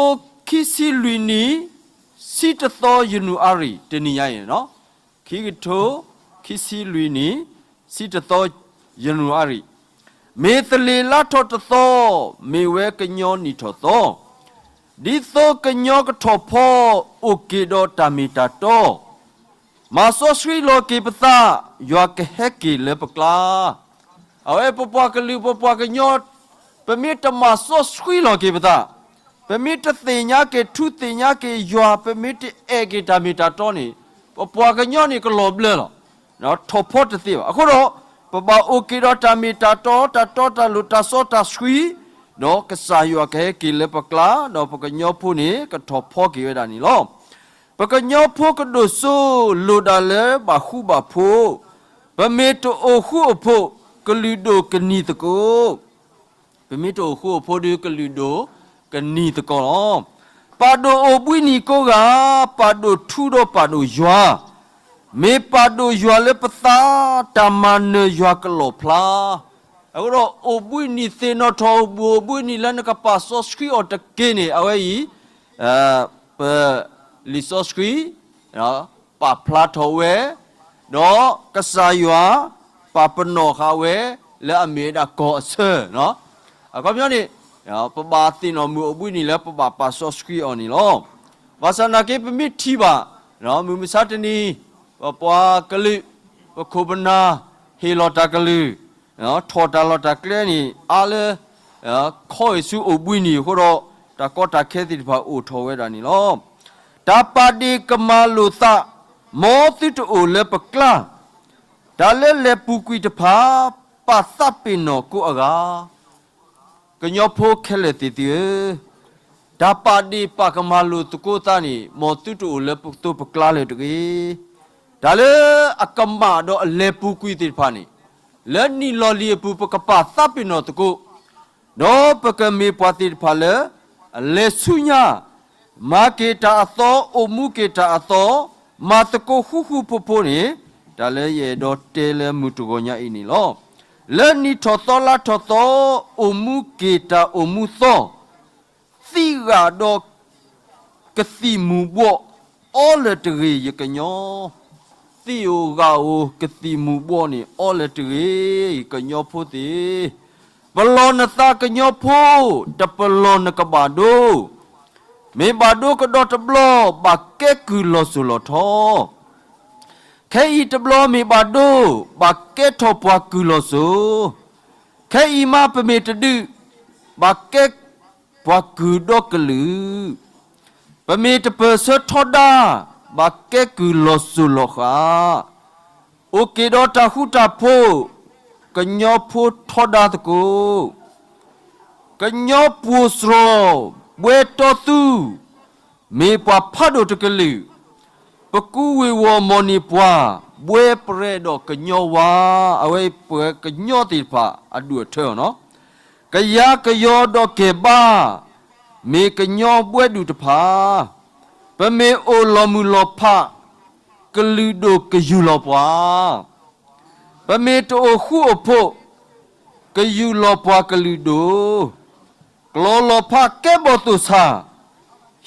ခံဆံလွံၢ်နံၣ် ဆံတသီယနူၤအါရံၤ တနံၤညါအံၤ, ခံကထိခံဆံလွံၢ်နံၣ် ဆံတသီယနူၤအါရံၤ, မ့ၢ်သလ့ၤလါထီၣ်တသီ, မ့ၢ်ဝဲကညီနံၣ်ထီၣ်သီ, ဒ်သိးကညီကထီၣ်ဖီအိၣ်က့ၤဒီးတၢ်မ့ၢ်တၢ်တီ မၤစီဆှံလီၤက့ၤပသး, ယွၤကဟဲက့ၤလၢပကျါ. အဝဲပပှၤကလုာ်ပပှၤကညီ ပမ့ၢ်တမၤစီဆှံလီၤက့ၤပသး, ပမ့ၢ်တသ့ၣ်ညါက့ၤထူသ့ၣ်ညါက့ၤယွၤ, ပမ့ၢ်တအဲၣ်က့ၤတၢ်မ့ၢ်တၢ်တီန့ၣ် ပပှၤကညီန့ၣ်ကလီၤဘျၢလီၤ. ထီၣ်ဖီတသ့ဘၣ်. အဃိဒီး ပဘၣ်အိၣ်က့ၤဒီးတၢ်မ့ၢ်တၢ်တီ, တၢ်တီတၢ်လိၤ, တၢ်စီတၢ်ဆှံ, ဒီးကစၢ်ယွၤကဟဲက့ၤလၢပကျါ, ဒီးပကညီဖိန့ၣ် ကထီၣ်ဖီက့ၤဝဲဒၣ်န့ၣ်လီၤ. ပကညီဖိကဒိၣ်စိ လိၣ်ဒၣ်လၢဘၣ်ဃူဘၣ်ဖိး, ပမ့ၢ်တအိၣ်ဃူအိၣ်ဖိး, ကလုာ်ဒိၣ်ကနံၤသကိး, ပမ့ၢ်တအိၣ်ဃူအိၣ်ဖိးဒီး ကလုာ်ဒိၣ်ကနံၤသကိးလီၤ. ပာ်ဒိၣ်အိၣ်ဘှံးနံၤကိးဂၤ, ပာ်ဒိၣ်ထူဒီးပာ်ဒိၣ်ယွၤ, မ့ၢ်ပာ်ဒိၣ်ယွၤလၢပသး, တၢ်မၤနၢၤယွၤကလီၣ်ဖျါ. အဃိဒီးအိၣ်ဘှံးနံၤသ့ၣ်နီၣ်ထီၣ်အိၣ်ဘှံးနံၤလၢနကပာ်စီဆှံအီၤတက့ၢ်န့ၣ် အဝဲအံၤ ပလံာ်စီဆှံ ပာ်ဖျါထီၣ်ဝဲ, ဒီးကစၢ်ယွၤ ပာ်ပနီၣ်ဃာ်ဝဲ လၢအမ့ၢ်ဝဲဒၣ်ကီၢ်အဆၢ, အခီပညီန့ၣ် ပဘၣ်သ့ၣ်နီၣ်မုၢ်အိၣ်ဘှံးနံၤလၢပဘၣ်ပာ်စီဆှံအီၤန့ၣ်လီၤ. ဘၣ်ဆၣ်နာ်က့ ပမ့ၢ်ထံၣ်ဘၣ် မုၢ်မဆါတနံၤ ပပှၤကလုာ် ပခိၣ်ပနၢ် ဟ့ၣ်လီၤတၢ်ကလုၢ် ထီၣ်တၢ်လီၢ်တၢ်ကျဲန့ၣ် အါလၢ ခီအ့ၣ်ဆူအိၣ်ဘှံးနံၤအဃိဒီး တၢ်ကီတၢ်ခဲသ့ၣ်တဖၣ်အိၣ်ထီၣ်ဝဲဒၣ်န့ၣ်လီၤ. တၢ်ပာ်ဒ့ၣ်ကမၤလိာ်သး မ်သုတအိၣ်လၢပကျါ, တၢ်လၢလဲၤပူၤကွံာ်တဖၣ် ပာ်သးပ့ၤနီၣ်ကိးအဂၤ ကညီဖိခဲလၢာ်သ့ၣ်သုဧၢ, တၢ်ပာ်ဒ့ၣ်ပာ်ကမၤလိာ်သကိးသးန့ၣ် မ်သုတအိၣ်လၢပသိပကျါလၢၤတဂ့ၤ. တၢ်လၢအကမၣ်ဒီးအလဲၤပူၤကွံာ်သ့ၣ်တဖၣ်န့ၣ် လၢနံၣ်လီၢ်လံၤအပူၤ ပကပာ်သးပ့ၤနီၣ်သကိး, ဒီးပကမ့ၢ်ပှၤသ့ၣ်တဖၣ်လၢ အလဲၤဆူညါ မၤက့ၤတၢ်အသီ အိၣ်မူက့ၤတၢ်အသီ မၤသကိးဃူဃူဖိးဖိးန့ၣ် တၢ်လၢယအဲၣ်ဒိးတဲလၢမုၢ်တဂီၤညါအံၤန့ၣ်လီၤ. လၢနံၣ်ထီၣ်သီလါထီၣ်သီ အိၣ်မူက့ၤတၢ်အိၣ်မူသီ သံဂာ်ဒီးကသံၣ်မူၤဘှီး အီလၢၤတဂ့ၤယကညီ, သံၣ်ဧိၤဂာ်ဧိၤ ကသံၣ်မူၤဘှီးန့ၣ် အီလၢၤတဂ့ၤ ကညီဖိသ့ၣ်, ပလီၢ်နသးကညီဖိ တပလီၢ်နကဘၣ်ဒိ, မ့ၢ်ဘၣ်ဒိကဒီးတဘျီ ဘၣ်ကဲကုၢ်လီၤစိၤလီၤထီ, ခဲအံၤတဘျီမ့ၢ်ဘၣ်ဒိ ဘၣ်ကဲထီၣ်ပှၤကုၢ်လီၤစိၤ, ခဲအံၤမးပမ့ၢ်တဒုး ဘၣ်ကဲပှၤကုၢ်ဒီကလုာ်, ပမ့ၢ်တပၢၢ်ဆၢထီဒါ ဘၣ်ကဲကုၢ်လီၤစိၤလီၤဃာ်, အိၣ်က့ၤဒီးတၢ်ဃူတၢ်ဖိး ကညီဖိထီဒါသကိး, ကညီပှိၢ်စရီ ဘှဲတီသူ မ့ၢ်ပှၤဖးဒိၣ်တကလုာ်, ပကူဝ့ၤဝီၤမီၢ်န့ၢ်ပှၤ ဘှဲပရဲဒီးကညီဝါ, အဝဲပှၤကညီသ့ၣ်တဖၣ်အဒူၣ်အထၢနီၤ, ကယၤကယီဒီးကဲၤဘါ, မ့ၢ်ကညီဘှဲဒူၣ်တဖၣ်, ပမ့ၢ်အိၣ်လီၤမုၢ်လီၤဖး ကလုာ်ဒိၣ်ကယူၢ်လီၤပှၤ ပမ့ၢ်တအိၣ်ဃူအိၣ်ဖိး, ကယူၢ်လီၤပှၤကလုာ်ဒိၣ်, ကျီလီၤဖးကဲဘီၣ်သိၣ်ဆၣ်,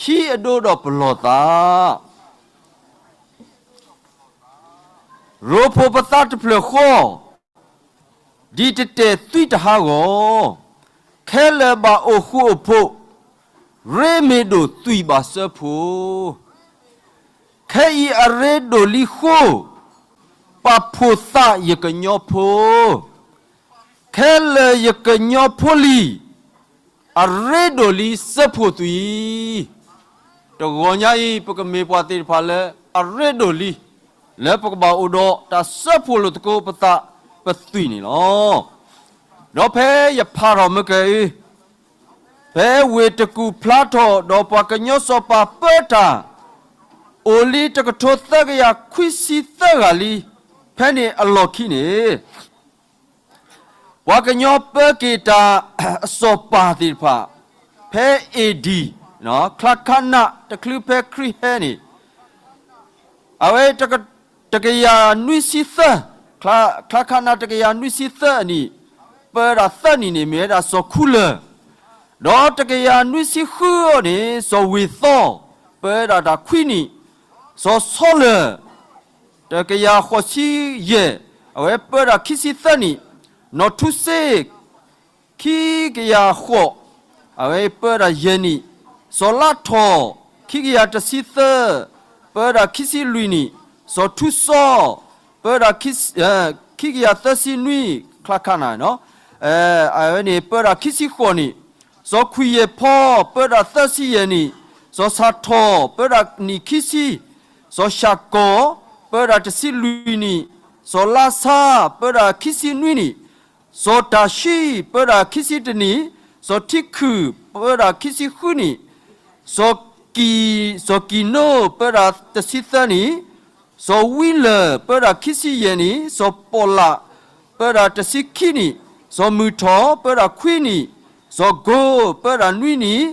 ဟံးအဒိဒီးပလီၢ်သး, ရိဖှိၣ်ပသးတဖျၢၣ်ဃီ, ဒ်တတဲာ်သွံတဟးဂီၤ, ခဲလၢာ်ဘၣ်အိၣ်ဃူအိၣ်ဖိး, ရ့မ့ၢ်ဒိၣ်သွံၣ်ဘၣ်စၢဖှိၣ် ခဲအံၤအရ့ဒိၣ်လံဃိ, ပာ်ဖှိၣ်သးယကညီဖိ, ခဲလၢာ်ယကညီဖိလံၤ, အရ့ဒိၣ်လံစၢဖှိၣ်သွံၣ်, တဂီၤညါအံၤ ပကမ့ၢ်ပှၤသ့ၣ်တဖၣ်လၢအရ့ဒိၣ်လံ, လၢပကဘၣ်အိၣ်ဒီးတၢ်စၢဖှိၣ်လိာ်သကိးပသးပသွံၣ်န့ၣ်လီၤ. ဒီးဖဲယဖးထီၣ်မ့ၢ်ကဲအံၤ, ဖဲဝ့ၢ်တကူၣ်ဖျါထီၣ်ဒီးပှၤကညီစီၤပၤပၢတၢ်, အိၣ်လံတကထိသၢကယၤခွံဆံသၢဂၤလံ, ဖဲန့ၣ်အလီၢ်ခံန့ၣ် ပှၤကညီပၢက့ၤတၢ်အစီၤပၤသ့ၣ်တဖၣ်, ဖဲ A D ချါခါနးတချုးဖဲခရံာ်ဟဲန့ၣ်, အဝဲ တကယၤနွံဆံသၢ, ချါခါနးတကယၤနွံဆံသၢအနံၣ်, ပၢဝဲဒၣ်သၢနံၣ်န့ၣ် မ့ၢ်ဝဲဒၣ်စီၤခူလၢၢ်, ဒီးတကယၤနွံဆံဃုအနံၣ်န့ၣ် စီၤဝ့ၤသီ, ပၢဝဲဒၣ်တၢ်ခွံနံၣ်, စီၤဆီလၢၢ် တကယၤဃိးဆံယဲၢ်, အဝဲပၢဝဲဒၣ်ခံဆံသၢနံၣ်, နီၢ်ထူစ့ ခံကယၤဃိး, အဝဲပၢဝဲဒၣ်ယဲၢ်နံၣ်, စီၤလါထီၣ် ခံကယၤတဆံသၢ, ပၢဝဲဒၣ်ခံဆံလွံၢ်နံၣ်, စီၤထူစီ, ပၢဝဲဒၣ် ခံကယၤသၢဆံနွံ, ချါခါနး, အဝဲန့ၣ် ပၢဝဲဒၣ်ခံဆံဃိးနံၣ်, စီၤခွံယဲၢ်ဖီ, ပၢဝဲဒၣ်သၢဆံယဲၢ်နံၣ်, စီၤဆၣ်ထီၣ်, ပၢဝဲဒၣ်နံၣ်ခံဆံ, စီၤၡၢၣ်ကီၢ်, ပၢဝဲဒၣ်တဆံလွံၢ်နံၣ်, စီၤလါဆါ, ပၢဝဲဒၣ်ခံဆံနွံနံၣ်, စီၤတၢ်ၡံ, ပၢဝဲဒၣ်ခံဆံတနံၣ်, စီၤထံခုၣ်, ပၢဝဲဒၣ်ခံဆံဃုနံၣ်, စီၤကံ, စီၤကံၤနိ, ပၢဝဲဒၣ်တဆံသၢနံၣ်, စီၤဝံလၢၢ်, ပၢဝဲဒၣ်ခံဆံယဲၢ်နံၣ်, စီၤပီၣ်လး, ပၢဝဲဒၣ်တဆံခံနံၣ်, စီၤမုၢ်ထီၣ်, ပၢဝဲဒၣ်ခွံနံၣ်, စီၤကိ, ပၢဝဲဒၣ်နွံနံၣ်,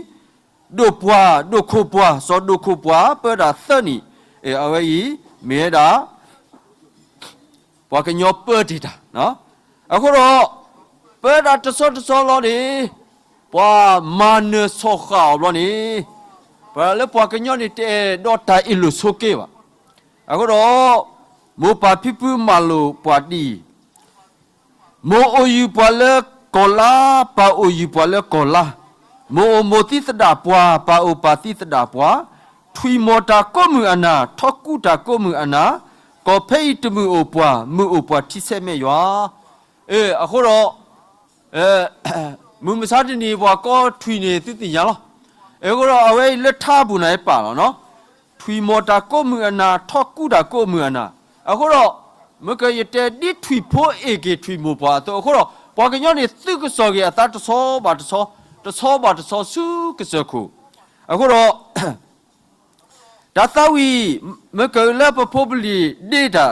ဒိၣ်ပှၢ်, ဒိၣ်ခိၣ်ပှၢ်, စီၤဒိၣ်ခိၣ်ပှၢ်, ပၢဝဲဒၣ်သၢနံၣ်, အဝဲအံၤ မ့ၢ်ဝဲဒၣ် ပှၤကညီပၢတ့ၢ်တၢ်, အဃိဒီး ပၢတၢ်တဆီတဆီလီၤန့ၣ် ပှၤမၤနၢၤဆီၣ်ဃာ်အီၤဘျီန့ၣ် ပှၤလၢပှၤကညီန့ၣ် တအဲၣ်ဒိးတၢ်အ့ၣ်လိာ်ဆိးက့ဘၣ်. အဃိဒီး မိၢ်ပၢ်ဖံဖုမၤလိာ်ပှၤဒ်အံၤ, မိၢ်အိၣ်ယုၢ်ပှၤလၢကီၢ်လါ, ပၢ်အိၣ်ယုၢ်ပှၤလၢကီၢ်လါ, မိၢ်အိၣ်မိၢ်သံသဒၣ်ပှၤ, ပၢ်အိၣ်ပၢ်သံသဒၣ်ပှၤ, ထွံၣ်မီၢ်တၢ်ကိးမုၢ်အနၢ်, ထီကူတၢ်ကိးမုၢ်အနၢ်, ကီၢ်ဖဲအံၤတမုၢ်အိၣ်ပှၢ်, မုၢ်အိၣ်ပှၢ်ထံဆဲးမဲာ်ယွၤ. အဃိဒီး မုၢ်မဆါတနံၤပှၤကိးထွံၣ်န့ၣ် သုသ့ၣ်ညါလီၤ. အဃိဒီး အဝဲအံၤလၢထါအပူၤန့ၣ်ပာ်လီၤနီၤ, ထွံၣ်မီၢ်တၢ်ကိးမုၢ်အနၢ်, ထီကူတၢ်ကိးမုၢ်အနၢ်. အဃိဒီး မ့ၢ်ကယတဲဒ်ထွံၣ်ဖိအ့ၣ်က့ၤထွံၣ်မိၢ်ပှၢ်အသိး, အဃိဒီး ပှၤကညီန့ၣ် သုးကစီၣ်က့ၤအသးတဆီဘၣ်တဆီ, တဆီဘၣ်တဆီဆူကစၢၢ်ခိၣ်. အဃိဒီး တၢ်သးဝံၣ် မ့ၢ်ကလၢပဖိပလံၤဒ့တၢ်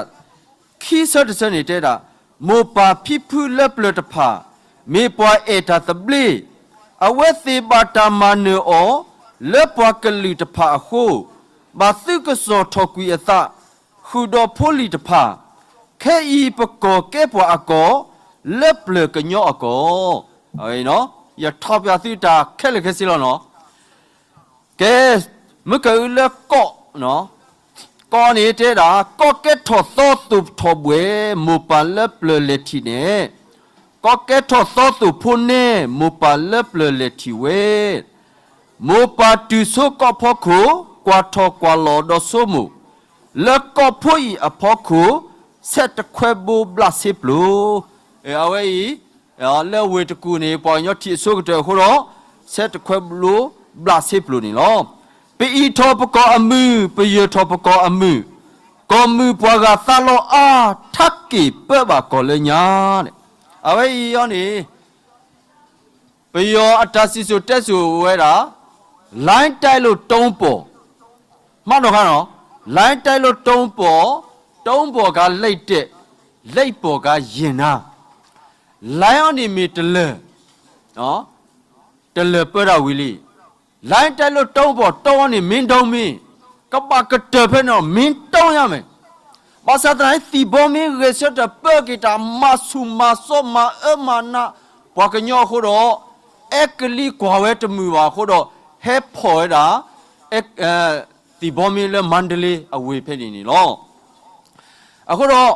ခံဆၢတဆၢန့ၣ်တဲဒၣ်, မိၢ်ပၢ်ဖံဖုလၢပျၢၤတဖၣ် မ့ၢ်ပှၤအဲၣ်တၢ်သဘျ့, အဝဲသ့ၣ်ဘၣ်တၢ်မၤနၢၤအီၤ လၢပှၤကလုာ်တဖၣ်အဃိ, ဘၣ်သုးကစီၣ်ထီၣ်ကွံာ်အသး ဃုာ်ဒီးဖိလံၤတဖၣ်, ခဲအံၤပကီၢ်ကဲပှၤအကီၢ် လၢပျၢၤကညီအကီၢ်. ယထီၣ်ပၠးသုတၢ်ခဲလၢာ်ခဲဆ့လီၤနီၤ. ကဲ, မ့ၢ်ကအုလၢကီၢ်, ကီၢ်န့ၣ်တဲဒၣ် ကီၢ်ကဲထီၣ်သီသိၣ်ထီၣ်ဘှဲၣ် မိၢ်ပၢ်လၢပျၢၤလဲၤထံၣ်နဲၣ်, ကီၢ်ကဲထီၣ်သီသိၣ်ဖိနဲၣ် မိၢ်ပၢ်လၢပျၢၤလဲၤထံၣ်ဝဲ, မိၢ်ပၢ်တုၤဆိကီၢ်ဖီခိၣ် ကွၢ်ထီၣ်ကွၢ်လီၤဒီးဆိမိၣ်, လၢကီၢ်ဖိအံၤအဖီခိၣ် ဆဲးတခွဲဘိဘျးဆ့ပျိၤ. အဝဲအံၤ လၢဝ့ၢ်တကူၣ်န့ၣ် ပှၤကညီထံၣ်အဆိကတၢၢ်အဃိဒီး ဆဲးတခွဲဘိဘျးဆ့ပျိၤန့ၣ်လီၤ. ပအံးထီၣ်ပကီၢ်အမုၢ် ပယၢၢ်ထီၣ်ပကီၢ်အမုၢ်, ကီၢ်မုၢ်ပှၤဂၤသးလီအါ ထးက့ၢ်ပၢဘၣ်ကီၢ်လၢညါန့ၣ်. အဝဲအံၤအီၤန့ၣ် ပယီၤအတၢ်စံၣ်စိၤတဲစိၤဝဲဒၣ် လိုင်းတိုင်းလို့ တုံးပေါ်, မးနီၢ်ခါနီၤ, လိုင်းတိုင်းလို့ တုံးပေါ်, တုံးပေါ်က လိပ်တက်, လိပ်ပေါ်က ရင်နာ. လိုင်းအီၤန့ၣ်မ့ၢ်တလၢာ်, တလၢာ်ပၢတၢ်ဝံၤလံ. လိုင်းတိုင်းလို့ တုံးပေါ်, တုံးအီၤန့ၣ် မင်းတုံးမင်း, ကဘၣ်ကတၢၢ်ဖဲန့ၣ် မင်းတုံးရမယ်. ဘၣ်ဆၣ်သနာ်က့ သံၣ်ဘီမ့ၢ်ဂဲၤဆၢထၢၣ်ပၢက့ၤတၢ် မၤဆူၣ်မၤစီမၤအၢမၤနး ပှၤကညီအဃိဒီး အဲကလံးကွၢ်ဝဲတမုာ်ဘၣ်အဃိဒီး ဟဲဖီၣ်ဝဲဒၣ် သံၣ်ဘီမ့ၢ်လၢမါဒလ့အဝ့ၢ်ဖဲန့ၣ်န့ၣ်လီၤ. အဃိဒီး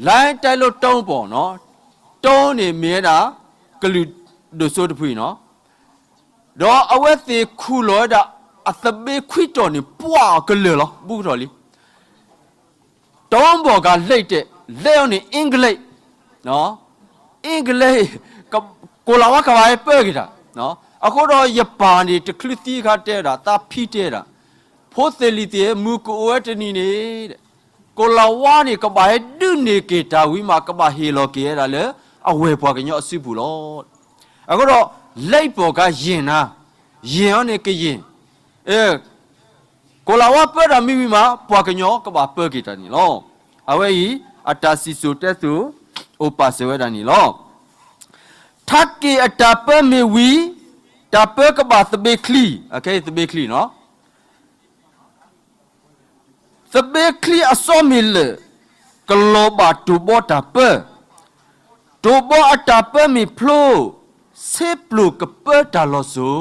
လိုင်းတိုင်းလို့ တုံးပေါ်, တုံးန့ၣ်မ့ၢ်ဝဲဒၣ် ကလုာ်ဒိၣ်စိတဖုအံၤနီၤ. ဒီးအဝဲသ့ၣ်ခူၣ်လီၤဝဲဒၣ် အသဘ့ၣ်ခွံတီၤန့ၣ် ပှၢ်အီၤကလၢာ်လီၤ ဘူးကထီၣ်လံ. တုံးပေါ်က လိပ်တက်, လိပ်အီၤန့ၣ် အင်္ဂလိပ်, အင်္ဂလိပ်, ကိလၤဝါကဘၣ်ဟဲပၢက့ၤတၢ်. အဃိဒီးယပၢ်န့ၣ် တချုးသံအခါတဲဝဲဒၣ်, သးဖံတဲဝဲဒၣ်, ဖိသ့ၣ်လံၤသ့ၣ်ဧၢ, မုၢ်ကအိၣ်ဝဲတနံၤန့ၣ် ကိလၤဝါန့ၣ် ကဘၣ်ဟဲဒုးန့ၢ်က့ၤတၢ်ဝံၤမး ကဘၣ်ဟ့ၣ်လီၤက့ၤဝဲဒၣ်လၢ အဝဲၢ်ပှၤကညီအစုပူၤလီၤ. အဃိဒီး လိပ်ပေါ်က ရင်နာ, ရင်အီၤန့ၣ် ကရင်, ကိလၤဝါပၢတၢ်မ့ၢ်ဝံၤမး ပှၤကညီကဘၣ်ပၢက့ၤတၢ်န့ၣ်လီၤ. အဝဲအံၤ အတၢ်စံၣ်စိၤတဲစိၤ အိၣ်ပာ်စၢၤဝဲဒၣ်န့ၣ်လီၤ. ထးက့ၢ်အတၢ်ပၢမ့ၢ်ဝံၤ တၢ်ပၢကဘၣ်သဘ့ၣ်ချံ, အခဲအံၤသဘ့ၣ်ချံနီၤ. သဘ့ၣ်ချံအစီမ့ၢ်လၢာ် ကလီၤဘၣ်တိၢ်ဘီတၢ်ပၢ, တိၢ်ဘီအတၢ်ပၢမ့ၢ်ဖျိ ဆ့ပျိၢ်ကပၢတၢ်လီၤစိၤ.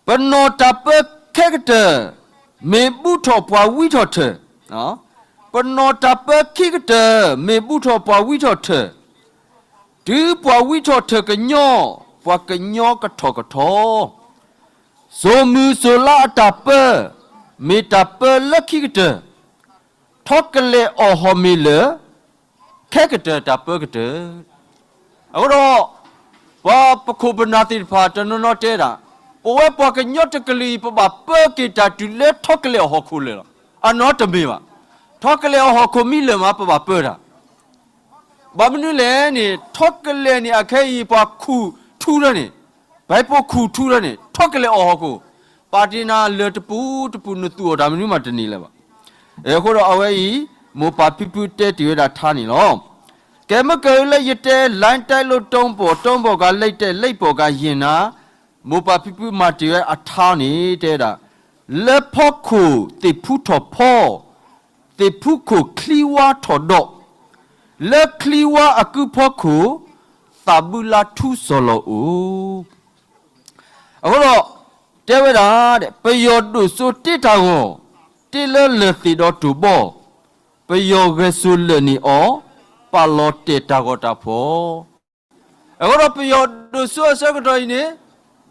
ပနီၢ်တၢ်ပၢခဲကတၢၢ် မ့ၢ်ဘူးထီၣ်ပှၤဝံထီၣ်ထၢၣ်, ပနီၢ်တၢ်ပၢခံကတၢၢ် မ့ၢ်ဘူးထီၣ်ပှၤဝံထီၣ်ထၢၣ်, တုၤပှၤဝံထီၣ်ထၢၣ်ကညီ ပှၤကညီကထီၣ်ကထီ, စိၤမုၢ်စိၤလါအတၢ်ပၢ မ့ၢ်တၢ်ပၢလၢခံကတၢၢ်, ထီကလဲာ်အီၣ်ဟီၣ်မ့ၢ်လၢာ် ခဲကတၢၢ်တၢ်ပၢကတၢၢ်. အဃိဒီး ပှၤပခိၣ်ပနၢ်သ့ၣ်တဖၣ်တနီၤနီၤတဲဒၣ်, ပဝဲပှၤကညီတကလုာ်အံၤ ပဘၣ်ပၢက့ၤတၢ်တုၤလၢထီကလဲာ်အီၣ်ဟီၣ်ခိၣ်လၢာ်လီၤ. အနီတမ့ၢ်ဘၣ်. ထီကလဲာ်အီၣ်ဟီၣ်ခိၣ်မ့ၢ်လၢာ်မး ပဘၣ်ပၢတၢ် ဘၣ်မနုၤလဲၣ်န့ၣ် ထီကလဲာ်န့ၣ် အခဲအံၤပှၤခူၣ်ထူထၢန့ၣ်, ပှၤဟဲပိာ်ခူၣ်ထူထၢန့ၣ် ထီကလဲာ်အီၣ်ဟီၣ်ခိၣ်, ပာ်တ့ၢ်နၤလၢာ်တပူၤတပူၤ နသူၣ်အီၣ်တၢ်မနုၤမးတန့ၢ်လၢၤဘၣ်. အဃိဒီးအဝဲအံၤ မိၢ်ပၢ်ဖံဖုတဲတ့ၢ်ဝဲဒၣ်ထါန့ၣ်လီၤ. ကဲမ့ၢ်ကလၢယတဲ လိုင်းတိုင်းလို့ တုံးပေါ်, တုံးပေါ်က လိပ်တက်, လိပ်ပေါ်က ရင်နာ, မိၢ်ပၢ်ဖံဖုမၤတ့ၢ်ဝဲအထါန့ၣ် တဲဝဲဒၣ် လၢဖီခိၣ်သ့ၣ်ဖူထီၣ်ဖီ, သ့ၣ်ဖူခိၣ်ချံဝါထီၣ်ဒီး, လၢချံဝါအကုဖီခိၣ်, သးဘုလါထူစီၤလီၤအိၣ်. အဃိဒီး တဲဝဲဒၣ်, ပယီၤဒိၣ်စိတ့တၢ်ဂီၤ, တ့လၢလၢၢ်သ့ၣ်ဒီးတိၢ်ဘီ, ပယီၤဂဲၤစိၤလၢာ်န့ၢ်အီၤ, ပာ်လီၤတဲာ်တၢ်ဂီၤတၢ်ဖီၣ်. အဃိဒီးပယီၤဒိၣ်စိအဆၢကတီၢ်အံၤန့ၣ်,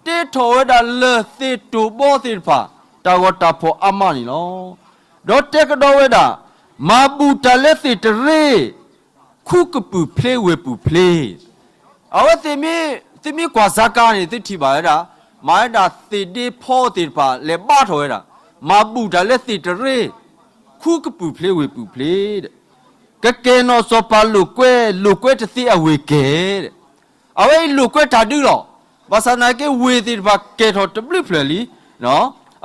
တ့ထီၣ်ဝဲဒၣ်လၢၢ်သ့ၣ်တိၢ်ဘီသ့ၣ်တဖၣ် တၢ်ဂီၤတၢ်ဖီၣ်အါမးန့ၣ်လီၤ. ဒီးတဲကဒီးဝဲဒၣ်, မၤဘူၣ်တၢ်လၢသ့ၣ်တရ့, ခူကပူၤဖျ့ဝ့ၢ်ပူၤဖျ့ အဝဲသ့ၣ်မ့ၢ်, သုမ့ၢ်ကွၢ်စါကါန့ၣ် သုထံၣ်ဘၣ်ဝဲဒၣ်, မၤဝဲဒၣ်သ့ၣ်ဒ့ဖီသ့ၣ်တဖၣ် လဲၤဘါထီၣ်ဝဲဒၣ်, မၤဘူၣ်တၢ်လၢသ့ၣ်တရ့, ခူကပူၤဖျ့ဝ့ၢ်ပူၤဖျ့ဒီး, ကကဲၤနီၣ်စီၤပၤလိာ်ကွဲ, လိာ်ကွဲတသ့အဝ့ၢ်ကဲၤဒီး, အဝဲအံၤလိာ်ကွဲတၢ်ဒုလီၤ. ဘၣ်ဆၣ်သနာ်က့ ဝ့ၢ်သ့ၣ်တဖၣ်ကဲၤထီၣ်တဘျုးဖျၢၣ်လံ,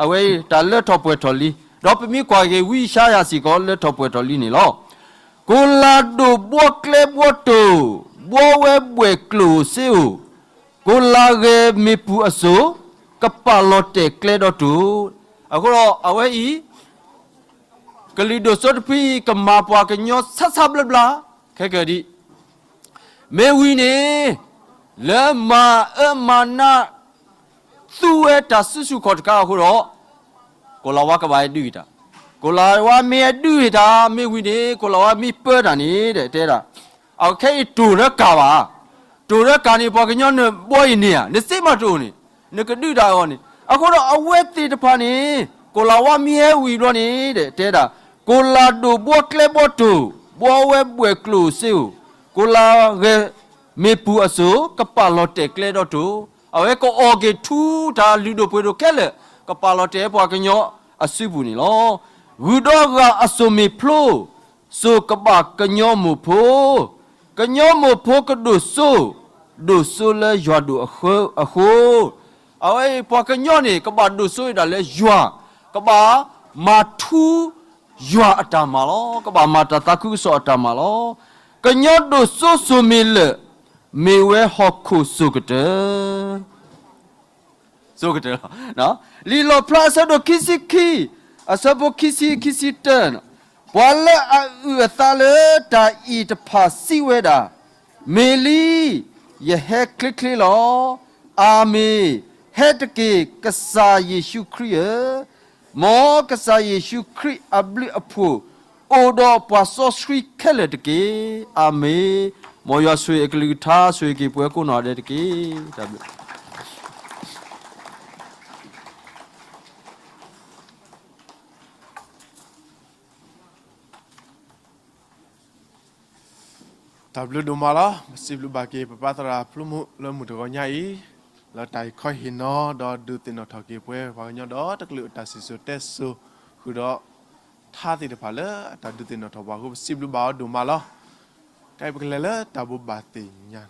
အဝဲအံၤတၢ်လၢထီၣ်ပှဲၤထီၣ်လံ, ဒီးပမ့ၢ်ကွၢ်က့ၤဝံယၡါယၤစ့ၢ်ကီး လၢထီၣ်ပှဲၤထီၣ်လံန့ၣ်လီၤ. ကိၣ်လၤဒိၣ်ဘှီကျဲဘှီတိၢ်, ဘှီဝဲဘှဲၣ်ကျိၣ်စ့ဧိၤ, ကိၣ်လၤဂဲၤမ့ၢ်ပူၤအစိၤ, ကပာ်လီၤတဲာ်ကျဲဒီးတိၢ်. အဃိဒီးအဝဲအံၤ ကလုာ်ဒိၣ်စိတဖုအံၤ ကမၤပှၤကညီဆါဆါဘျါဘျါ, ခဲကဒံး, မ့ၢ်ဝံၤန့ၣ် လၢမၤအၢမၤနး သူဝဲတၢ်စုဆူၣ်ခီၣ်တခါအဃိဒီး, ကိၣ်လၤဝါကဘၣ်ဟဲဒုးတၢ်, ကိၣ်လၤဝါမ့ၢ်ဟဲဒုးတၢ် မ့ၢ်ဝံၤန့ၣ် ကိၣ်လၤဝါမ့ၢ်ပၢတၢ်န့ၣ် တဲဒၣ်, အခဲအံၤတိၢ်လၢကၤဘၣ်, တိၢ်လၢကၤန့ၣ် ပှၤကညီနဘှီအံၤန့ၣ်ဧါ, နစ့မၤတအိၣ်န့ၣ်, နကဒုးတၢ်အဂီၢ်န့ၣ်, အဃိဒီးအဝဲသ့ၣ်တဖၣ်န့ၣ် ကိၣ်လၤဝါမ့ၢ်ဟဲဝံၤဘျီန့ၣ် တဲဒၣ်, ကိၣ်လၤဒိၣ်ဘှီကျဲဘှီတိၢ်, ဘှီဝဲဘှဲၣ်ကျိၣ်စ့ဧိၤ, ကိၣ်လၤဂဲၤမ့ၢ်ပူၤအစိၤ, ကပာ်လီၤတဲာ်ကျဲဒီးတိၢ်, အဝဲကအီၣ်က့ၤထူတၢ်လုၢ်ဒိၣ်ပှ့ၤဒိၣ်ခဲလၢာ်, ကပာ်လီၤတဲာ်ပှၤကညီအစုပူၤန့ၣ်လီၤ. ဂုၢ်ဒီးဂၤအစိၣ်မ့ၢ်ဖျိ, စိၣ်ကဘၣ်ကညီမိၢ်ဖိ, ကညီမိၢ်ဖိကဒိၣ်စိ, ဒိၣ်စိလၢယွၤဒိၣ်အဃိ, အဝဲအံၤပှၤကညီန့ၣ် ကဘၣ်ဒိၣ်စိဝဲဒၣ်လၢယွၤ, ကဘၣ်မၤထူယွၤအတၢ်မၤလီၤ, ကဘၣ်မၤတၢ်သးခုကစီၣ်အတၢ်မၤလီၤ. ကညီဒိၣ်စိစိၣ်မ့ၢ်လၢာ်, မ့ၢ်ဝဲဟီၣ်ခိၣ်စိၣ်ကတၢၢ် စိကတၢၢ်လီၤ. လံာ်လီၣ်ဖျါအဆၢဒိၣ်ခံဆံခံ, အဆၢဖိခံဆံ ခံဆံတၢ, ပှၤလၢအအုၣ်အသးလၢတၢ်အံၤတဖၣ်စံးဝဲဒၣ်, မ့ၢ်လံ, ယဟဲချ့ချ့လီၤ. အၤမ့ၣ်, ဟဲတက့ၢ် ကစၢ်ယ့ၣ်ၡူးခရံာ်ဧၢ, မ်ကစၢ်ယ့ၣ်ၡူးခရံာ်အဘျုးအဖှိၣ် အိၣ်ဒီးပှၤစီဆှံခဲလၢာ်တက့ၢ်. အၤမ့ၣ်. မ်ယွၤဆိၣ်ဂ့ၤအကလုၢ်ကထါ ဆိၣ်ဂ့ၤက့ၤပှၤကိးနီၢ်ဒဲးတက့ၢ်. တၢ်ဘျုး တၢ်ဘျုးဒိၣ်မးလီၤ. ပစံးဘျုးဘၣ်က့ၤပပၢ်သရၣ်ဖျိမုၣ်လၢမုၢ်တဂီၤညါအံၤ, လၢတၢ်အံၤခီဟ့ၣ်နီၤ ဒီးဒုးသ့ၣ်နီၣ်ထီၣ်က့ၤပှၤကညီဒီးတကလုာ်အတၢ်စံၣ်စိၤတဲစိၤ ဃုာ်ဒီး ထါသ့ၣ်တဖၣ်လၢအတၢ်ဒုးသ့ၣ်နီၣ်ထီၣ်ပှၤအဃိ ပစံးဘျုးဘၣ်အီၤဒိၣ်မးလီၤ. ခဲအံၤပကလဲၤလၢတၢ်ဘိးဘၣ်သ့ၣ်ညါ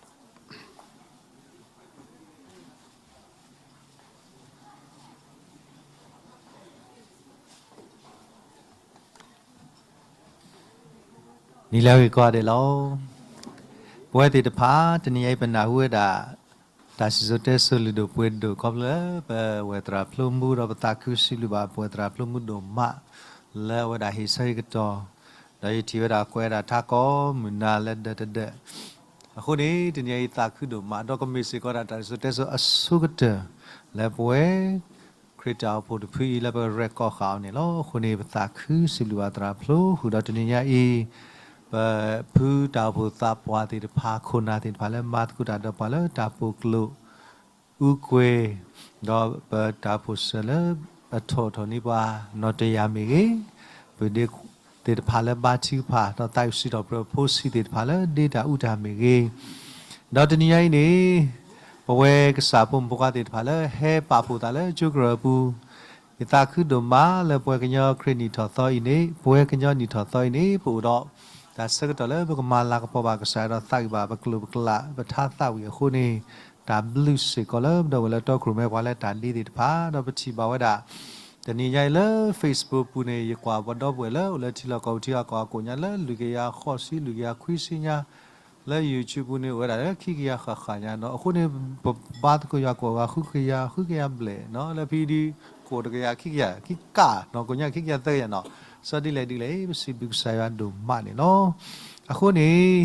နံၤလၢအဂ့ၤကိးဂၤဒဲးလီၤ. ပဝဲသ့ၣ်တဖၣ် တနံၤအံၤပနၢ်ဟူဝဲဒၣ် တၢ်စံၣ်စိၤတဲစိၤလုၢ်ဒိၣ်ပှ့ၤဒိၣ်ခီဖျိလၢ ပဝဲၢ်သရၣ်ဖျိမုၣ်ဒီးပသးခုစံးဘျုးဘၣ်ပဝဲၢ်သရၣ်ဖျိမုၣ်ဒိၣ်မး လၢအဝဲဒၣ်ဟ့ၣ်ဆၢဟ့ၣ်ကတီၢ်, ဒီးယထံၣ်ဝဲဒၣ်ကွဲးဒၣ်ထါကိးမုၢ်နၤလၢဒၢးတဒၢး အဃိန့ၣ် တနံၤအံၤသးခုဒိၣ်မး ဒီးကမ့ၢ်စ့ၢ်ကီးဒၣ်တၢ်စံၣ်စိၤတဲစိၤအဆိကတၢၢ် လၢပဝဲ ခရံာ်တၢ်အိၣ်ဖှိၣ်တဖုအံၤလၢပရဲၣ်ကီၢ်ဃာ်အီၤန့ၣ်လီၤ. အဃိန့ၣ် ပသးခုစံးဘျုးဘၣ်သရၣ်ဖျိ ဃုာ်ဒီးတနံၤညါအံၤ ပဖုတၢ်အိၣ်ဖှိၣ်သးပှၢ်သ့ၣ်တဖၣ် ခိၣ်နၢ်သ့ၣ်တဖၣ်လၢမၤသကိးတၢ်ဒီးပှၤလၢ တၢ်ပိာ်ကျိာ် အူကွဲၤ ဒီးပတၢ်အိၣ်ဖှိၣ်စၢၤလၢ အထီၣ်ထီၣ်န့ၢ်ပှၤ နီၣ်တယၢ်မ့ၢ်ဂ့ၤ, ပဒ့သ့ၣ်တဖၣ်လၢဘါထုကဖၣ် ဒီးသးအုးစံးထီၣ်ပတြၢၤဖိဆံးသ့ၣ်တဖၣ်လၢ ဒ့တၢ်အူတၢ်မ့ၢ်ဂ့ၤ, ဒီးတနံၤညါအံၤန့ၣ် ပဝဲကစၢ်ဖိမုၣ်ဖိခွါသ့ၣ်တဖၣ်လၢ ဟဲပာ်ဖှိၣ်သးလၢကၠိကရၢၢ်အပူၤ ယသးခုဒိၣ်မးလၢပဝဲကညီခရံာ်နံၣ်ထီၣ်သီအံၤန့ၣ် ပဝဲကညီနံၣ်ထီၣ်သီအံၤန့ၣ် ပအိၣ်ဒီး တၢ်ဆၢကတီၢ်လၢပကမၤလၤကပီၤဘၣ်ကစၢ်ဒီးသးဝံၣ်ဘၣ်ပကျိာ်ပကျးပထါသးဝံၣ်အဃိန့ၣ် တၢ်ဘျုးစ့ၢ်ကီးလၢပဒီပုၢ်ဝဲၢ်လၢတီခိၣ်ရိၣ်မဲပှၤလၢတၢ်ဒ့သ့ၣ်တဖၣ် ဒီးပထံၣ်ဘၣ်ဝဲဒၣ် တနံၤညါအံၤလၢ Facebook ပူၤန့ၣ် ယကွၢ်ပှၤဒီပုၢ်ဝဲၢ်လၢအိၣ်လၢထံလီၢ်ကီၢ်ပူၤထံဂၤကီၢ်ဂၤကိးညါလၢ လွံၢ်ကယၤဃိးဆံ လွံၢ်ကယၤခွံဆံညါ လၢ YouTube ပူၤန့ၣ် အိၣ်ဝဲဒၣ်လၢခံကယၤဃၣ်ဃၣ်ညါဒီး အဃိန့ၣ် ပဘါသကိးယွၤကိးဂၤ ဃုကယၤ ဃုကယၤဘျဲၣ်နီၤ လၢဖဲဒုး တကယၤခံကယၤခံကးနီၤ ကိးညါခံကယၤသၢကယၤနီၤ, စီၤဒ်လဲၣ်ဒ်လဲၣ် ပစံးဘျုးကစၢ်ယွၤဒိၣ်မးန့ၣ်လီၤ. အဃိန့ၣ်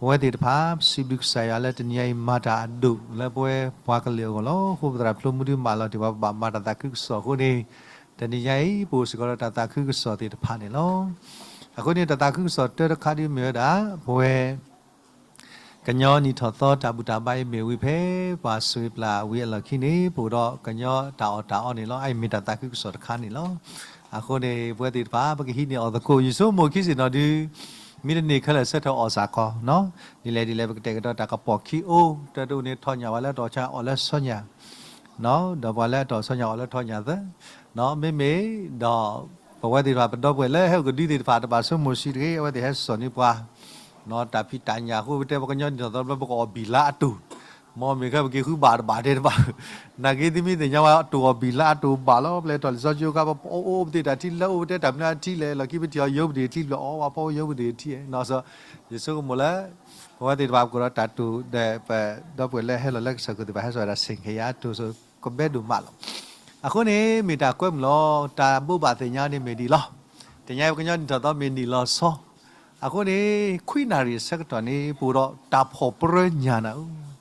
ပဝဲသ့ၣ်တဖၣ် ပစံးဘျုးကစၢ်ယွၤလၢတနံၤညါအံၤမၤတၢ်အဒိၣ်လၢပဝဲပှၤကလုာ်အဂီၢ်လီၤ. အဃိပသရၣ်ဖျိမုၢ်ဒုးမၢလီၤတ့ၢ်ပှၤ ပဘၣ်မၤတၢ်သးခုကစီၣ်အဃိန့ၣ်, တနံၤညါအံၤ ပအိၣ်စ့ၢ်ကီးဒီးတၢ်သးခုကစီၣ်သ့ၣ်တဖၣ်န့ၣ်လီၤ. အဃိန့ၣ် တၢ်သးခုကစီၣ်တၢတခါဒ်မ့ၢ်ဝဲဒၣ် ပဝဲ ကညီနံၣ်ထီၣ်သီတၢ်ဘူၣ်တၢ်ဘါအံၤမ့ၢ်ဝံၤဖဲ ပှၤစူးပျၢ်ဝံၤအလီၢ်ခံန့ၣ် ပအိၣ်ဒီးကညီတၢ်အီၣ်တၢ်အီန့ၣ်လီၤ. အအံၤမ့ၢ်တၢ်သးခုကစီၣ်တခါန့ၣ်လီၤ. အဃိန့ၣ် ပဝဲသ့ၣ်တဖၣ် ပကဟံးန့ၢ်အီၣ်သကိး ယဆိကမိၣ်ခံစ့ၢ်နီၤဒုး မ့ၢ်တန့ၢ်ခဲလၢာ်ဆၢထၢၣ်အီၣ်စ့ၢ်ကီးနီၤ, ဒ်လဲၣ်ဒ်လဲၣ် ပကတဲာ်ကတီၤတၢ်ကပီၢ်ခံအိၣ် တၢ်တအိၣ်န့ၣ်ထီၣ်ညၣ် ပှၤလၢအတီၢ်ဆၢညါအီၣ်လၢဆီညၣ် ဒီးပှၤလၢအတီၢ်ဆီညၣ်အီၣ်လၢထီၣ်ညၣ်သၢ, မ့မ့ၢ်ဒီး ပဝဲသ့ၣ်တဖၣ် ပဒီပုၢ်ဝဲၢ်လၢဟဲအိၣ်ကဒုသ့ၣ်တဖၣ် တဘၣ်ဆိကမိၣ်ဆံးတဂ့ၤ, အဝဲသ့ၣ်ဟဲစိာ်န့ၢ်ပှၤ တၢ်ဖံးတၢ်ညၣ်အဃိ ပတဲပှၤကညီနံၣ်ထီၣ်သီတဘျီ ပကအီၣ်ဘံၣ်လါအတိၢ်, မ်မ့ၢ်ခဲပက့ၤဃုဘၣ်တဘၣ်တဲတဘၣ်, နာ်က့သုမ့ၢ်သ့ၣ်ညါဝဲ အတိၢ်အီၣ်ဘံၣ်လါအတိၢ်ဘၣ်လီၤ, ပလဲၤထီၣ်လံာ်စီဆှံကါ ပအိၣ်အိၣ်ပသ့ၣ်တၢ်ထံလၢအိၣ်ပတဲတၢ်မနုၤအထံလဲၣ် လီၢ်ခံပထံၣ်အီၤယိၤပသ့ၣ်ထံဘျီ အီဝဲဖီယိၤပသ့ၣ်ထံနီၤ, ယဆိကမိၣ်လၢ ပဝဲသ့ၣ်တဖၣ်ပကအိၣ်ဒီးတၢ်တိာ်ဒီး ပဒီပုၢ်ဝဲၢ်လၢဟဲလီၤလၢကစၢၢ်ခိၣ်သ့ၣ်တဖၣ် ဟဲစိာ်ဝဲဒၣ်ဆ့ၣ်ကယၤတိၢ်ဆိကဘဲဒိၣ်မးလီၤ. အဃိန့ၣ် မ့ၢ်တၢ်ကွဲမုာ်လီၤ. တၢ်ဘိးဘၣ်သ့ၣ်ညါန့ၣ်မ့ၢ်ဒ်လီၤ. တနံၤညါပကညီနံၣ်ထီၣ်သီမ့ၢ်နံၣ်လီၤဆီ, အဃိန့ၣ် ခွံနၣ်ရံၣ်အဆၢကတီၢ်န့ၣ် ပအိၣ်ဒီးတၢ်ဖီၣ်ပြၢညၣ်နၤဧၢ,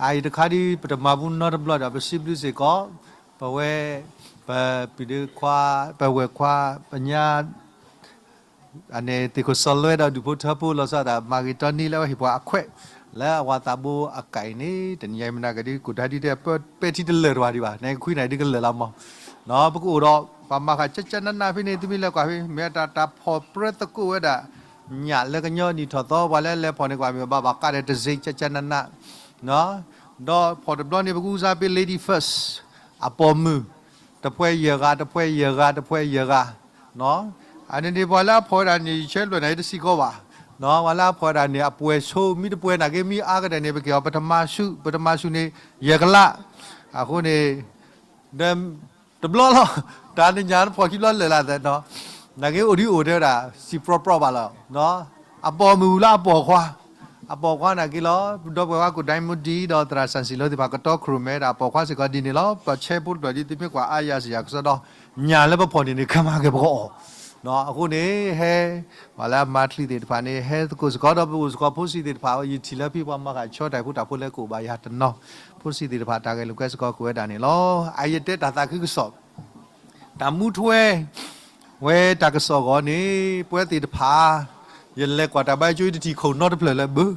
အအံၤတခါဒ်ပတမၤဘူးနီတဘျီဒီး ပစံးဘျုးစ့ၢ်ကီး ပဝဲ ပပုၢ်ဒီခွါ ပဝဲၢ်ခွါ ပညါ အန့ၣ် သ့ၣ်ခိၣ်စီၤလွဲဒီးဒူၣ်ဖိထၢဖိ လီၤဆီဒၣ်တၢ်မၤဂ့ၤတီနံလၢအဝဲဟ့ၣ်ပှၤအခွဲး လၢအဝၤသးဘိအကၣ်အံၤန့ၣ် တနံၤညါမနၤကဒ်ကိၣ်တၢ်ဒ်တဲ ပဲာ်ထံတလၢာ်တဝၤဒံးဘၣ် နခွံနၣ်ရံၣ်ဒ်ကလၢာ်လီၤမး, ပကအိၣ်ဒီး ပှၤမၤဃာ်ကၠၢကၠၢနးနးဖဲန့ၣ် သုမ့ၢ်လဲၤကွၢ်ဖဲ မ့ၢ်တၢ်တၢ်ဖီၣ်ပြၢသကိးဝဲဒၣ် ညၣ်လၢကညီနံၣ်ထီၣ်သီ ပှၤလၢလဲၤဖီၣ်န့ၢ်ကွၢ်မ့ၢ်ဘၣ်ဘၣ်ကးဒီးတစ့ကၠၢကၠၢနးနး ဒီးဖီၣ်တဘျီန့ၣ် ပကဦးစားပေး lady first အပိာ်မုၣ် တဖှဲယဲၢ်ဂၤ တဖှဲယဲၢ်ဂၤ တဖှဲယဲၢ်ဂၤ, အန့ၣ်န့ၣ် ပှၤလၢအဖီၣ်ဝဲဒၣ်န့ၣ် ယဆဲးဘျီၣ်န့ၣ် ယတစံးကီးဘၣ်, ပှၤလၢအဖီၣ်ဝဲဒၣ်န့ၣ် အပှဲၤဆိ မ့ၢ်တပှဲၤနာ်က့ မ့ၢ်အါကတၢၢ်န့ၣ် ပက့ၤအီၤ ပတမၤဆူၣ် ပတမၤဆူၣ်န့ၣ် ယဲၢ်ကလး, အဃိန့ၣ် ဒီး တဘျီလီၤ, တၢ်နညၣ်တဖီၣ်ခံဘျီလၢာ်လၢ်သဲးနီၤ, နာ်က့အိၣ်ဒံးအိၣ်တဲဝဲဒၣ် စံးပြီပြီဘၣ်လီၤ, အပိာ်မုၣ်လၢအပိာ်ခွါ, အပိာ်ခွါနာ်က့လီၤ, ဒီပုၢ်ဝဲၢ်ကွၢ် ဒိၣ်မူဒံး ဒီးသရၣ်စၣ်စံးလိသ့ၣ်တဖၣ် ကတီခိၣ်ရိၣ်မဲဒၣ်အပိာ်ခွါစ့ၢ်ကီးဒ်န့ၣ်လီၤ, ပဆဲးဖိတဖျၢၣ်ဒ်သုမ့ၢ်ကွၢ် အါယၤစယၤကစီဒီ ညၣ်လၢပဖီၣ်န့ၢ်န့ၣ် ခဲမၤက့ၤပကအီၣ်, အဃိန့ၣ် ဟဲ ပှၤလၢအမၤချံသ့ၣ်တဖၣ်န့ၣ် ဟဲသကိးစ့ၢ်ကီးဒီး ပအိၣ်စ့ၢ်ကီးဖိဆံးသ့ၣ်တဖၣ် ယထံၣ်လၢဖံပှၤမၤဃာ်ဆီတၢ်ဖိတၢ်ဖိ လၢကအိၣ်ဘၣ်ယၤတနီၤ, ဖိဆံးသ့ၣ်တဖၣ် တၢ်ဂဲၤလိာ်ကွဲစ့ၢ်ကီးကဝဲဒၣ်န့ၣ်လီၤ, အယတဲတၢ်သးခုကစီၣ် တၢ်မူထွဲ ဝဲတၢ်ကစီၣ်အဂီၢ်န့ၣ် ပဝဲသ့ၣ်တဖၣ် ယလဲၤကွၢ်တၢ်ဘါယွၤကၠိ ယတထံၣ်ခိၣ်နီတဖျၢၣ်လၢဘၣ်,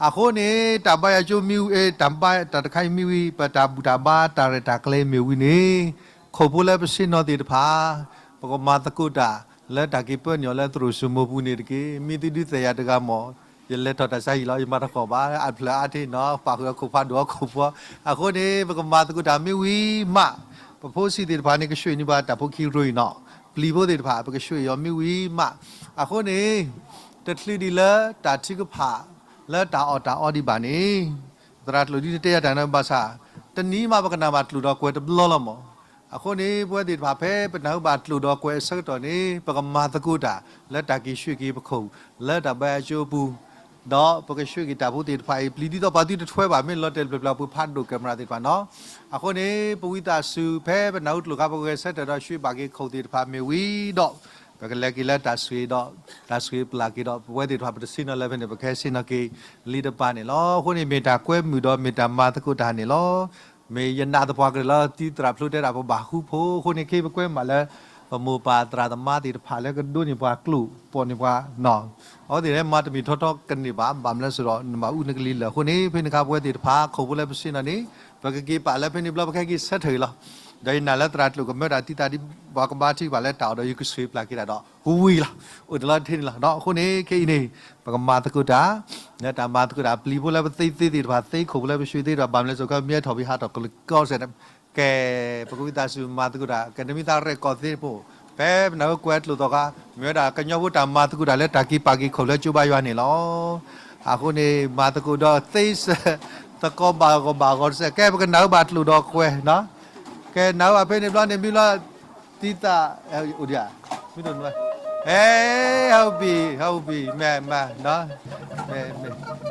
အဃိန့ၣ် တၢ်ဘါယွၤကၠိမ့ၢ်ဝံၤ တၢ်ဘါ တၢ်တခါအံၤမ့ၢ်ဝံၤ ပတၢ်ဘူၣ်တၢ်ဘါတၢ်ရဲၣ်တၢ်ကျဲၤမ့ၢ်ဝံၤန့ၣ် ခိၣ်ဖိလၢပဆ့ၣ်နီၤသ့ၣ်တဖၣ် ပကမၤသကိးတၢ် လၢတၢ်က့ၤပၢနုာ်အီၤလၢသရိာ်စိမိၤပူၤန့ၣ်တက့ၢ်, မ့ၢ်သုဒုးသဲးယၤတဂၤမး ယလဲၤထီၣ်တၢ်ဆါဟံၣ်လီၤ ယမၤတခီၣ်ဘၣ် အဖျၢၣ်အါထံနီၤ ပာ်ဃုာ်အခိၣ်ဖးဒိၣ်အခိၣ်ဖိ, အဃိန့ၣ် ပကမၤသကိးတၢ်မ့ၢ်ဝံၤမး, ပဖိဆံးသ့ၣ်တဖၣ်န့ၣ် ကဆှဲန့ၢ်ပှၤတၢ်ဖိခံရိအံၤနီၤ, ပျံၤဖိသ့ၣ်တဖၣ် ပကဆှဲအီၤမ့ၢ်ဝံၤမး, အဃိန့ၣ် တချုးဒံးလၢတၢ်ထုကဖၣ် လၢတၢ်အီၣ်တၢ်အီဒံးဘၣ်န့ၣ် သရၣ်ကျိာ်ဒ်တဲယၤတၢ်န့ၣ်ဘၣ်ဆၣ်, တနံၤမးပကနၣ်ဘၣ်ကျိာ်ဒီးကွဲးတဘျီလီၤမး, အဃိန့ၣ် ပဝဲသ့ၣ်တဖၣ်ဖဲပနၢ်ဟူဘၣ်ကျိာ်ဒီးကွဲးအဆၢကတီၢ်န့ၣ် ပကမၤသကိးတၢ် လၢတၢ်က့ၤဆှဲက့ၤပခိၣ် လၢတၢ်ဘါယွၤကၠိအပူၤ, ဒီးပကဆှဲက့ၤတၢ်ဖိသ့ၣ်တဖၣ်အံၤ ပျံၤဒ်သိးပှၤသုတထွဲဘၣ် မ့ၢ်လီၤတဲာ်တဖျၢၣ်ဖျၢၣ် ပဖးဒိၣ်ကဲမရၣ်သ့ၣ်တဖၣ်နီၤ, အဃိန့ၣ် ပဝံသးစူၤဖဲပနၢ်ဟူကျိာ်ခါ ပဂဲၤဆၢထၢၣ်ဒီးဆှဲဘၣ်က့ၤခိၣ်သ့ၣ်တဖၣ်မ့ၢ်ဝံၤဒီး ပကလဲၤက့ၤလၢတၢ်ဆိၣ်ဂ့ၤဒီး တၢ်ဆိၣ်ဂ့ၤပျၢ်က့ၤဒီး ပဝဲသ့ၣ်တဖၣ် ပတဆ့ၣ်နီၤလၢဖဲန့ၣ် ပကဟဲဆ့ၣ်နီၤက့ၤလံတပၤန့ၣ်လီၤ. အဃိန့ၣ် မ့ၢ်တၢ်ကွဲမုာ်ဒီးမ့ၢ်တၢ်မၤသကိးတၢ်န့ၣ်လီၤ. မ့ၢ်ယနာ်သပှၢ်ကတၢၢ်လၢ တံၤသရၣ်ဖျိတဲတၢ်ပဘၣ်ဃူဖိအဃိန့ၣ် ခဲအံၤပကွဲမးလၢ ပမိၢ်ပၢ်သရၣ်သမါသ့ၣ်တဖၣ်လၢကဒိးန့ၢ်ပှၤကျိာ် ပိာ်န့ၢ်ပှၤ အဝဲသ့ၣ်လၢမၤတမ့ၢ်ထီထီကန့ၢ်ဘၣ် ဘၣ်မနုၤလဲၣ်ဆိုတော့ နဘၣ်အူနကလံၤလၢာ်အဃိန့ၣ် ဖဲန့ၣ်အခါပဝဲသ့ၣ်တဖၣ် ခိၣ်ဖိလၢပဆ့ၣ်နီၤန့ၣ် ပကက့ၤပာ်လၢဖဲန့ၣ်ဘျီ ပကဟဲက့ၤဆၢထၢၣ်အံၤလီၤ. ဒီးယနာ်လၢသရၣ်ကျိာ်ကမၢတၢ်တံၤသးဒ်ပှၤကဘါထုကဖၣ်လၢတၢ်အီၣ်ဒီး ယကဆှဲပျၢ်က့ၤတၢ်ဒီး ဝံၤလီၤ. အိၣ်တလီၤတထံၣ်န့ၣ်လီၤ. အဃိန့ၣ် ခဲအံၤန့ၣ် ပကမၤသကိးတၢ် လၢတၢ်မၤသကိးတၢ် ပျံၤဖိလၢပသ့သ့ၣ်တဖၣ် သ့ခိၣ်ဖိလၢပဆှဲသ့တဖၣ် ဘၣ်မနုၤလဲၣ်ဆို ကမ့ၢ်ဟဲထီၣ်ဖဲဟးထီၣ်ကလုာ်ကီၢ်စဲၣ်န့ၣ် ကဲ ပကဝံသးစူၤမၤသကိးတၢ် ကဲနမ့ၢ်သးရဲၣ်ကီၢ်သ့တဖိး ဖဲပနၢ်ဟူကွဲးကျိာ်သီခါ မ့ၢ်ဝဲဒၣ်ကညီဖိတၢ်မၤသကိးတၢ်လၢတၢ်က့ၤပာ်က့ၤခိၣ်လၢကၠိဘါယွၤန့ၣ်လီၤ. အဃိန့ၣ် မၤသကိးဒီးသ့စၢၤ သကိးဘၣ်ဂီၢ်ဘၣ်ဂီၢ်တစဲး ကဲပကနၢ်ဟူဘၣ်ကျိာ်ဒီးကွဲး ကဲနၢ်ဟူဘၣ်ဖဲန့ၣ်ဘျီန့ၣ် မ့ၢ်လီၤ တံၤသး အိၣ်ဒံးဧါ မ့ၢ်တနွဲ ဟဲ ဟဲအိၣ်ဘံၣ် ဟဲအိၣ်ဘံၣ် မ့ၢ် မ့ၢ် မ့ၢ် မ့ၢ်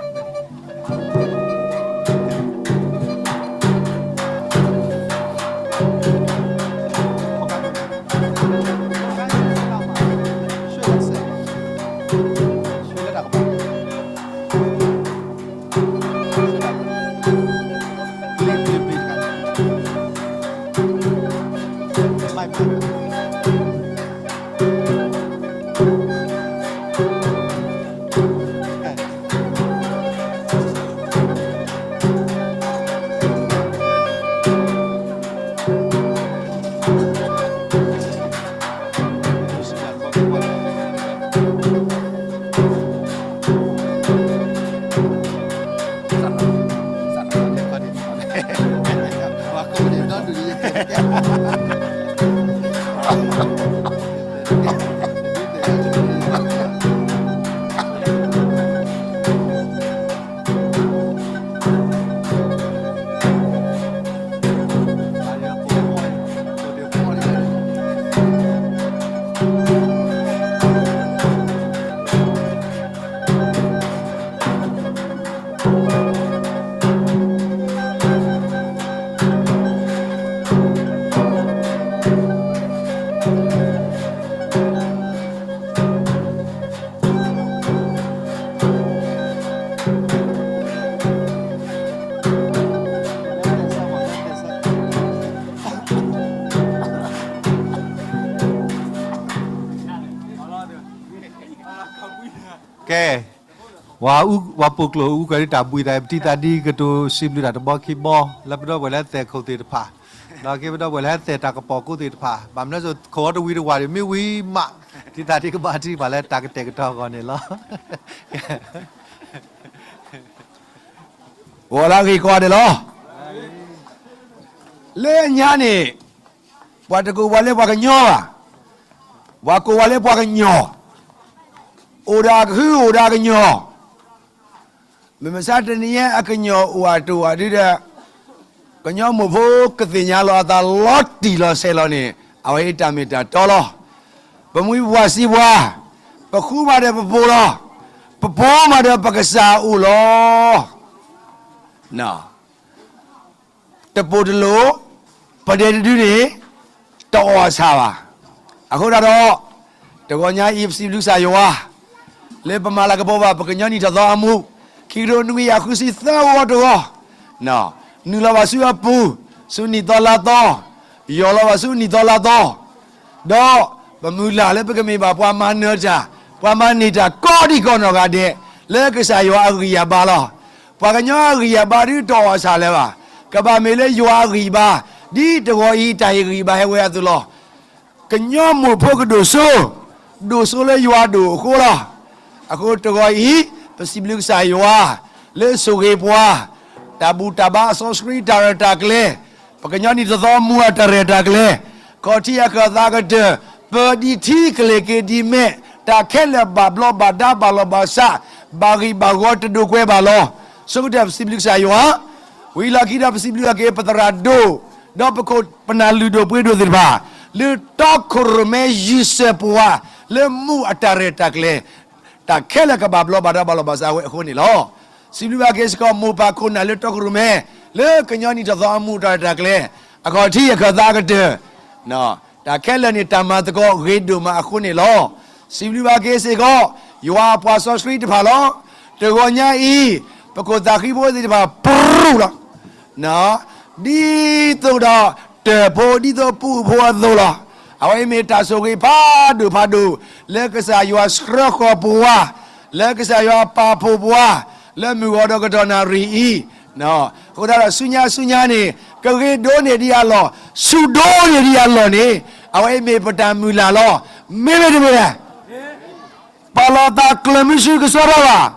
ကဲ, ဝၤပိာ်ကျိာ်အူကွဲးဒ်တၢ်ဘှံးသး ပထံၣ်သးဒ်ကတိၤစံးဘျုးတၢ်တဘီခံဘီ လၢပဒီပုၢ်ဝဲၢ်လၢဟဲသဲးခိၣ်သ့ၣ်တဖၣ်, ဒီးက့ၤပဒီပုၢ်ဝဲၢ်လၢဟဲသဲးတၢ်ကပီၤကိးသ့ၣ်တဖၣ်, ဘၣ်မနုၤစိၤခိၣ်အီၤတဝံၤတဝၢ်ဒီး မ့ၢ်ဝံၤမး ထံၣ်သးဒ်ကဘၣ်ထံၣ်ပှၤလၢတၢ်ကတဲာ်ကတီၤအဂီၢ်န့ၣ်လီၤ. ဂီၤလၢအဂ့ၤကိးဂၤဒဲးလီၤ. လၢညါန့ၣ် ပှၤတကိးပှၤလၢပှၤကညီဘၣ်, ပှၤကိးပှၤလၢပှၤကညီ, အိၣ်ဒီးအကဟု အိၣ်ဒီးအကညီ, မုၢ်မဆါတနံၤညါအကညီအိၣ်အတအိၣ်အဒုဒီး ကညီမိၢ်ဖိကသ့ၣ်ညါလီၤအသးလီၤတံၢ်လီၤဆဲးလီၤန့ၣ် အဝဲအံၤတၢ်မ့ၢ်တၢ်တီလီၤ. ပမှံပပှၢ်စံးပှၤ, ပဃုမၤဒီးပပိာ်လီၤ, ပပိာ်မၤဒီးပကစၢ်အအိၣ်လီၤ. တပိာ်တလိာ်, ပဒဲတဒုန့ၣ် တအီၣ်အဆၣ်ဘၣ်. အဃိသတးဒီး တဂီၤညါအံၤ ပစံးဘျုးကစၢ်ယွၤ လၢပမၤလၤကပီၤဘၣ် ပကညီနံၣ်ထီၣ်သီအမူး ခံကထိနွံကယၤဃုဆံသၢဂီၤတဂီၤ, နုာ်လီၤဘၣ်ဆူအပူၤ ဆူနံၣ်သီလါသီ, ယီၢ်လီၤဘၣ်ဆူနံၣ်သီလါသီ, ဒီးပမုၢ်လၢ်လၢပကမ့ၢ်ဘၣ်ပှၤမၤနၢၤတၢ် ပှၤမၤန့ၢ်တၢ်ကိးဒံကိးနီၢ်ဂၤဒဲး လၢကစၢ်ယွၤအဂံၢ်အဘါလီၤ. ပှၤကညီအဂံၢ်အဘါဒုးတအီၣ်အဆၣ်လၢၤဘၣ်. ကဘၣ်မ့ၢ်လၢယွၤအဂံၢ်အဘါ ဒ်တဂီၤအံၤတၢ်ဟ့ၣ်ဂံၢ်ဘါဟဲဝဲအသိးလီၤ. ကညီမိၢ်ဖိကဒိၣ်စိ, ဒိၣ်စိလၢယွၤဒိၣ်အဃိလီၤ. အဃိတဂီၤအံၤ ပစံးဘျုးကစၢ်ယွၤ လၢဆိၣ်ဂ့ၤပှၤ, တၢ်ဘူၣ်တၢ်ဘါအစီဆှံတၢ်ရဲၣ်တၢ်ကျဲၤ, ပကညီနံၣ်ထီၣ်သီအမူးအတၢ်ရဲၣ်တၢ်ကျဲၤ, ခီၣ်ထံးအခၢၣ်သးကတၢၢ်, ပၢဒံးထံကလဲၤက့ၤဒံးမဲာ်, တၢ်ခဲလၢာ်ဘၣ်ဘျီဘၣ်ဒါဘၣ်လီၤဘၣ်စး, ဘၣ်ဂံၢ်ဘၣ်ဂီၤတဒိးကွဲးဘၣ်လီၤ. ဆိကတၢၢ်ပစံးဘျုးကစၢ်ယွၤ, ဝံၤလီၢ်ခံဒီးပစံးဘျုးအက့ၤ ပသရၣ်ဒိၣ်, ဒီးပခိၣ်ပနၢ်လုၢ်ဒိၣ်ပှ့ၤဒိၣ်သ့ၣ်တဖၣ်, လၢတီခိၣ်ရိၣ်မဲယုၢ်စၢၤပှၤ, လၢမူးအတၢ်ရဲၣ်တၢ်ကျဲၤ, တၢ်ခဲလၢာ်ကဘၣ်ဘျီဘၣ်ဒါဘၣ်လီၤဘၣ်စးဝဲအဃိန့ၣ်လီၤ. စံးဘျုးဘၣ်က့ၤစ့ၢ်ကီးမိၢ်ပၢ်ခိၣ်နၢ်လၢတီခိၣ်ရိၣ်မဲ, လၢကညီနံၣ်ထီၣ်သီအမူးအတၢ်ရဲၣ်တၢ်ကျဲၤ, အခီၣ်ထံးအခၢၣ်သးကတၢၢ်, တၢ်ခဲလၢာ်န့ၣ်တၢ်မၤသကိးဂ့ၤဒိၣ်မးအဃိန့ၣ်လီၤ. စံးဘျုးဘၣ်က့ၤစ့ၢ်ကီး ယွၤအပှၤစီဆှံတဖၣ်လီၤ. တဂီၤညါအံၤ ပခိၣ်သၣ်ဃံဖိသ့ၣ်တဖၣ် ပြူၢ်လီၤ ဒ်သိးဒီးတၢၢ်ဖိ ဒ်သိးပူဖိအသိးလီၤ. အဝဲအံၤမ့ၢ်တၢ်ဆိၣ်ဂ့ၤဖးဒိၣ်ဖးဒိၣ် လၢကစၢ်ယွၤဆှၢဃီၤပှၤ, လၢကစၢ်ယွၤပာ်ဖှိၣ်ပှၤ, လၢမုၢ်ဂီၤဒီးကတီၢ်နၣ်ရံၣ်အံၤ, အဃိသတးဒီးဆူညါဆူညါန့ၣ် ကဂ့ၤဒိၣ်န့ၢ်ဒံးအလီၢ်, ဆူၣ်ဒိၣ်န့ၢ်ဒံးအလီၢ်န့ၣ် အဝဲအံၤမ့ၢ်ပတၢ်မုၢ်လၢ်လီၤ. မ့မ့ၢ်တမ့ၢ်လဲၣ် ပာ်လီၤသးကျၢၤမုဆူကစီဒီဘၣ်,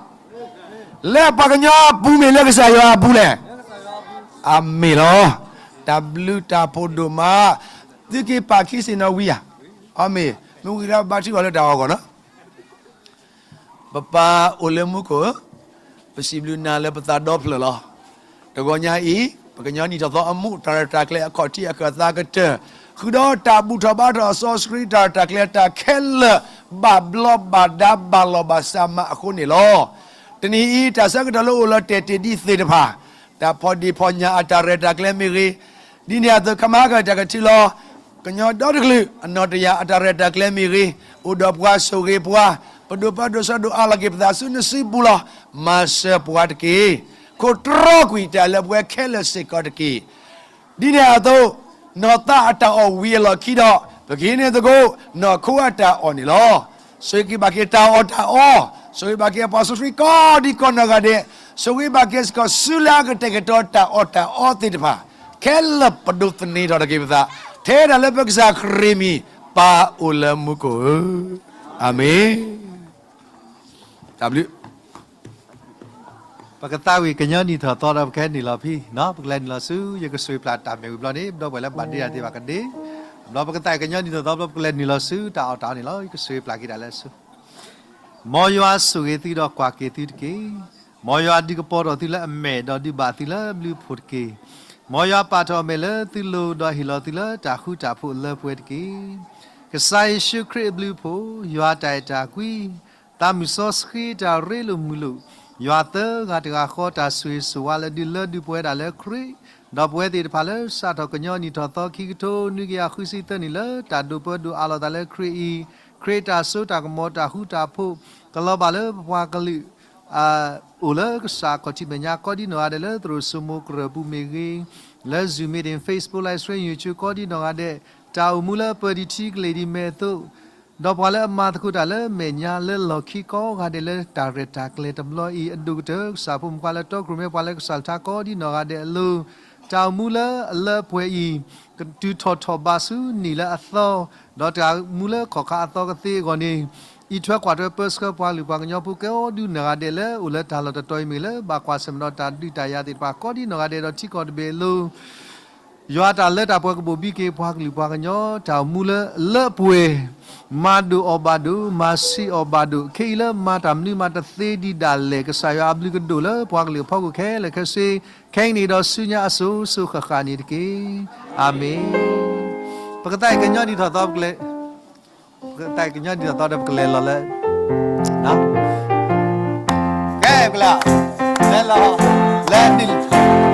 လၢပှၤကညီအပူၤမ့ၢ်လၢကစၢ်ယွၤအပူၤလဲၣ်. အမ့ၢ်လီၤ. တၢ်ဘျုးတၢ်ဖှိၣ်ဒိၣ်မး, သုက့ၤပာ်ခံစ့ၣ်နီၤဝံၤဧါ. အမ့ၢ်, မ့ၢ်ဝံၤလၢဘါထုကဖၣ်လၢတၢ်အီၣ်ဂီၢ်နီၤ. ပပၢ်အိၣ်လၢမူခိၣ်ဧၢ, ပစံးဘျုးနၤလၢပသးဒီဖျၢၣ်လီၤ. တဂီၤညါအံၤ ပကညီနံၣ်ထီၣ်သီအမူး တၢ်ရဲၣ်တၢ်ကျဲၤအခီၣ်ထံးအခၢၣ်သးကတၢၢ်, ဃုာ်ဒီးတၢ်ဘူၣ်ထီၣ်ဘါထီၣ်အစီဆှံ တၢ်ရဲၣ်တၢ်ကျဲၤ တၢ်ခဲလၢာ် ဘၣ်ဘျီဘၣ်ဒါဘၣ်လီၤဘၣ်စးမးအဃိန့ၣ်လီၤ. တနံၤအံၤ တၢ်ဆၢကတီၢ်လၢအိၣ်လီၤတဲာ်တ့ၢ်ဒံးသ့ၣ်တဖၣ်, တၢ်ဖီၣ်ဒ့ၣ်ဖီၣ်ညၣ်အတၢ်ရဲၣ်တၢ်ကျဲၤမ့ၢ်ဂ့ၤ, ဒ်န့ၣ်အသိး ခမါကတၢၢ်ကထံလီၤ ကညီဒီတကလုာ် အနီၢ်တယၢ်အတၢ်ရဲၣ်တၢ်ကျဲၤမ့ၢ်ဂ့ၤ, အိၣ်ဒီးပှၤဆိၣ်ဂ့ၤပှၤ, ပဒိၣ်ပၢ်ဒိၣ်စီဒိၣ်အါလီၤက့ၤပသးဆူနစုပူၤလီၤ. မၤစၢၤပှၤတက့ၢ်. ခိၣ်တြီကွံာ်တၢ်လၢပဝဲခဲလၢာ်စ့ၢ်ကီးတက့ၢ်. ဒ်န့ၣ်အသိး နီၢ်သးအတၢ်အီၣ်ဝံၤအလီၢ်ခံဒီး ပကဟံးန့ၢ်သကိး နီၢ်ခိအတၢ်အီၣ်န့ၣ်လီၤ. ဆိၣ်ဂ့ၤက့ၤဘၣ်က့ၤတၢ်အီၣ်တၢ်အီ, ဆိၣ်ဂ့ၤဘၣ်က့ၤအပှၤစီဆှံကိးဒံကိးနီၢ်ဂၤဒဲး, ဆိၣ်ဂ့ၤဘၣ်က့ၤစ့ၢ်ကီးဆူလၢအကတဲာ်ကတီၤတၢ်အီၣ်တၢ်အီသ့ၣ်တဖၣ်, ခဲလၢာ်ပဒိးသန့ၤထီၣ်တက့ၢ်ပသး, ထဲဒၣ်လၢပကစၢ်ခရံာ်မံၤ ပၢ်အိၣ်လၢမူခိၣ်ဧၢ, အၤမ့ၣ်. တၢ်ဘျုး ပကသးဝံၣ်ကညီနံၣ်ထီၣ်သီဒီး ပကဟဲနုာ်လီၤဖဲ, ပကလဲၤနုာ်လီၤဆူ ယကစၢ်ပျၢ်တၢ်မဲာ်ဝံၤဘျီန့ၣ် ပဒီပုၢ်ဝဲၢ်လၢဘၣ်ဒ့တၢ်သ့ၣ်တဖၣ်ကဒ့, ဘျီပကသးဝံၣ်ကညီနံၣ်ထီၣ်သီဘျီ ပကလဲၤနုာ်လီၤဆူတၢ်အီၣ်တၢ်အီန့ၣ်လီၤ. ယကစၢ်ပျၢ်က့ၤတၢ်လၢဆူ မ်ယွၤဆိၣ်ဂ့ၤသုဒီးကွၢ်က့ၤသုတက့ၢ်. မ်ယွၤဒုးကပီၤထီၣ်သုလၢအမဲာ် ဒီးဒုးဘၣ်သုလၢအဘျုးအဖှိၣ်တက့ၢ်. မ်ယွၤပာ်ထီၣ်အမဲာ်လၢသုလိၤ ဒီးဟ့ၣ်လီၤသုလၢတၢ်ဃူတၢ်ဖိးလၢပှဲၤတက့ၢ်. ကစၢ်ယ့ၣ်ၡူးခရံာ်အဘျုးအဖှိၣ်, ယွၤတၢ်အဲၣ်တၢ်ကွံ, သးမုၢ်စီဆှံတၢ်ရ့လိာ်မုာ်လိာ်, ယွၤသၢဂၤတဂၤဃီတၢ်ဆိၣ်ဂ့ၤဆိၣ်ဝါလၢဒုးလၢဒုးပှဲၤဒၣ်လၢခရံာ်, ဒီးပဝဲသ့ၣ်တဖၣ်လၢစးထီၣ်ကညီနံၣ်ထီၣ်သီခံကထိနွံကယၤဃုဆံသၢနံၣ်လၢတၢ်ဒိးပၢဒိးအးလီၤသးလၢခရံာ်အံၤ, ခရံာ်တၢ်စိတၢ်ကမီၤတၢ်ဃူတၢ်ဖိး ကလီၤဘၣ်လၢပပှၤကလုာ် အိၣ်လၢကစၢ်ခီၣ်ထံးမဲာ်ညါကိးဒံနီၢ်ဂၤဒဲး လၢသရိာ်စိမိၤကရၢၢ်ပူၤမ့ၢ်ဂ့ၤ, လၢ Zoom meeting, Facebook live stream, YouTube ကိးဒံနီၢ်ဂၤဒဲး, တၢ်အိၣ်မူလၢအပၢၤဒံးထံကလ့ၢ်ဒံးမဲာ်အသိး, ဒီးပှၤလၢအမၤသကိးတၢ်လၢမဲာ်ညါလၢလီၢ်ခံကိးဂၤဒဲးလၢတၢ်ရဲၣ်တၢ်ကျဲၤတဘျီအံၤ, အဒိၣ်ကတၢၢ်ကစၢ်ဖိမုၣ်ဖိခွါလၢတီခိၣ်ရိၣ်မဲပှၤလၢကစၢ်လၢထါကိးဒံနီၢ်ဂၤဒဲးအလိၤ, တၢ်အိၣ်မူလၢအလၢအပှဲၤအံၤ ကတုၤထီၣ်ထီၣ်ဘးဆူနံၣ်လၢအသီ, ဒီးတၢ်အိၣ်မူလၢခီၣ်ခါအသီကသ့အဂီၢ်န့ၣ်, အံးထွဲကွၢ်ထွဲပၢဆှၢပှၤကလုာ်ပှၤကညီဖိကိးဒံနီၢ်ဂၤဒဲးလၢအိၣ်လၢတၢ်လီၢ်တတီၤအံၤမ့ၢ်ဂ့ၤ လၢဘၣ်ကွၢ်ဆၢၣ်မဲာ်ဒီးတၢ်ဒုးတၢ်ယၤသ့ၣ်တဖၣ်ကိးဒံနီၢ်ဂၤဒဲးဒီးထံကီၢ်တဘ့ၣ်အလိၤ ယွၤတၢ်လၢတၢ်ပှဲၤကဘိၣ်ဘံက့ၤပှၤကလုာ်ပှၤကညီ တၢ်အိၣ်မူလၢအလၢအပှဲၤ, မၤဒိၣ်အီၣ်ဘၣ်ဒိၣ်, မၤဆံးအီၣ်ဘၣ်ဒိၣ်, ခဲအံၤလၢမၤတၢ်မနုၤမၤတသ့ဒံးဒၣ်လဲာ်, ကစၢ်ယွၤအဘျုးကဒိၣ်လၢပှၤကလုာ်အဖီခိၣ်ခဲလၢာ်ခဲဆ့, ခဲအံၤန့ၣ်ဒီးဆူညါအစိၤစိၤဃၣ်ဃၣ်န့ၣ်တက့ၢ်. အၤမ့ၣ်. ပကသးအံၤကညီနံၣ်ထီၣ်သီ ပကလဲၤ ပကသးအံၤကညီနံၣ်ထီၣ်သီဒီးပကလဲၤလီၤလၢ ကဲ ပကလဲၤ လဲၤလီၤ လဲၤနံၣ်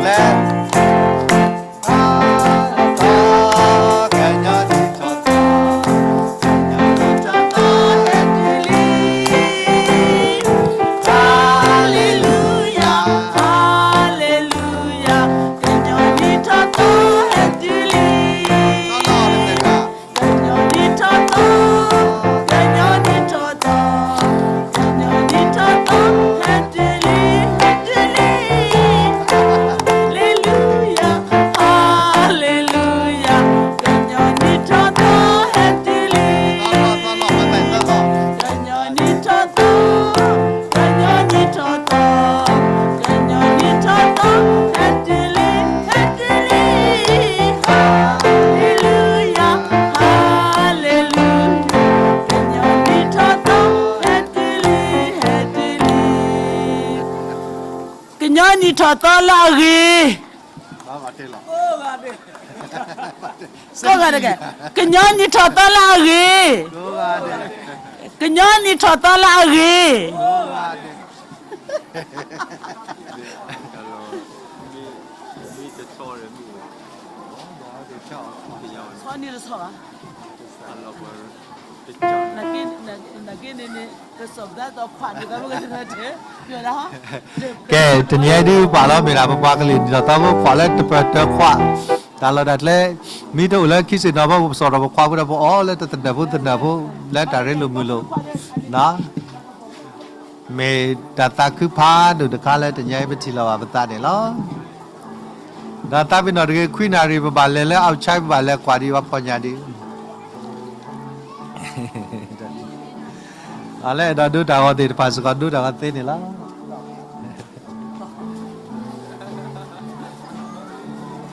လဲၤ Hallelujah, hallelujah, ကညီနံၣ်ထီၣ်သီ, ကညီနံၣ်ထီၣ်သီ, ကညီနံၣ်ထီၣ်သီ, ကညီနံၣ်ထီၣ်သီ, ဟဲတုၤလံ, ဟဲတုၤလံ, Hallelujah, hallelujah, ကညီနံၣ်ထီၣ်သီ, ဟဲတုၤလံ, ကညီနံၣ်ထီၣ်သီ, ကညီနံၣ်ထီၣ်သီ, ကညီနံၣ်ထီၣ်သီ, ဟဲတုၤလံ, ဟဲတုၤလံ, Hallelujah, hallelujah, ကညီနံၣ်ထီၣ်သီ, ဟဲတုၤလံ, ဟဲတုၤလံ. ကညီနံၣ်ထီၣ်သီလၢအဂ့ၤ, ကိးဂၤဒဲး, ကညီနံၣ်ထီၣ်သီလၢအဂ့ၤ, ကညီနံၣ်ထီၣ်သီလၢအဂ့ၤ. ကဲ, တနံၤအံၤဒုးပာ်လီၤမ့ၢ်ဒၣ် ပပှၤကလုာ်နံၣ်ထီၣ်သီဖိ ပှၤလၢတပၢၢ်တၢၢ်ခွး တၢ်လီၢ်တၢ်ကျဲ, မ့ၢ်တအိၣ်လၢခံစ့ၣ်နီၤဖိ ပစီၣ်ထီၣ်ပခွးဖိဒီး ပအီၣ်လၢတသနၢၣ်ဖိသနၢၣ်ဖိ လၢတၢ်ရ့လိာ်မုာ်လိာ်, မ့ၢ်တၢ်သးခုဖးဒိၣ်တခါလၢတနံၤအံၤပထံၣ်လီၤဘၣ်ပသးန့ၣ်လီၤ. ဒီးသးပ့ၤနီၣ်တဂ့ၤ ခွံနၣ်ရံၣ် ပဘၣ်လဲၤလၢ outside ပဘၣ်လဲၤကွၢ်ဒံးပှၤဖီၣ်ညၣ်ဒံး, အလၢအဲၣ်ဒိးဒိတၢ်ဂီၤသ့ၣ်တဖၣ်စ့ၢ်ကီး ဒိတၢ်ဂီၤသ့န့ၣ်လီၤ.